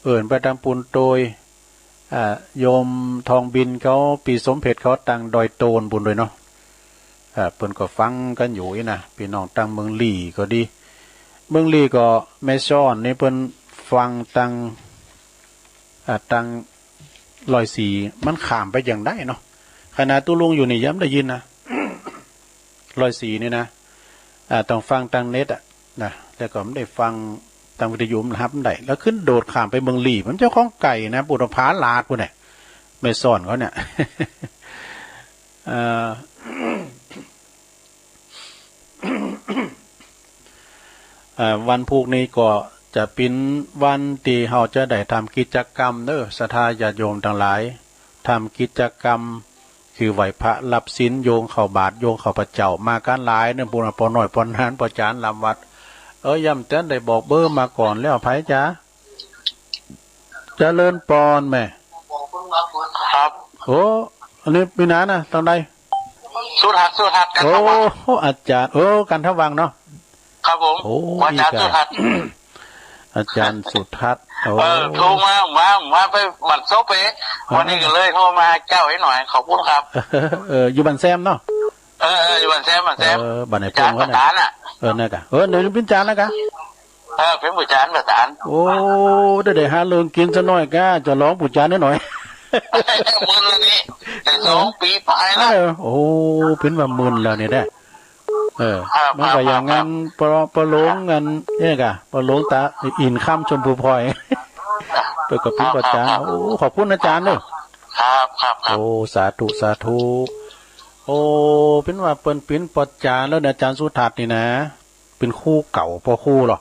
เอิ้นไปตางปูนโตย อ่า โยมทองบินเขา ปี้สมเพชรเขาตางดอยโตนปูนโตยเนาะ อ่า เปิ้นก็ฟังกันอยู่อี้นะ ปี้น้องตางเมืองลี้ก็ดี เมืองลี้ก็แม่ซ้อนนี่เปิ้นฟังตาง อ่า ตังร้อยสี่ มันข้ามไปจั่งใดเนาะ ขนาดตุ๊ลุงอยู่นี่ยังบ่ได้ยินนะ ร้อยสี่ นี่นะ อ่า ต้องฟังตังเน็ตอะนะ แล้วก็บ่ได้ฟังตังวิทยุ มันฮับบ่ได้ แล้วขึ้นโดดข้ามไปเมืองลี้ มันเจ้าของไก่นะ ปูนผาลาดปูนน่ะ แม่สอดเขาเนี่ย เอ่อ เอ่อ วันพุธนี้ก็จะเป็นวันที่เราจะได้ทำกิจกรรมเด้อ ศรัทธาญาติโยมทั้งหลาย ทำกิจกรรมคือไหว้พระรับศีล โยงเข้าบาตร โยงข้าพเจ้า มากันหลายเด้อ ปูนน่ะ ป้อน้อย ป้อหนาน ป้อจ๋ารย์ ลำวัด เอ้ย ย้ำเตือน ได้บอกเบอร์มาก่อนแล้ว ไผจ๋า เจริญปอนแม่ ครับ โอ้ อันนี้มีหนานนะ ตังใด สุทัศน์ สุทัศน์ กัน โอ้ ทวัง อาจารย์ โอ้ กันทวังเนาะ ครับผม โอ้ อาจารย์ อีกอะ สุทัศน์ อาจารย์สุทัศน์ โอ้ เออ โทรมา มา มาไปบัตรซบไป อ่า วันนี้ก็เลยโทรมาเจ้าให้หน่อย ขอบคุณครับ เออ อยู่บ้านแซมเนาะ เออ เออ อยู่บ้านแซม บ้านแซม เออ บ้านไหน อาจารย์ พงษ์วะเนี่ย ประสานอะ เออ นั่นกะ เออ เดี๋ยวนี้เป็นอาจารย์แล้วกะ เออ เป็นผู้จารย์ประสาน โอ้ ได้ ได้หาเรื่องกินซะหน่อยกะ จะลองผู้จารย์นิดหน่อย มึนแล้วนี่ ได้สองปีปลายแล้ว เออ โอ้ เป็นว่ามึนแล้วนี่แหละ เออ ครับ มันก็อย่างงั้น ครับ ปะ ปะหลวง ครับ อันเนี่ยกะ ปะหลวงตาอินทร์คำชมพูพลอย เปิดกับเป็นอาจารย์ ครับ โอ้ ขอบคุณอาจารย์เด้อ ครับ ครับ ครับ โอ้ สาธุ สาธุ โอ้ เป็นว่าเปิ้นเป็นอาจารย์แล้วเนี่ย อาจารย์สุทัศน์นี่นะ เป็นครูเก่า ป้อครูเหรอ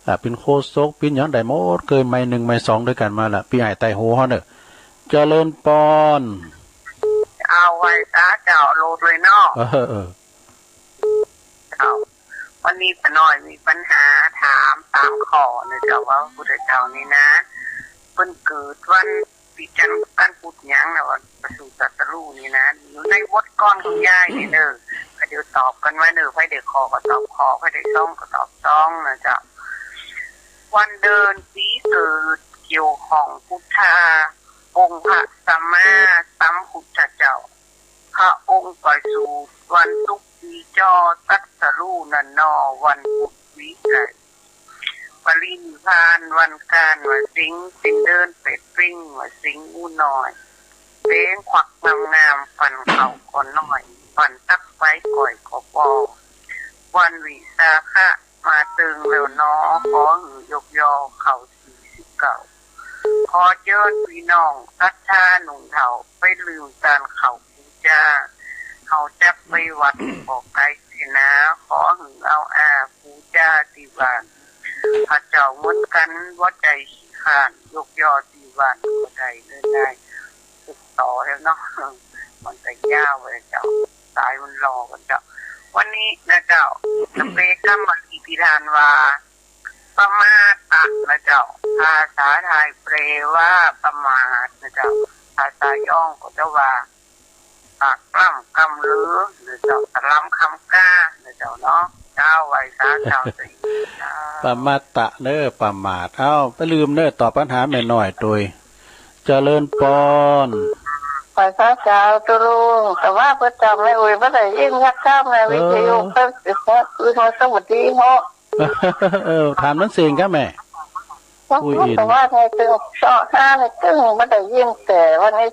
อ่า เป็นโฆษก เป็นหยังได้หมด เคยไมค์หนึ่งไมค์สองด้วยกันมาละ พี่อ้ายไต้หูเฮาเนอะ เจริญปอน เอาไหว้สาเจ้าโลดเลยเนาะ เออ เออ เจ้า วันนี้ป้าน้อยมีปัญหาถามสามข้อนะเจ้า ว่าพระพุทธเจ้านี่นะ เปิ้นเกิดวัน ปีจันทร์ วันพุธหยังนะ วันประสูติตรัสรู้นี่นะ อยู่ในบทกลอนของยายนี่เด้อ ก็เดี๋ยวตอบกันไว้เด้อ ไผได้ข้อก็ตอบข้อ ไผได้ซองก็ตอบซองนะเจ้า วันเดือนปีเกิดเกี่ยวของพุทธา องค์พระสัมมาสัมพุทธเจ้า พระองค์ประสูติวันศุกร์ปีจอ ตรัสรู้นั่นนอ วันพุธวิไล ปรินิพพานวันการว่าสิงห์ สิ้นเดือนแปดเพ็งว่าสิงห์หมู่น้อย แสงควักงามๆ ฟันเขาก็น้อย ฟันตักไฟก่อยก็ปอ วันวิสาขะมาเติงแล้วหนอ ขอหื้อยกยอเข้าสี่สิบเก้า ขอเจิญพี่น้องศรัทธาหนุ่มเฒ่า ไปลืมตานเข้า บูชา เฮาจักไปวัดบ่ไกลเสียนา ขอหื้อเอาอาบูชาตี้บ้าน พระเจ้าเหมือนกัน บ่ใจ้ขี้คร้าน ยกยอตี้บ้านก็ได้เด้อนาย สืบต่อแล้วเนาะ มันก็ยาวเลยเจ้า สายมันรอกันเจ้า วันนี้นะเจ้า สเปกคำอภิธานว่า ประมาทะนะเจ้า ภาษาไทยแปลว่าประมาทนะเจ้า ภาษาย้องก็จะว่า ปากกล้ำกำลือ หรือเจ้า ตะลำคำกล้า หรือเจ้าเนาะ เจ้าไหว้สาเจ้า ประมาทะเนอะ ประมาท เอ้า ไปลืมเนอะ ตอบปัญหาแม่น้อยโดย เจริญปอน ไหว้สาเจ้าตุ๊ลุง แต่ว่าเพิ่นจำแม่อุ้ยบ่ได้ยินจักคำ ในวิทยุ เออ เพิ่น เพิ่น เพิ่น สวัสดีเนาะ เออ ถามนั้นเสียงครับแม่ ก็ อุ้ย อิน แต่ว่าในตึงเสาะห้าในตึงไม่ได้ยิน แต่วันนี้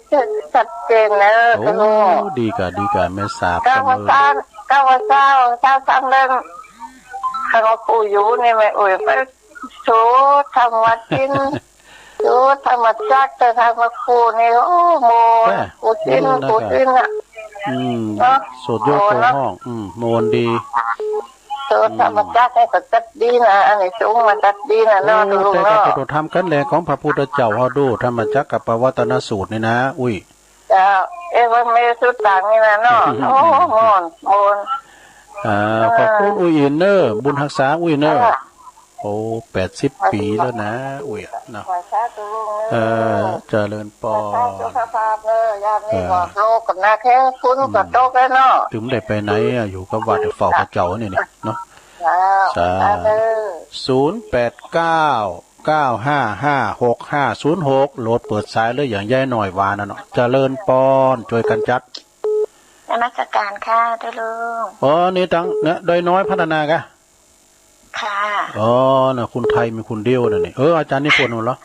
ชัดเจนแล้ว โอ้ ก็รู้ ดีกะ ดีกะ แม่สาบ เก้า ประเมิน วันเสาร์ เก้า วันเสาร์ เช้าสามเดือน ถ้าเราปู่อยู่นี่แม่อุ้ยไปสูทำวัดกิน สูธรรมจักร แต่ทำมาปู่นี่ โอ้ โมน แม่ ปู่สิน โมนนะ ปู่สินอะ อืม เนาะ สวดโยก โมน ตัว เนาะ ห้อง อืม โมนดี เออ อืม ธรรมจักรให้เขาจัดดีนะ อันนี้สูงมาจัดดีนะเนาะ โอ้ ลุงเนาะ แต่พระพุทธธรรมคันแรกของพระพุทธเจ้าเฮาดู ธรรมจักรกัปปวัตตนสูตรนี่นะ อุ้ย เจ้า เอวเมสุตังนี่นะเนาะ โอ้ ม่วน ม่วน อ่า เออ ขอบคุณอุ้ยอินเนอะ บุญฮักษาอุ้ยเนอะ เออ โอ้ แปดสิบปีแล้วนะ อุ้ยเนาะ ไหว้สาธุลุงเนอะ เออ เจริญปอน ไหว้สาธุพระพักตร์เนอะ ยามนี้ เออ ก็โตกันนะ แค่ฝนก็ตกแล้วเนาะ อืม ถึงได้ไปไหนอะ อยู่กับวัดเฝ้าพระเจ้านี่นี่เนาะ เจ้า สา สาธุ ศูนย์แปดเก้า เก้าห้าห้า หกห้าศูนย์หก โหลดเปิดสายเลย อย่างยายน้อยว่านั่นเนาะ เจริญปอน ช่วยกันจัด นมัสการค่ะ เจ้าลุง อ๋อ นี่ตังเนี่ย ดอยน้อยพัฒนากะ ค่ะ อ๋อ น่ะ คุณไทยมีคนเดียวน่ะนี่ เออ อาจารย์นิพนธ์เหรอ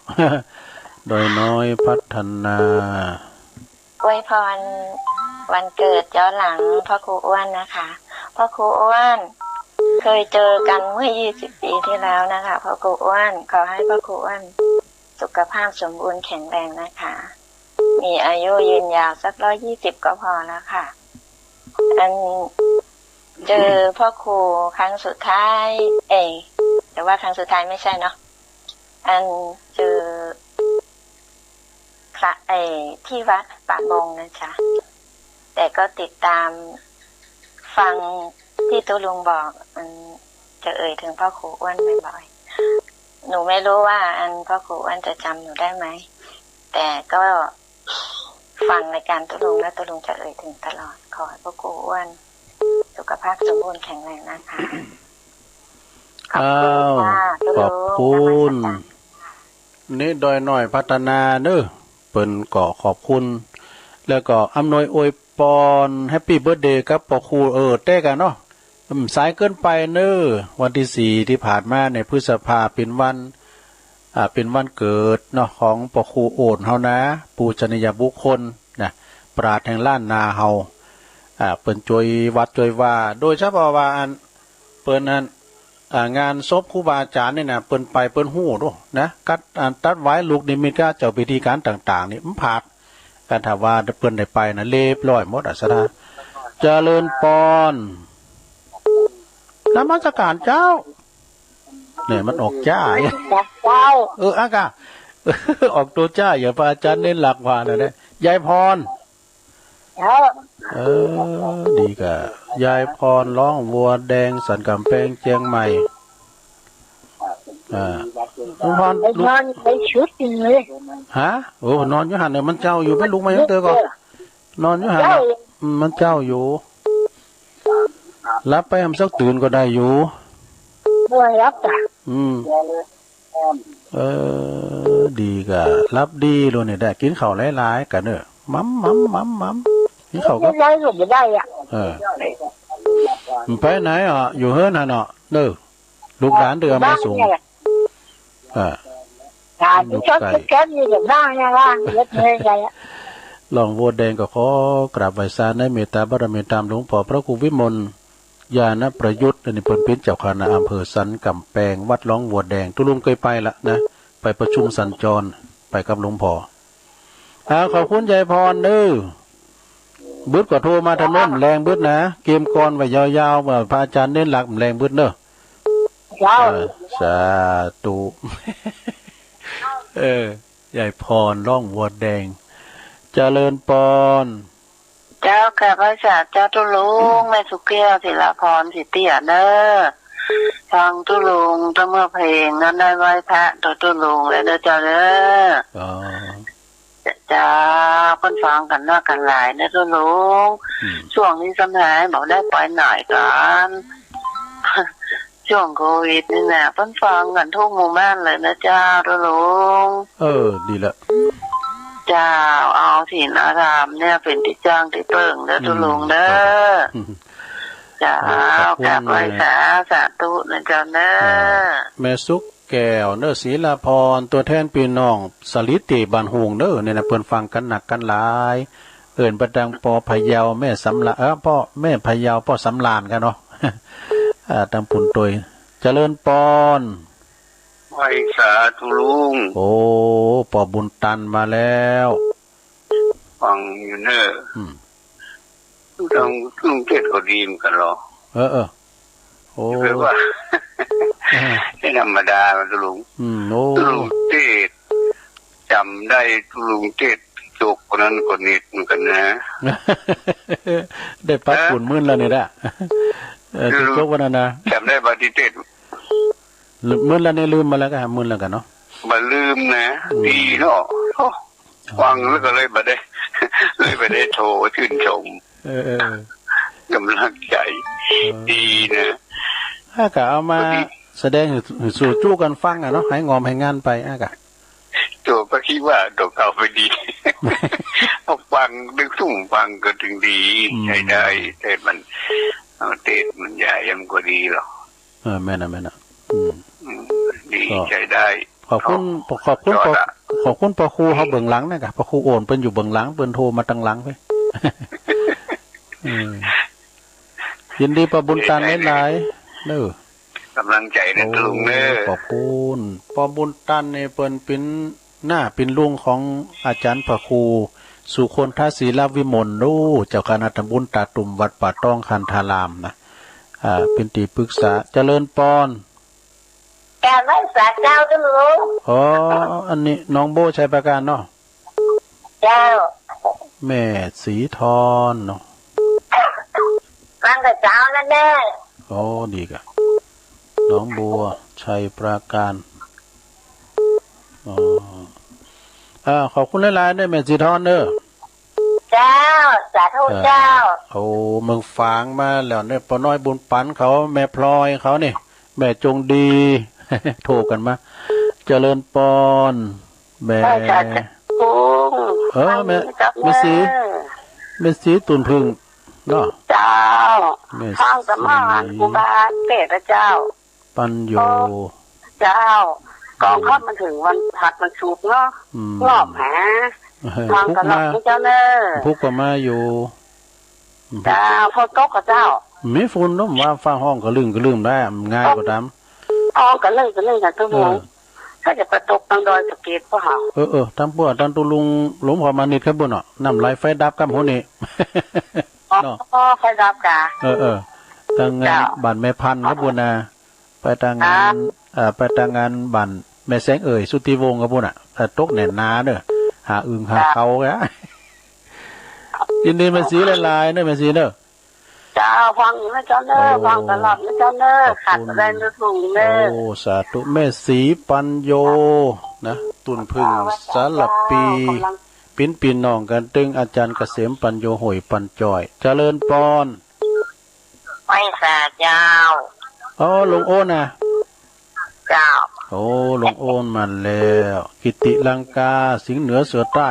ดอยน้อยพัฒนา อวยพรวันเกิดย้อนหลังพ่อครูอ้วนนะคะ พ่อครูอ้วน เคยเจอกันเมื่อ ยี่สิบ ปีที่แล้วนะคะ พ่อครูอ้วน ขอให้พ่อครูอ้วน สุขภาพสมบูรณ์แข็งแรงนะคะ มีอายุยืนยาวสัก ร้อยยี่สิบ ก็พอแล้วค่ะ อัน เจอพ่อครูครั้งสุดท้าย เอย แต่ว่าครั้งสุดท้ายไม่ใช่เนาะ อัน เจอ พระ เอ่อ ที่วัดป่าบงนะจ๊ะ แต่ก็ติดตามฟังที่ตุ๊ลุงบอก อืม จะเอ่ยถึงพ่อครูอ้วนบ่อยๆ หนูไม่รู้ว่าอันพ่อครูอ้วนจะจำหนูได้ไหม แต่ก็ฟังรายการตุ๊ลุงแล้วตุ๊ลุงจะเอ่ยถึงตลอด ขอให้พ่อครูอ้วน สุขภาพสมบูรณ์แข็งแรงนะคะ ขอบคุณค่ะ อ้าว ตุ๊ลุง ขอบคุณ นมัสการ นี่ดอยน้อยพัฒนาเนอะ เปิ้นก็ขอบคุณ แล้วก็อำนวยอวยปอน แฮปปี้เบิร์ธเดย์ กับพ่อครู เออ แต๊กะเนาะ อืม สายเกินไปเนอะ วันที่สี่ที่ผ่านมาเนี่ย พฤษภา เป็นวัน อ่า เป็นวันเกิดเนาะ ของพ่อครูโอนเฮานะ ปูชนียบุคคลนะ ปราชญ์แห่งล้านนาเฮา อ่า เปิ้นช่วยวัดช่วยว่า โดยเฉพาะว่าอัน เปิ้นอัน อ่า งานศพครูบาอาจารย์นี่นะ เปิ้นไปเปิ้นฮู้โดนะ กัด อ่า ตัดหวายลูกนิมิตกับเจ้าพิธีการต่างๆ นี่มันพลาด กันถ้าว่าเปิ้นได้ไปนะ เรียบร้อยหมดอะสะนะ เจริญปอน นมัสการเจ้า เนี่ยมันออกจ้า เจ้า เออ อะกะ ออกตัวจ้า อย่างพระอาจารย์เน้นหลักว่าน่ะเนี่ย ยายพร เจ้า เออ ดีกะ ยายพร ร้องวัวแดง สันกำแพง เชียงใหม่ อ่า ยายพร ไอ้นอนไปชุดหนึ่งเลย ฮะ โอ้ นอนอยู่หั่นเนี่ย มันเจ้าอยู่ ไปลุกมายังเตื้อก่อน นอนอยู่หั่นน่ะ เจ้า อืม มันเจ้าอยู่ หลับไปหำสักตื่นก็ได้อยู่ บ่หลับจ้ะ อืม เออ ดีกะ หลับดีโลดเนี่ย ได้กินข้าวหลายๆ กะเนอะ หม่ำๆๆๆ กินข้าวก็ ไม่ได้ก็ไม่ได้อะ เออ ไปไหนอ่ะ อยู่เฮือนหั่นเนาะ เด้อ ลูกหลานเด้อ มาส่ง บ้านเนี่ยแหละ อ่า หลานที่ชอบ อยู่ไกล แก๊กๆ อยู่บ้านเนี่ยว่า เฮ็ดเฮ็ดไงอะ ร้องวัวแดงก็ขอกราบไหว้สาในเมตตาบารมีตามหลวงพ่อพระครูวิมล ญาณประยุทธ์ อันนี้เปิ้นเป็นเจ้าคณะอำเภอสันกำแพง วัดร้องวัวแดง ตุ๊ลุงเคยไปละนะ ไปประชุมสัญจร ไปกับหลวงพ่อ อ่า ขอบคุณยายพรเด้อ บึดก็โทรมาถนนแรงบึดนะ เกมก่อนไว้ยาวๆ ว่าพระอาจารย์เน้นหลักแรงบึดเด้อ เจ้า เออ สาธุ เออ ยายพรร้องวัวแดง เจริญปอน เจ้าค่ะ พระสาเจ้าตุ๊ลุง แม่สุแก้ว ศิลาพร ศรีเตี้ยเนอะ ฟังตุ๊ลุงตั้งเมื่อเพลงนั้นได้ไหว้พระตัวตุ๊ลุงแล้วเด้อเจ้าเด้อ อ๋อ เจ้า เปิ้นฟังกันนักกันหลายเด้อตุ๊ลุง อืม ช่วงนี้สำหายบอกได้ไปไหนกัน ช่วงโควิดนี่นะ เปิ้นฟังกันทุกหมู่บ้านเลยนะเจ้าตุ๊ลุง เออ ดีละ เจ้า เอาศีลเอาธรรมเนี่ยเป็นที่จ้างที่เปิ้งเด้อตุ๊ลุงเด้อ อืม เจ้า เออ ขอบคุณ กราบไหว้ นะ สา สาธุนะเจ้าเด้อ เออ แม่สุแก้วเนอะ ศิลาพร ตัวแทนพี่น้องสลิดตี้บ้านฮุงเนอะ เนี่ยนะ เปิ้นฟังกันนักกันหลาย เอิ้นเปิ้นดังปอพะเยา แม่สำราญ เออ ป้อ แม่พะเยา ป้อสำราญกันเนาะ อ่า ตังปุ้นตวย เจริญปอน ไหว้สาตุ๊ลุง โอ้ ป้อบุญตันมาแล้ว ฟังอยู่เนอะ อืม ตุ๊ลุง ตุ๊ลุงเทศน์ก็ดีเหมือนกันเหรอ เออ เออ โอ้ แปลว่า อ่า ไม่ธรรมดานะตุ๊ลุง อืม โอ้ ตุ๊ลุงเทศน์ จำได้ตุ๊ลุงเทศน์ โจ๊กคนนั้นก็เน็ตเหมือนกันนะ ได้ปัด ฮะ ฝุ่นมึนแล้วนี่ละ เออ ตุ๊ลุง โจ๊กคนนั้นนะ จำได้บ่าตี้เทศน์ ลืม มึนแล้วนี่ ลืมมาแล้วก็หามึนแล้วกันเนาะ บ่าลืมนะ อืม ดีเนาะ โอ้ ฟังแล้วก็เลยบ่ได้ เลยบ่ได้โทรชื่นชม เออ เออ กำลังใจ เออ ดีนะ ถ้าก็เอามา พอดี แสดงสู่ สู่กันฟังอะเนาะ ให้งอมให้งานไปอะกะ ตัวก็คิดว่าดอกเอาไปดี พอฟังนึกซุ่มฟังก็ถึงดี อืม ใช้ได้ แต่มัน เอาเทศน์มันใหญ่มันก็ดีหรอก เออ แม่นอะ แม่นอะ อืม อืม ดี ก็ ใช้ได้ ขอบคุณ ขอบ ขอบคุณ ขอบ ขอบ ขอบคุณพ่อครูเขาเบื้องหลังนะครับ พ่อครูโอนเปิ้นอยู่เบื้องหลัง เปิ้นโทรมาทางหลังเพิ่น เออ ยินดีป้อบุญตันหลายๆ เด้อ กำลังใจนะ โอ้ ลุงเด้อ ขอบคุณ ป้อบุญตันนี่เปิ้นเป็นน้าเป็นลุงของอาจารย์พระครูสุคนทศิลวิมล โอ้ เจ้าคณะตำบลตาตุ่มวัดป่าตองคันธารามนะ อ่า เป็นที่ปรึกษา เจริญปอน กราบไหว้สาเจ้าเจ้าลุง อ๋อ อันนี้น้องโบชัยประการเนาะ เจ้า แม่สีทอนเนาะ ฟังแต่เช้านั่นแน่ อ๋อ ดีกะ น้องบัวชัยปราการ อ๋อ อ่า ขอบคุณหลายๆ เด้อ แม่สีทอนเด้อ เจ้า สาธุ เออ เจ้า โอ้ เมืองฝางมาแล้วเนี่ย ป้อน้อยบุญปันเขา แม่พลอยเขานี่ แม่จงดี โทรกันมา เจริญปอน แม่ เออ สาธุ เออ แม่ ฟังเจ้า แม่สี เออ แม่สีตุ่นผึ้งเนาะ เจ้า แม่สี ฟังสมาหารครูบาเทศน์นะเจ้า ปัญโย เออ เจ้า กองทัพมันถึงวันผัดวันศุกร์เนาะ อืม รอบหา เออ ฟังตลอด พุกมา นะเจ้าเนอะ พุกก็มาอยู่ เจ้า ฝนตกกับเจ้า มีฝนเนาะ ว่าฟ้าห้องกระลึงกระลึงได้ ง่ายกว่าตาม ห้องกระลึงกระลึงกันทุกหมู่ เออ ถ้าจะไปตกทางดอยสะเก็ดป่ะฮะ เออ เออ ตามพวกตามตุลุงหลวงพ่อมานิดครับบุญเนาะ น้ำไหลไฟดับครับหัวนี่ อ๋อ เนาะ ไฟดับกะ เออ เออ ทางงาน เจ้า บ้านแม่พันธุ์ครับบุญนะ ไปทางงาน อ่า เอ่อ ไปทางงานบ้านแม่แสงเอ่ย สุทธิวงศ์ครับบุญน่ะ แต่ตกแน่นหนาเด้อ หาอึ่งหา ครับ เขาแก ยินดีแม่สีหลายๆ เด้อ แม่สีเด้อ เจ้า ฟังอยู่นะเจ้าเนอะ โอ้ ฟังตลอดนะเจ้าเนอะ ขอบคุณ ขาดอะไรไม่ถูกเนอะ โอ้ สาธุ แม่สีปัญโยนะ ตุ่นผึ้ง เจ้า สารปี เจ้ากำลัง ปิ้นปีน้องกันตึง อาจารย์เกษมปัญโย ห้วยปัญจอย เจริญปอน ไหว้สาเจ้า อ๋อ ลุงโอนนะ เจ้า โอ้ ลุงโอนมาแล้ว กิติลังกา สิงห์เหนือเสือใต้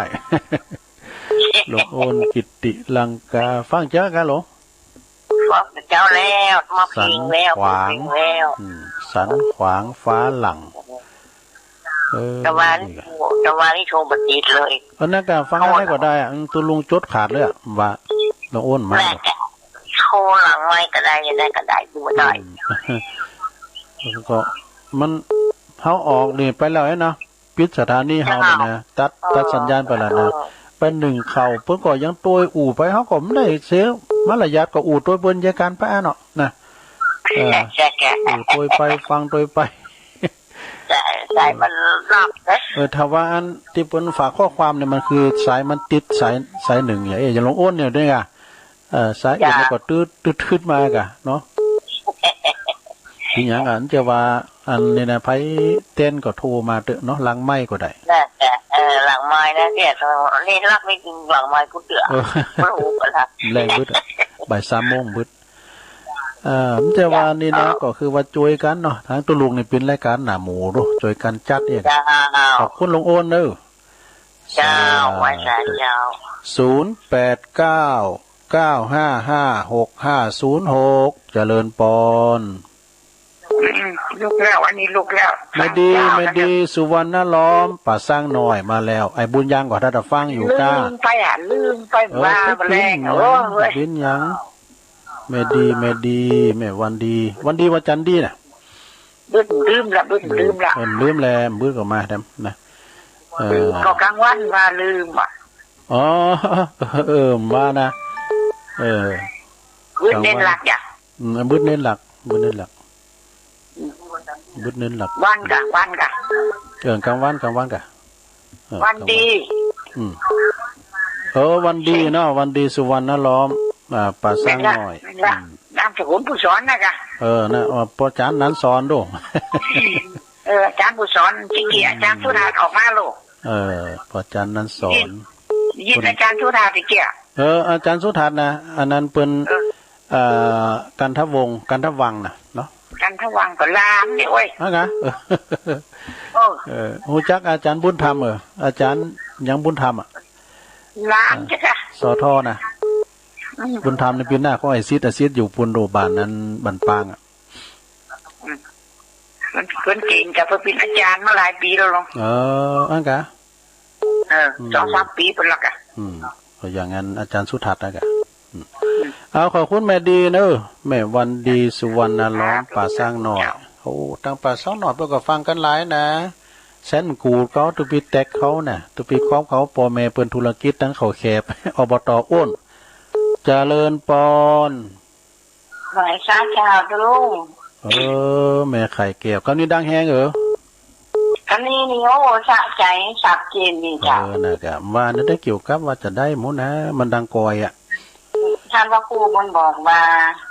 ลุงโอน กิติลังกา ฟังเจ้ากันหรอ ฟังเจ้าแล้ว มาพิงแล้ว สันขวาง มาพิงแล้ว อืม สันขวางฟ้าหลั่ง เออ แต่ว่า นี่ก็ แต่ว่านี่โทรบ่ติดเลย อันนั้นก็ฟังอะไรก็ได้อะ อืม ตุลุงจดขาดเลยอะ ว่าลุงโอนมา แม่ก็โทรหลังไมค์ก็ได้ ยังไงก็ได้ อยู่ได้ อืม ก็มัน เฮาออกนี่ไปแล้วเนาะ ปิดสถานีเฮานี่นะ เจ้า ตัด เออ ตัดสัญญาณไปแล้วนะ เออ ไปนึ่งข้าว เปิ้นก็ยังโตยอู้ไป เฮาก็บ่ได้เสียมารยาท ก็อู้โตยเปิ้นเยอะกันไปอะเนาะ นะ เออ ใช่ ใช่ ใช่ อู้โตยไป ฟังโตยไป ใช่ ใช่ มันนอกนะ เออ ถ้าว่าอันที่เปิ้นฝากข้อความเนี่ย มันคือสายมันติดสาย สายหนึ่งเนี่ย เอ๊ะ อย่าลงโอนเนี่ยด้วยอะ เออ สายอื่น จ้ะ มันก็ตืด ตืด ตืดมากะเนาะ เป็นหยังอะ จะว่าอันนี้นะ ไผแทนก็โทรมาเต๊อะเนาะ หลังไมค์ก็ได้ น่าจะ เออ หลังไมค์นะเนี่ย นี่รักไม่จริง หลังไมค์กูเดือด เออ ไม่รู้กันละ แรงบึดอะ บ่ายสามโมงบึด เอ่อ มันจะว่านี่นะ เจ้า ก็คือว่าช่วยกันเนาะ ทางตุลุงนี่เป็นรายการหน้าหมู่เนาะ ช่วยกันจัดเอง เจ้า ขอบคุณลุงโอนเด้อ เจ้า สาธุ ไหว้สาเจ้า ศูนย์แปดเก้า เก้าห้าห้า หกห้าศูนย์หก เจริญปอน อืม ลุกแล้ว อันนี้ลุกแล้ว แม่ดี ฟังเจ้า แม่ดี สุวรรณล้อม ป่าสร้างน้อยมาแล้ว ไอ้บุญยังก็ทันได้ฟังอยู่ก้า ลืมไปอะ ลืมไป เออ ว่า ไป มาแรง ปิ้นหยัง โอ้ย ปิ้นหยัง แม่ดี แม่ดี แม่วันดี วันดีวันจันทร์ดีน่ะ บึ้นลืมละ บึ้นลืมละ เออ ลืมแล้ว บึ้นก็มาแถมนะ เออ ก็กลางวันว่าลืมอะ อ๋อ เออ มานะ เออ บึ้นเน้นหลักจ้ะ อืม บึ้นเน้นหลัก บึ้นเน้นหลัก อืม บึ้นเน้นหลัก วันกะ วันกะ เออ กลางวัน กลางวันกะ เออ วันดี กลางวัน อืม เออ วันดีเนาะ วันดีสุวรรณล้อม อ่า ป่าสร้างน้อย แม่นละ อืม นามสกุลผู้สอนนะกะ เออ นะ ว่าพ่ออาจารย์นั้นสอนดู เออ อาจารย์ผู้สอน ขี้เกียจ อาจารย์สุทัศน์ออกมาลูก เออ พ่ออาจารย์นั้นสอน ยิน ยินอาจารย์สุทัศน์ขี้เกียจ เออ อาจารย์สุทัศน์นะ อันนั้นเปิ้น เออ เอ่อ กันทวงศ์ กันทวังค์นะเนาะ กันทวังค์ก็หลานนี่เว้ย ฮะกะ เออ เออ ฮู้จักอาจารย์บุญธรรม เออ อาจารย์หยังบุญธรรมอะ หลานจ้ะ สอทอนะ อืม บุญธรรมนี่ปีหน้าก็ไอ้ศิษย์ ไอ้ศิษย์อยู่ปุณโดบานนั้นบ้านปางอะ อืม มัน เพิ่นเก่งจ้ะ เพิ่นเป็นอาจารย์มาหลายปีแล้วเนาะ เออ อันกะ เออ อืม สองสามปีพุ้นละกะ อืม ก็อย่างนั้นอาจารย์สุทัศน์นะกะ อืม เอา ขอบคุณแม่ดีเนอะ แม่วันดีสุวรรณล้อม ป่าช้างน้อย โอ้ ตั้งป่าช้างน้อยเปิ้นก็ฟังกันหลายนะ แสนกูดเขา ตุปีแต็กเขาน่ะ ตุปีครอบเขา ป้อแม่เปิ้นธุรกิจตั้งข้าวแคบ อบต อ้น เจริญปอน ไหว้สาเจ้าลุง เออ แม่ไข่แก้ว กำนี้ดังแฮงเออ กำนี้นี่ โอ้ สะใจ ชัดเจนดีเจ้า เออ นะกะ ว่านั่นได้เกี่ยวกับว่าจะได้หมดนะ มันดังกอยอะ ท่านพระครูมันบอกว่า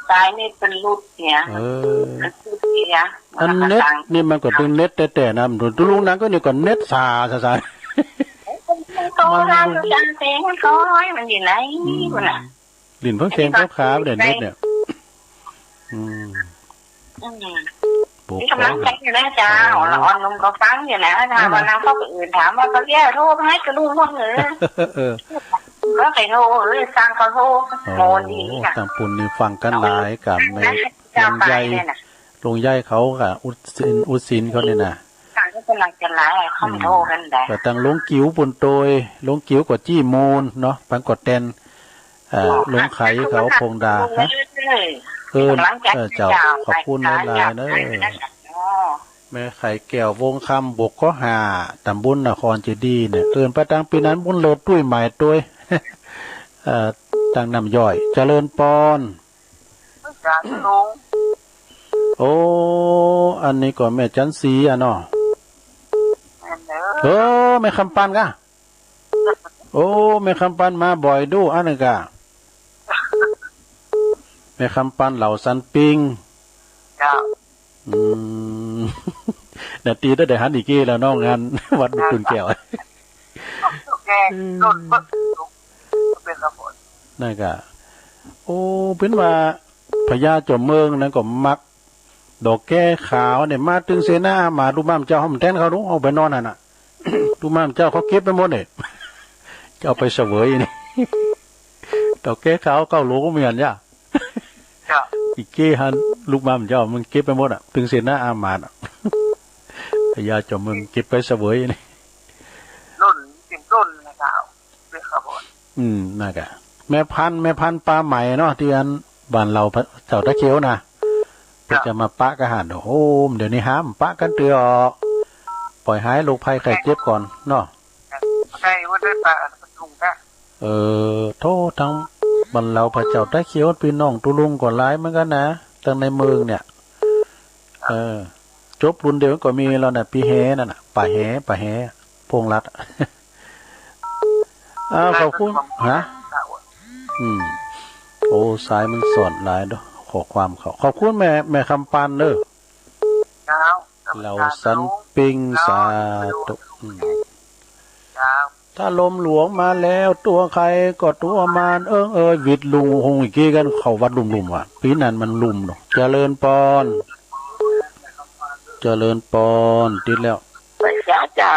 สายเน็ตเป็นหลุดเนี่ย เออ มันหลุดเนี่ย อันเน็ตนี่มันก็เป็นเน็ตแต๊ๆ นะ มันตุลุงนั้นก็นี่ก็เน็ตสาสาสา โต มัน ทางจังเสียงมันก้อย มันอยู่ไหน อืม มันน่ะ ลิ้นเพิ่งแข็ง เน็ต เพิ่งขาไปเนี่ย เน็ตเนี่ย อืม อืม ปลูก มีกำลังใจอยู่นะเจ้า อ๋อ ละอ่อนหนุ่มก็ฟังอยู่นะ ถามว่า นั่นน่ะ นางเขาก็อื่น ถามว่าเขาเรียกโทรมาให้กระลุงพวกเหรอ เออ ก็ใครโทร เออ สั่งเขาโทร อ๋อ โมดีค่ะ ทางปุ่นนี่ฟังกันหลายกับแม่ เจ้า ลุงใหญ่ ไปเนี่ยน่ะ ลุงใหญ่เขาก็อุดสิน อุดสินเขาเนี่ยนะ ต่างก็กำลังจะไลฟ์ อืม เขาโทรกันแหละ ก็ตั้งลงกิ๋วปุ่นโตย ลงกิ๋วก็จี้มูลเนาะ ปังก็แตน เอ่อ อ๋อ ลงไขเขาพงดา ฮะ เออ หลังจาก เออ เจ้า เจ้า ขอบคุณหลายๆ เนอะ อ๋อ แม่ไข่แก้ว วงคำ บกข้อห้า ตำบลนครเจดีย์เนี่ย เอิ้นไปตางปีนั้นบุญเลิศตุ้ยหมายตวย เอ่อ ตางน้ำย่อย เจริญปอน สาธุ โอ้ อันนี้ก็แม่จันสีอะเนาะ แม่นเด้อ เออ แม่คำปันกะ โอ้ แม่คำปันมาบ่อยดู อันนั้นกะ แม่คำปันเหล่าสันปิง เจ้า อืม นาทีตั้งแต่หันอีกกี้แล้วเนาะ งานวัดบุญคุณแก้ว แก อืม โดนเบิก เป็นขบวน นั่นกะ โอ้ เปิ้นว่าพญาจอมเมืองนั้นก็มัก ดอกแก้ขาวเนี่ย มาตึงเสนาอามาตย์ ลูกบ้านเจ้าเขามันแตนเขาดู เอาไปนอนหั่นน่ะ ลูกบ้านเจ้าเขาเก็บไปหมดเนี่ย จะเอาไปเสวยนี่ ดอกแก้ขาวเก้าโหลก็มีอันยะ เจ้า อีกเก้หัน ลูกบ้านเจ้ามันเก็บไปหมดอะ ตึงเสนาอามาตย์อะ พญาจอมเมืองเก็บไปเสวยนี่ ล่น เป็นล่นนะเจ้า เป็นขบวน อืม นั่นกะ แม่พันธุ์ แม่พันธุ์ปลาไหมเนาะ ที่อันบ้านเราพระเจ้าตะเขียวนะ เจ้า เพิ่นจะมาปะกะหัน โอ้โห เดี๋ยวนี้ห้ามปะกันเตื้อ ปล่อยหายโรคภัยไข้เจ็บก่อนเนาะ ใช่ ว่าได้ปะ มันลุงนะ เออ โทษทั้งบ้านเราพระเจ้าตะเขียว พี่น้องตุลุงก็หลายเหมือนกันนะ ตั้งในเมืองเนี่ย เออ จบรุ่นเดียวก็มีแล้วนะ ปีแหนั่นน่ะ ป่าแห ป่าแห พงษ์รัตน์ อ้าว ขอบคุณ ฮะ อืม โอ้ สายมันสอนหลายเด้อ ข้อความเขา ขอบคุณแม่ แม่คำปันเด้อ ครับ เหล่าสันปิง สาธุ อืม ครับ ถ้าลมหลวงมาแล้ว ตัวใครก็ตัวมัน เอิงเอย วิทย์ลุงคงอีกกี้กัน เข้าวัดลุ่มๆ ว่ะ ปีนั้นมันลุ่มเนาะ เจริญปอน เจริญปอน ติดแล้ว ไปสาเจ้า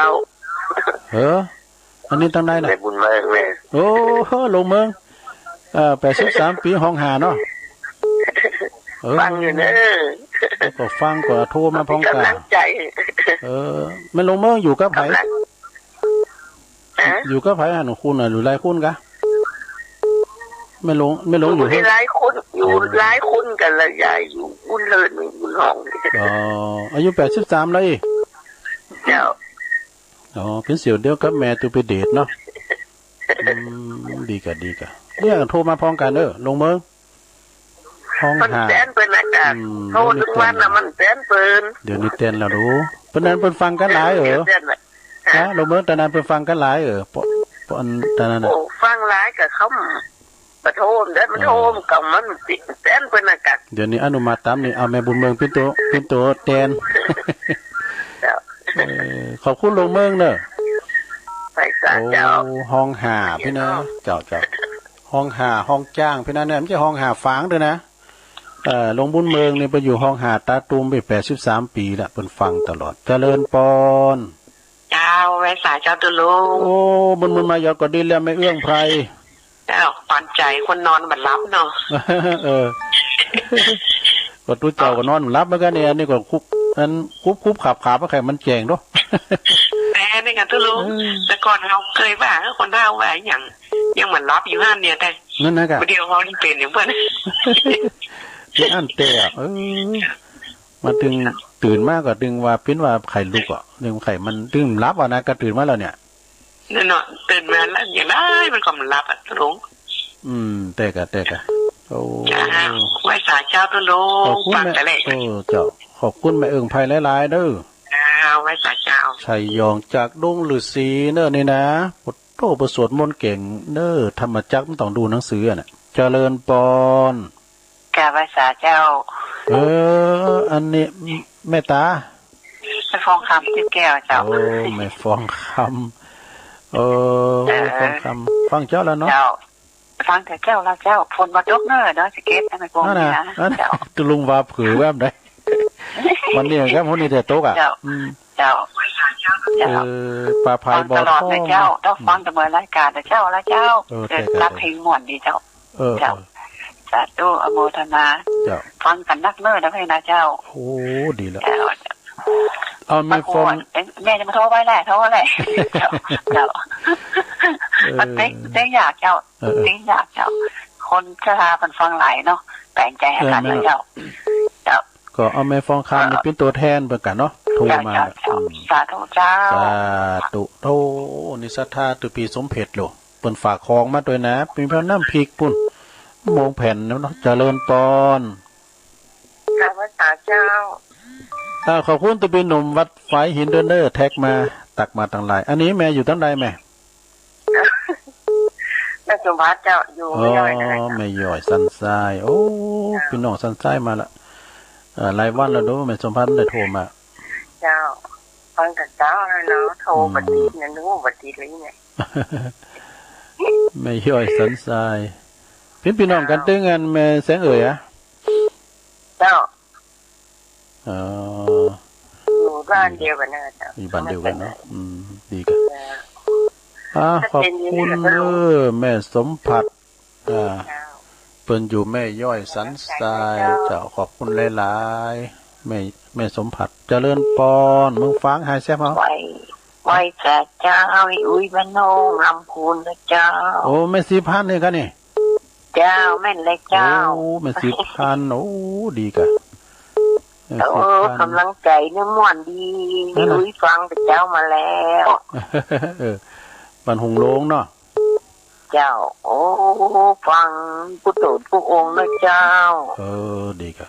เออ อันนี้ตั้งได้นะ ได้บุญมากแม่ โอ้โห ลงเมือง เอ่อ แปดสิบสามปี ห้องห้าเนาะ เออ ฟังอยู่เนอะ ก็ฟัง ก็โทรมาพร้อมกัน กำลังใจ เออ แม่ลงเมืองอยู่กับไผ กำลัง ฮะ อยู่กับไผหั่น คุณน่ะ อยู่หลายคนกะ แม่ลง แม่ลงอยู่ อยู่ เฮ้ย หลายคน อยู่ อ๋อ หลายคนกันละ ยายอยู่บุญเลิศ บุญห้อง อ๋อ อายุแปดสิบสามแล้วอีก เจ้า อ๋อ เป็นเสี่ยวเดียวกับแม่ตูไปเดทเนาะ อืม ดีกะ ดีกะ เนี่ย โทรมาพร้อมกันเด้อ ลงเมือง ห้อง มันห้า แตนเปิ้นนะจ๊ะ อืม โทรทุกวันน่ะ มันแตนเปิ้น เดี๋ยวนี้แตนแล้วดู เปิ้นนั้นเปิ้นฟังกันหลายเออ เดี๋ยวแตนน่ะ ฮะ ลงเมืองตอนนั้นเปิ้นฟังกันหลายเออ เปาะ เปาะอันตอนนั้นน่ะ โอ้ ฟังหลายกะเขา ปะโทมเด้อ ปะโทม เออ กับมันแตนเปิ้นนะกะ เดี๋ยวนี้อนุมาตย์ต๋ามนี่ เอาแม่บุญเมืองปิ้นโต ปิ้นโตแตน เจ้า เออ ขอบคุณลงเมืองเนอะ ไปสาเจ้า โอ้ ห้องห้าพี่นะ เจ้า เจ้า ห้องห้า ห้องจ้างพี่นะเนี่ย ไม่ใช่ห้องห้าฝางด้วยนะ เอ่อ ลงบุญเมืองนี่ไปอยู่ห้องห้าตาตุ่มไปแปดสิบสามปีละ เปิ้นฟังตลอด เจริญปอน เจ้า ไหว้สาเจ้าตุลุง โอ้ บุญบุญมายอดก็ดีแล้ว แม่เอื้องไพร เจ้า ปานใจ๋คนนอนบ่หลับเนาะ เออ ก็ตุ๊เจ้าก็นอนบ่หลับเหมือนกันเนี่ย อันนี้ก็คุบ อันคุบคุบขับขับ ไข่มันแจ้งเนาะ แม่น นี่ไงตุ๊ลุง เออ แต่ก่อนเฮาเคยว่า เออ คนเฒ่าว่าหยัง ยังเหมือนหลับอยู่หั่นเนี่ย แต่ นั่นนะกะ มื้อเดียวเฮานี่เป็นอยู่เปิ้น ที่อันแต่อะ เออ มาถึงตื่นมาก็ถึงว่าเป็นว่าไข้ลุกอ่ะ ถึงไข้มันถึงหลับอ่ะนะ ก็ตื่นมาแล้วเนี่ย นั่นเนาะ ตื่นมาแล้วอย่างไรมันก็มันหลับอ่ะตุ๊ลุง อืม แต่กะ แต่กะ โอ้ เจ้า ไหว้สาเจ้าตุ๊ลุง ขอบคุณ ฟัง แม่ แต่แรก เออ เจ้า ขอบคุณแม่เอิงไพรหลายๆ เด้อ เจ้า ไหว้สาเจ้า ชัยยองจากดงฤาษีเนอะนี่นะ โอ้โห ไปสวดมนต์เก่งเนอะ ธรรมจักรมันต้องดูหนังสืออะน่ะ เจริญปอน กราบไหว้สาเจ้า เออ อันนี้แม่ตา แม่ฟองคำ ทิพย์แก้วเจ้า โอ้ แม่ฟองคำ เออ เออ แม่ฟองคำ ฟังเจ้าแล้วเนาะ เจ้า ฟังแต่เจ้าละเจ้า ฝนบ่ตกเน้อ ดอยสะเก็ด อันนั้นพวกนี้นะ นั่นน่ะ นั่นน่ะ เจ้า ตุ๊ลุงว่าเผลอแวบใด วันนี้ครับ วันนี้แต่ตกอ่ะ เจ้า อืม เจ้า เจ้า เออ ป่าไผ่ ฟังตลอดเลยเจ้า บ่อทอง ต้องฟังแต่เมื่อรายการแต่เจ้าละเจ้า เออ เออ แต่แต่ รับเพลงม่วนดีเจ้า เออ เจ้า เออ สาธุ อนุโมทนา เจ้า ฟังกันนักเน้อนะพี่นะเจ้า โอ้ ดีแล้ว เจ้า เอาแม่ฟอง มาก่อน แม่จะมาโทรไว้แหละ โทรไว้แหละ เจ้า เจ้า เออ มันเต้น เต้นอยากเจ้า เออ เออ เต้นอยากเจ้า คนชราเพิ่นฟังหลายเนาะ แปลงใจให้กัน เออ แม่น นะเจ้า เจ้า ก็เอาแม่ฟองคำนี่ เออ เป็นตัวแทนเปิ้นกันเนาะ โทรมา เจ้า เจ้า อืม สาธุเจ้า สาธุ โอ้ นี่ศรัทธาตุปีสมเพชรโล เปิ้นฝากของมาด้วยนะ มีพระน้ำพริกปุ้น มงแผ่นเนาะ เจริญปอน กราบไหว้สาเจ้า อ่า ขอบคุณตุปีหนุ่มวัดฝายหินด้วยเนอะ แท็กมา ตักมาตั้งหลาย อันนี้แม่อยู่ตั้งใดแม่ แม่สมบัติเจ้า อยู่ อ๋อ แม่ย่อยนั่นแหละเจ้า แม่ย่อยสันทราย โอ้ เจ้า พี่น้องสันทรายมาละ เอ่อ หลายวันแล้วเนอะ แม่สมบัติไม่ได้โทรมา เจ้า ฟังแต่เจ้าเลยเนาะ โทร อืม บ่ติดเนี่ย นึกว่าบ่ติดเลยเนี่ย แม่ย่อยสันทราย เป็นพี่น้องกัน เจ้า ตึงกัน แม่แสงเอ๋ยอะ เจ้า อ๋อ อยู่บ้านเดียวกันนะเจ้า อยู่บ้านเดียวกันเนาะ อืม ดีกัน เจ้า อ่า ขอบคุณเด้อ แม่สมผัส อ่า เปิ้นอยู่แม่ย่อยสันทราย เจ้า ขอบคุณหลายๆ แม่ แม่สมผัส เจริญปอน เมืองฝาง หายแซ่บเอา ไหว้ ไหว้สาเจ้า อีอุ้ยบ้านโน่งลำพูนนะเจ้า โอ้ แม่สีพันธุ์นี่กะนี่ เจ้า แม่นเลยเจ้า โอ้ แม่สีพันธุ์ โอ้ ดีกะ แม่สีพันธุ์ โอ้ กำลังใจเนี่ยม่วนดี นั่นน่ะ อีอุ้ยฟังแต่เจ้ามาแล้ว เออ บ้านหงส์โลงเนาะ เจ้า โอ้ ฟังกู้โตกู้องค์นะเจ้า เออ ดีกะ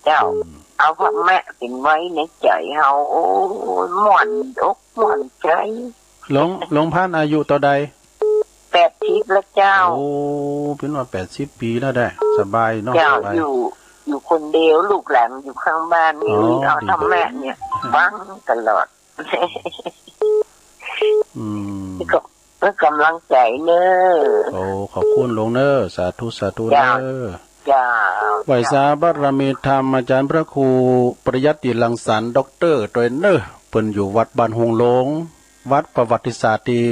เจ้า อืม เอาพระแม่เป็นไว้ในใจเฮา โอ้ย ม่วนอกม่วนใจ หลวง หลวงพันธุ์อายุเท่าใด แปดสิบแล้วเจ้า โอ้ เป็นว่าแปดสิบปีแล้วได้ สบายเนาะ เจ้า สบาย อยู่ อยู่คนเดียว ลูกหลานอยู่ข้างบ้านนี่ อ๋อ เอา ดี ธรรมะเนี่ย ดี ฟังตลอด อืม ก็ เพื่อกำลังใจเนอะ โอ้ ขอบคุณหลวงเนอะ สาธุ สาธุเนอะ เจ้า เจ้า ไหว้สาบารมีธรรมอาจารย์พระครูปริยัติรังสรรค์ ด็อกเตอร์ ตวยเนอะ เปิ้นอยู่วัดบ้านหงส์โลง วัดประวัติศาสตร์ที่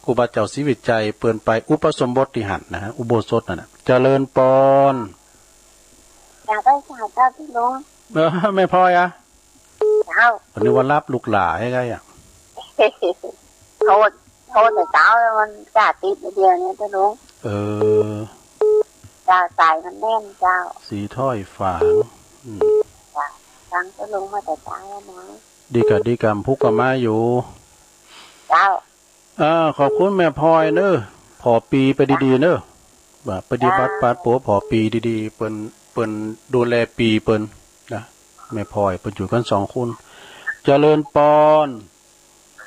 ครูบาเจ้าศรีวิชัย เปิ้นไปอุปสมบทที่หั้นนะ อุโบสถนั่นน่ะ เจริญปอน สาธุ สาธุ พี่ลุง เออ แม่พลอยอะ เจ้า นึกว่ารับลูกหลานให้ไงอะ โทษ โทษแต่เช้าแล้วมันจ่าติดเดียวเนี่ยเจ้าลุง เออ จ่าสายมันแน่นเจ้า สีถ้อยฝาง อืม จ้ะ ฟังเจ้าลุงมาแต่เช้าแล้วนะ ดีกะ ดีกะ พุกกะมาอยู่ เจ้า อ่า ขอบคุณแม่พลอยเนอะ ผ่อปีไปดีๆ เนอะ ว่าปฏิบัติ จ้า ปาดปัวผ่อปีดีๆ เปิ้น เปิ้นดูแลปีเปิ้นนะ แม่พลอยเปิ้นอยู่กันสองคน เจริญปอน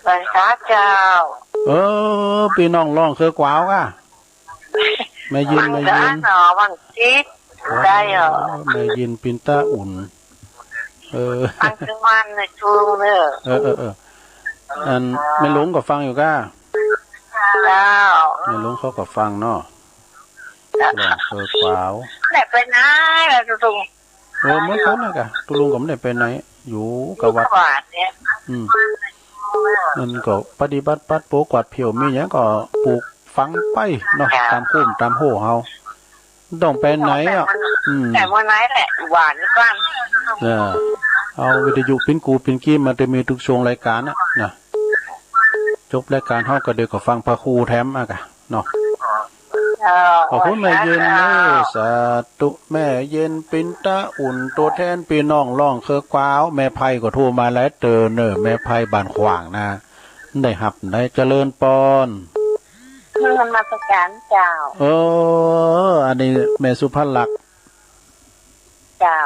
ไหว้สาเจ้า เออ พี่น้องร้องเครือกวาวก่ะ แม่ยิน แม่ยิน หนอ วังจิต ได้เหรอ เออ แม่ยินปินตาอุ่น เออ ฟังถึงวันในช่วงเนอะ เออ เออ เออ อันแม่หลวงก็ฟังอยู่ก่ะ เจ้า แม่หลวงเขาก็ฟังเนาะ เจ้า ร้องเครือกวาว ไหนไปไหนล่ะตุ๊ลุง เออ เหมือนกันนะก่ะ ตุ๊ลุงก็ไม่ได้ไปไหน อยู่กับวัด อยู่กับวัดเนี่ย อืม นั่นก็ปฏิบัติปัดโปกวาดเผียว มีหยังก็ปลูกฝังไปเนาะ ค่ะ ตามคุ้มตามโฮเฮา ต้องไปไหนอ่ะ อืม แต่เมื่อไหร่แหละ หวานก่อน เออ เอาวิทยุปิ้นกูปิ้นกี้มา จะมีทุกช่วงรายการน่ะนะ จบรายการเฮาก็เดี๋ยวก็ฟังพระครูแถมอะกะเนาะ เจ้า ขอบคุณแม่เย็นเนอะ สาธุ แม่เย็นปินตาอุ่น ตัวแทนพี่น้องร้องเคิกกวาว แม่ไพก็โทรมาหลายเต๋อเนอะ แม่ไพบ้านขวางนะ ได้ฮับได้เจริญปอน นมัสการเจ้า เออ อันนี้แม่สุภลักษณ์ เจ้า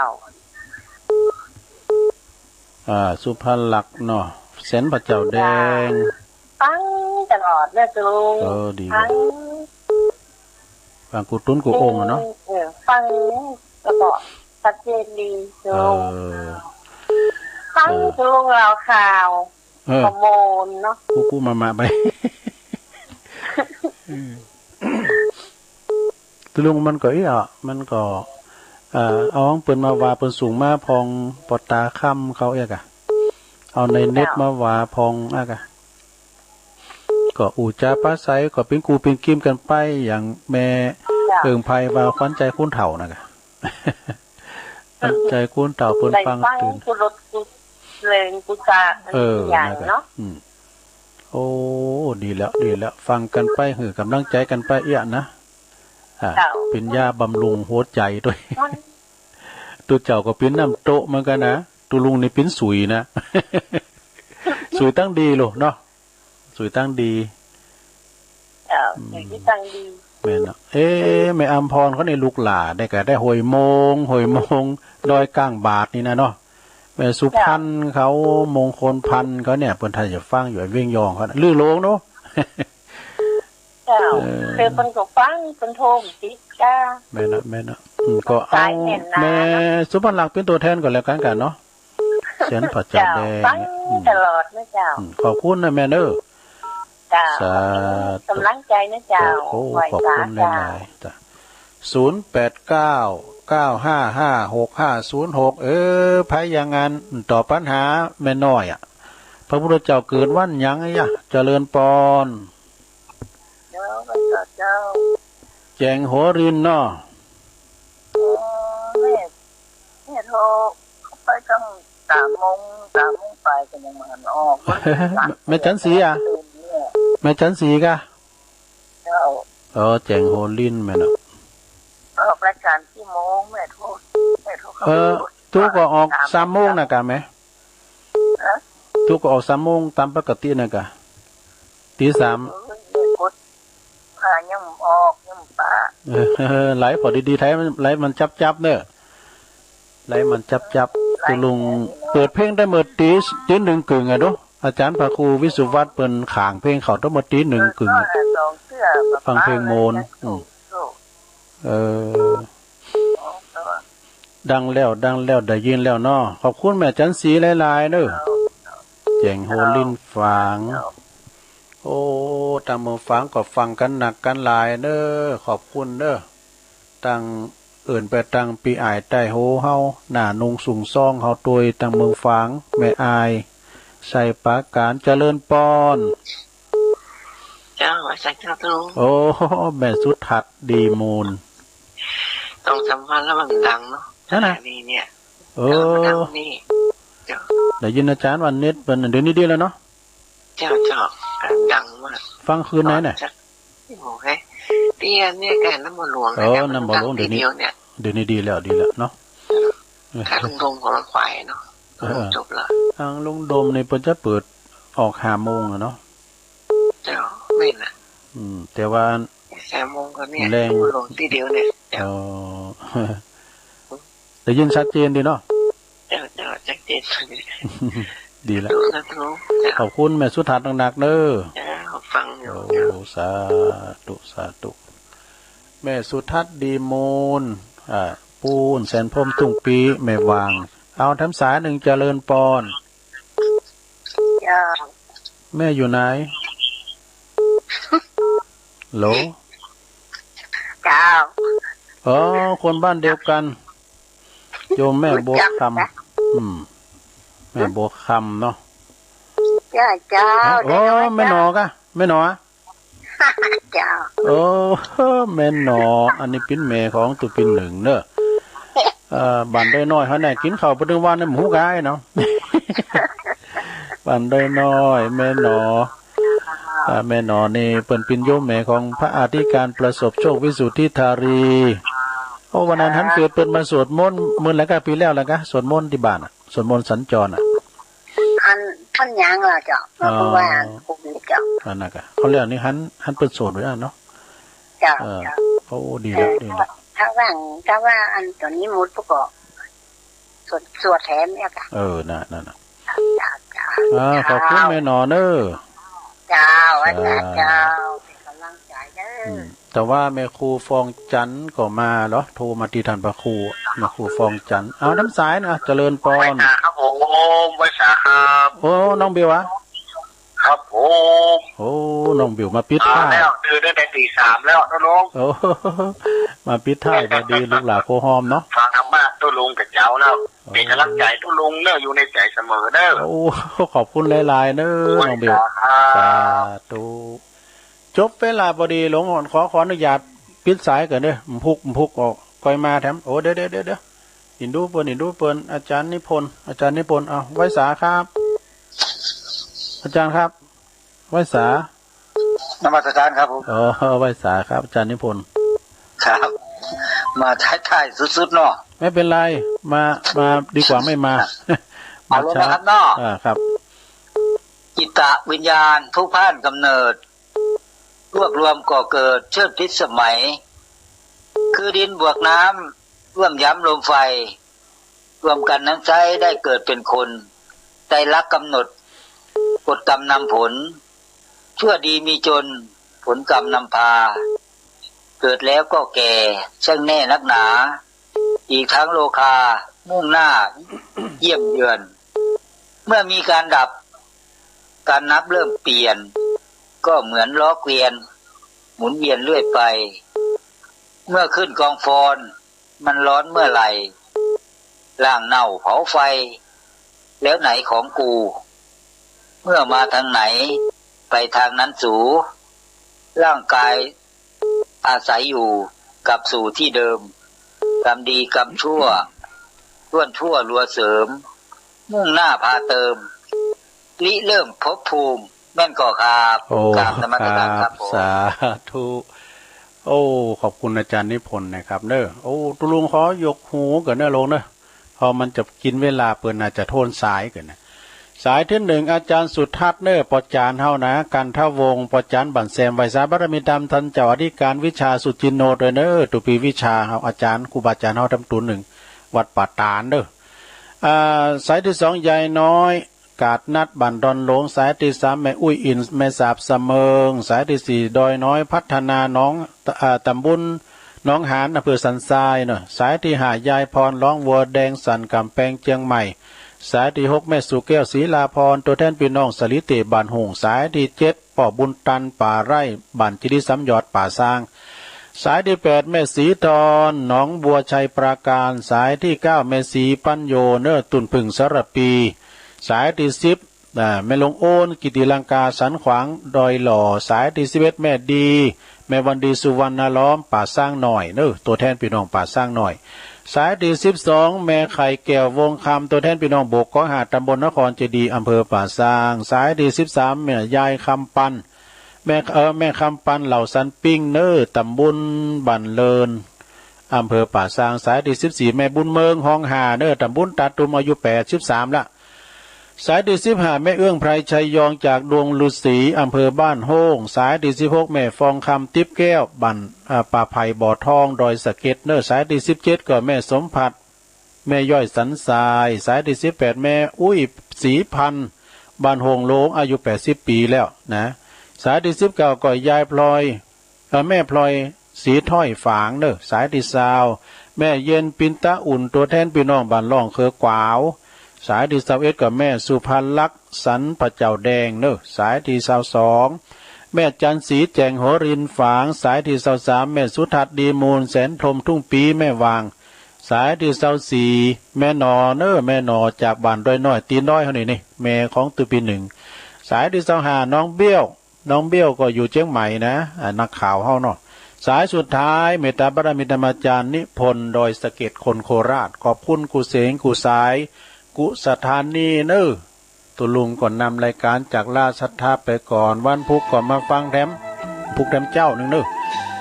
อ่า สุภลักษณ์เนาะ แสนพระเจ้าแดง ฟังตลอดนะจุง เออ ดี ฟัง ฟังกูตุ้นกูโอ่งอะเนาะ เออ ฟังตลอด ชัดเจนดีจุง เออ ฟัง เออ จุงเล่าข่าว เออ ข้อมูลเนาะ กู้ๆมาๆไป ตกลงมันก็เอี้ย มันก็ เอ่อ เอาของเปิ้นมาว่าเปิ้นส่งมาผ่อง ปอตาค่ำเขาเอี้ยกะ เอาในเน็ตมาว่าผ่องอะกะ ก็อู้จ๋าปราศัย ก็เป๋นกู้เป๋นกีมกั๋นไป อย่างแม่ เจ้า เอิงไพรว่าขวัญใจคนเฒ่านะกะ ขวัญใจคนเฒ่าเปิ้นฟัง ได้ฟังตื่น กู้รถกู้เริงกู้จ๋า เออ อย่าง นะกะ เนาะ อืม โอ้ ดีแล้ว ดีแล้ว ฟังกั๋นไป หื้อก๋ำลังใจ๋กั๋นไปเอี้ยนะ อ่ะ เจ้า เป๋นยาบำรุงหัวใจ๋ตวย มัน ตุ๊เจ้าก็เป๋นน้ำโต๊ะเหมือนกั๋นนะ ตุ๊ลุงนี่เป๋นสุยนะ สุยตังดีโลเนาะ สุยตังดี เจ้า อืม สุยตังดี แม่นเนาะ เอ๊ะ แม่อำพรเขานี่ลูกหล้าได้กะได้ห้วยโมง ห้วยโมง ดอยก้างบาทนี่นะเนาะ แม่สุพรรณเขา มงคลพันธุ์เขาเนี่ย เปิ้นถ้าจะฟังอยู่ไอ้เวียงยองเขาน่ะ ลือโลงเนาะ เจ้า เออ คือเปิ้นก็ฟัง เปิ้นโทรติดจ้า แม่นเนาะ แม่นเนาะ อืม ก็เอา สายแน่นหนา แม่สุภลักษณ์เป็นตัวแทนก่อนแล้วกันกันเนาะ แสนพระเจ้า เจ้า แดง ฟัง เนี่ย อืม ตลอดนะเจ้า อืม ขอบคุณนะแม่เนอะ เจ้า สาธุ กำลังใจนะเจ้า โอ้ ไหว้ ขอบคุณ สา หลายๆ เจ้า จ้ะ ศูนย์แปดเก้า เก้าห้าห้า หกห้าศูนย์หก เออ ไผอย่างนั้น ตอบปัญหาแม่น้อยอะ พระพุทธเจ้าเกิดวันหยังอะยะ เจริญปอน เจ้า พระเจ้า แจ้งหัวรินเนาะ อ๋อ แม่ แม่โทรเข้าไปตั้งสามโมง สามโมงปลายก็ยังบ่ทันออก แม่จันทร์ศรีอะ แม่จันทร์ศรีกะ เจ้า เออ แจ้งหัวรินแม่เนาะ ออกรายการกี่โมง แม่โทร แม่โทรเข้า เออ ไป ตุ๊ก็ออกสามโมงนะกะแม่ ฮะ ตุ๊ก็ออกสามโมงตามปกตินะกะ ตีสาม เออ แม่กด อ่า ยังออก ยังปะ เออ ไลฟ์พอดีๆ ไทยมัน ไลฟ์มันจับๆ เนอะ ไลฟ์มันจับๆ ไลฟ์ ตุ๊ลุงเปิดเพลงได้เมื่อตี ตีหนึ่งกึ่งอะดู อาจารย์พระครูวิสุวัฒน์เปิ้นขางเพลงเขาตั้งเมื่อตีหนึ่งกึ่งอะ เออ สองเทื่อ ฟังเพลงโมน อืม เออ ดังแล้ว ดังแล้ว ได้ยินแล้วเนาะ ขอบคุณแม่จันทร์ศรีหลายๆ เด้อ แจ้งหัวรินฝาง โอ้ ตางเมืองฝางก็ฟังกั๋นนักกั๋นหลายเด้อ ขอบคุณเด้อ ตางเอิ้นไปตางปี้อ้ายใต้โฮเฮา หน้านุ่งสูงซองเฮาตวย ตางเมืองฝาง แม่อ้าย ชัยปราการ เจริญปอน เจ้า อาจารย์เจ้าทุก โอ้ แม่สุทัศน์ดีมูล สองสามวันแล้วมันดังเนาะ นั่นน่ะ สถานีเนี่ย เออ เออ มันดังนี่ เจ้า ได้ยินอาจารย์ว่าเน็ตเปิ้น เดี๋ยวนี้ดีแล้วเนาะ เจ้า เจ้า ดังมาก ฟังคืนไหนเนี่ย โอ้โห เฮ้ย เตี้ยเนี่ยแกน้ำมันหลวง เออ นะ น้ำมันหลวง เดี๋ยวนี้ ทีเดียวเนี่ย เดี๋ยวนี้ดีแล้ว ดีแล้วเนาะ ทางลงของรถไฟเนาะ เออ จบละ ทางลงดมนี่เปิ้นจะเปิดออกห้าโมงอะเนาะ เจ้า แม่นน่ะ อืม แต่ว่า ห้าโมงก็เนี่ย แรง ลงทีเดียวเนี่ย เจ้า อ๋อ ได้ยินชัดเจนดีเนาะ เจ้า เจ้า ชัดเจน ดีละ สาธุ เจ้า ขอบคุณแม่สุทัศน์นักๆ เด้อ เจ้า ฟังอยู่ โอ้ เจ้า สาธุ สาธุ แม่สุทัศน์ดีมูล อ่า ปูนแสนพรหมตุ้งปี แม่วาง เอาแถมสายหนึ่ง เจริญปอน เจ้า แม่อยู่ไหน โหล เจ้า อ๋อ คนบ้านเดียวกัน โยมแม่บัวคำ รู้จักนะ อืม แม่บัวคำเนาะ เจ้า เจ้า ฮะ โอ้ เจ้า แม่หนอกะ แม่หนอ เจ้า โอ้ แม่หนอ อันนี้ปิ้นแม่ของตุ๊ปิ้นหนึ่งเนอะ เอ่อ บ้านดอยน้อยเฮาเนี่ย กินข้าวบ่ถึงวันเนี่ย หมูกายเนาะ บ้านดอยน้อย แม่หนอ อ่า แม่หน่อนี่เปิ้นเป๋นโยมแม่ของพระอธิการประสบโชค วิสุทธิธารี โอ้ วันนั้นหันเฟซเปิ้นมาสวดมนต์ มื้อละกะ ปี๋แล้วละกะ สวดมนต์ตี้บ้านน่ะ สวดมนต์สัญจรน่ะ อัน เปิ้นยังล่ะเจ้า อ๋อ เปิ้นว่าอันโควิดเจ้า อันนั้นกะ เอาแล้วนี่หัน หันเปิ้นสวดไว้แล้วเนาะ เจ้า เออ เจ้า โอ้ ดีแล้ว เออ ดีแล้ว ถ้า ถ้าว่าง ถ้าว่าอันตัวนี้หมดปุ๊บก็ สวด สวดแถมเนี่ยค่ะ เออ น่ะ นั่นน่ะ เจ้า เจ้า อ่า ขอบคุณแม่หน่อเนอะ เจ้า อาจารย์ เจ้า เจ้า เป็นกำลังใจเด้อ อืม แต่ว่าแม่ครูฟองจันทร์ก็มาเหรอ โทรมาที่ท่านพระครู แม่ครูฟองจันทร์ เอา น้ำสายนะ เจริญปอน ครับผม ไหว้สาครับ โอ้ น้องบิวอะ ครับผม โอ้ น้องบิวมาปิดท้าย มาแล้ว ตื่นตั้งแต่ตีสามแล้วนะลุง โอ้ มาปิดท้ายพอดี ลูกหลานโคฮอมเนาะ ฟังธรรมะตุ๊ลุงกับเจ้าแล้ว โอ้ เป็นกำลังใจตุ๊ลุงเนอะ อยู่ในใจเสมอเนอะ โอ้ ขอบคุณหลายๆ เนอะ น้องบิว สาธุ สาธุ จบเวลาพอดี หลวงอ่อนขอ ขออนุญาตปิดสายก่อนเด้อ มันพุก มันพุกออก ค่อยมาแถม โอ้ เดี๋ยว เดี๋ยว เดี๋ยว เดี๋ยว อินดูเปิ้น อินดูเปิ้น อาจารย์นิพนธ์ อาจารย์นิพนธ์ เอา ไหว้สาครับ อาจารย์ครับ ไหว้สา นมัสการครับผม อ๋อ ไหว้สาครับ อาจารย์นิพนธ์ ครับ มาท้ายๆ สุดๆ เนาะ ไม่เป็นไร มา มาดีกว่าไม่มา เอาลงนะครับเนาะ อ่า ครับ จิตวิญญาณผู้พลาดกำเนิด รวบรวมก่อเกิดเชิดพิษสมัย คือดินบวกน้ำร่วมย้ำลมไฟ รวมกันนั้นใช้ได้เกิดเป็นคน ได้ลักกำหนด กฎกรรมนำผล ชั่วดีมีจน ผลกรรมนำพา เกิดแล้วก็แก่ ช่างแน่นักหนา อีกทั้งโลคา มุ่งหน้า เยี่ยมเยือน เมื่อมีการดับ การนับเริ่มเปลี่ยน ก็เหมือนล้อเกวียน หมุนเวียนเรื่อยไป เมื่อขึ้นกองฟอน มันร้อนเมื่อไหร่ ร่างเน่าเผาไฟ แล้วไหนของกู เมื่อมาทางไหน ไปทางนั้นสู ร่างกาย อาศัยอยู่กับสู่ที่เดิม กรรมดีกรรมชั่ว ล้วนทั่วรัวเสริม มุ่งหน้าพาเติม ริเริ่มภพภูมิ แม่นก่อครับ โอ้ กราบนมัสการครับ ครับผม สาธุ โอ้ ขอบคุณอาจารย์นิพนธ์นะครับเนอะ โอ้ ตุ๊ลุงขอยกหูก่อนเนอะลุงเนอะ เพราะมันจะกินเวลาเปิ้น น่าจะโทนสายเกินนะ สายตี้หนึ่ง อาจารย์สุทัศน์เนอะ ปอจานเฮานะ กันทวงศ์ ปอจานบ้านแซม ไหว้สาบารมีธรรมท่านเจ้าอธิการวิชาสุจินโนด้วยเนอะ ตุ๊ปี๋วิชาเฮา อาจารย์ ครูบาอาจารย์เฮาทำตูนหนึ่ง วัดป่าตาดเนอะ อ่า สายตี้สอง ยายน้อย กาดนัด บ้านดอนหลวง สายตี้สาม แม่อุ้ยอิน แม่สาบสะเมิง สายตี้สี่ ดอยน้อยพัฒนา หนอง อ่า ตำบลหนองหาน อำเภอสันทรายเนอะ สายตี้ห้า ยายพร ร้องวัวแดง สันกำแพง เชียงใหม่ สายตี้หก แม่สุแก้ว ศรีลาพร ตัวแทนพี่น้องสะหลีเตะ บ้านโฮ่ง สายตี้เจ็ด ป้อบุญตัน ป่าไร่ บ้านจิริสามยอด ป่าซาง สายตี้แปด แม่ศรีทอน หนองบัว ชัยปราการ สายตี้เก้า แม่ศรีปัญโย เนอะ ตุ่นผึ่ง สารภี สายตี้สิบ อ่า แม่หลวงโอน กิติลังกา สันขวาง ดอยหล่อ สายตี้สิบเอ็ด แม่ดี แม่วันดี สุวรรณล้อม ป่าซางน้อยเนอะ ตัวแทนพี่น้องป่าซางน้อย สายตี้สิบสอง แม่ไข่แก้ว วงคำ ตัวแทนพี่น้องโบกกองห้า ตำบลนครเจดีย์ อำเภอป่าซาง สายตี้สิบสาม แม่ยายคำปัน แม่ เอ่อ แม่คำปัน เหล่าสันปิ้งเนอะ ตำบลบ้านเลิน อำเภอป่าซาง สายตี้สิบสี่ แม่บุญเมิง ห้องห้าเนอะ ตำบลตาดตุ่ม อายุแปดสิบสามละ สายตี้สิบห้า แม่เอื้อง ไพรชัยยอง จากดงฤๅษี อำเภอบ้านโฮ่ง สายตี้สิบหก แม่ฟองคำ ติ๊บแก้ว บ้าน อ่า ป่าไผ่บ่อทอง ดอยสะเก็ดเนอะ สายตี้สิบเจ็ด ก็แม่สมผัส แม่ย้อยสันทราย สายตี้สิบแปด แม่อุ้ยศรีพันธ์ บ้านโฮ่งหลวง อายุแปดสิบปี๋แล้วนะ สายตี้สิบเก้า ก็ยายพลอย เอ่อ แม่พลอย ศรีถ้อยฝางเนอะ สายตี้ซาว แม่เย็น ปินตะอุ่น ตัวแทนพี่น้องบ้านล่อง เคอกวาว สายตี้ซาวเอ็ด ก็แม่สุภาลักษณ์ สันพระเจ้าแดงเนอะ สายตี้ซาวสอง แม่จันทร์ศรีแจ่ง หัวรินฝาง สายตี้ซาวสาม แม่สุทัศน์ ดีมูล แสนพรหม ทุ่งปี แม่วาง สายตี้ซาวสี่ แม่หน่อเนอะ แม่หน่อ จากบ้านดอยน้อย ตีนดอยเฮานี่นี่ แม่ของตุ๊ปี๋หนึ่ง สายตี้ซาวห้า น้องเบี้ยว น้องเบี้ยวก็อยู่เชียงใหม่นะ อ่า นักข่าวเฮาเนาะ สายสุดท้าย เมตตาบารมีธรรมาจารย์นิพนธ์ ดอยสะเก็ด คนโคราช ขอบคุณกู้เสงกู้สาย กู้สถานีเนอะ ตุลุงก็นำรายการจากลาศรัทธาไปก่อน วันพุธก็มาฟังแถม พุธแถมเจ้าหนึ่งเนอะ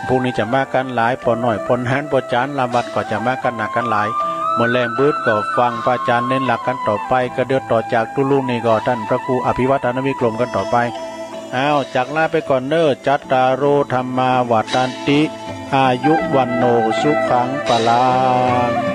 พรุ่งนี้จะมากันหลาย ป้อน้อย ป้อหนาน ป้อจ๋าน ลาวัดก็จะมากันหนักกันหลาย เมื่อแลงบึดก็ฟังพระอาจารย์เน้นหลักกันต่อไป ก็เดือดต่อจากตุลุงนี่ก็ท่านพระครูอภิวัฒนวิกรมกันต่อไป อ้าว จากลาไปก่อนเนอะ จัตตาโร ธัมมา วัฑฒันติ อายุ วัณโณ สุขัง พลัง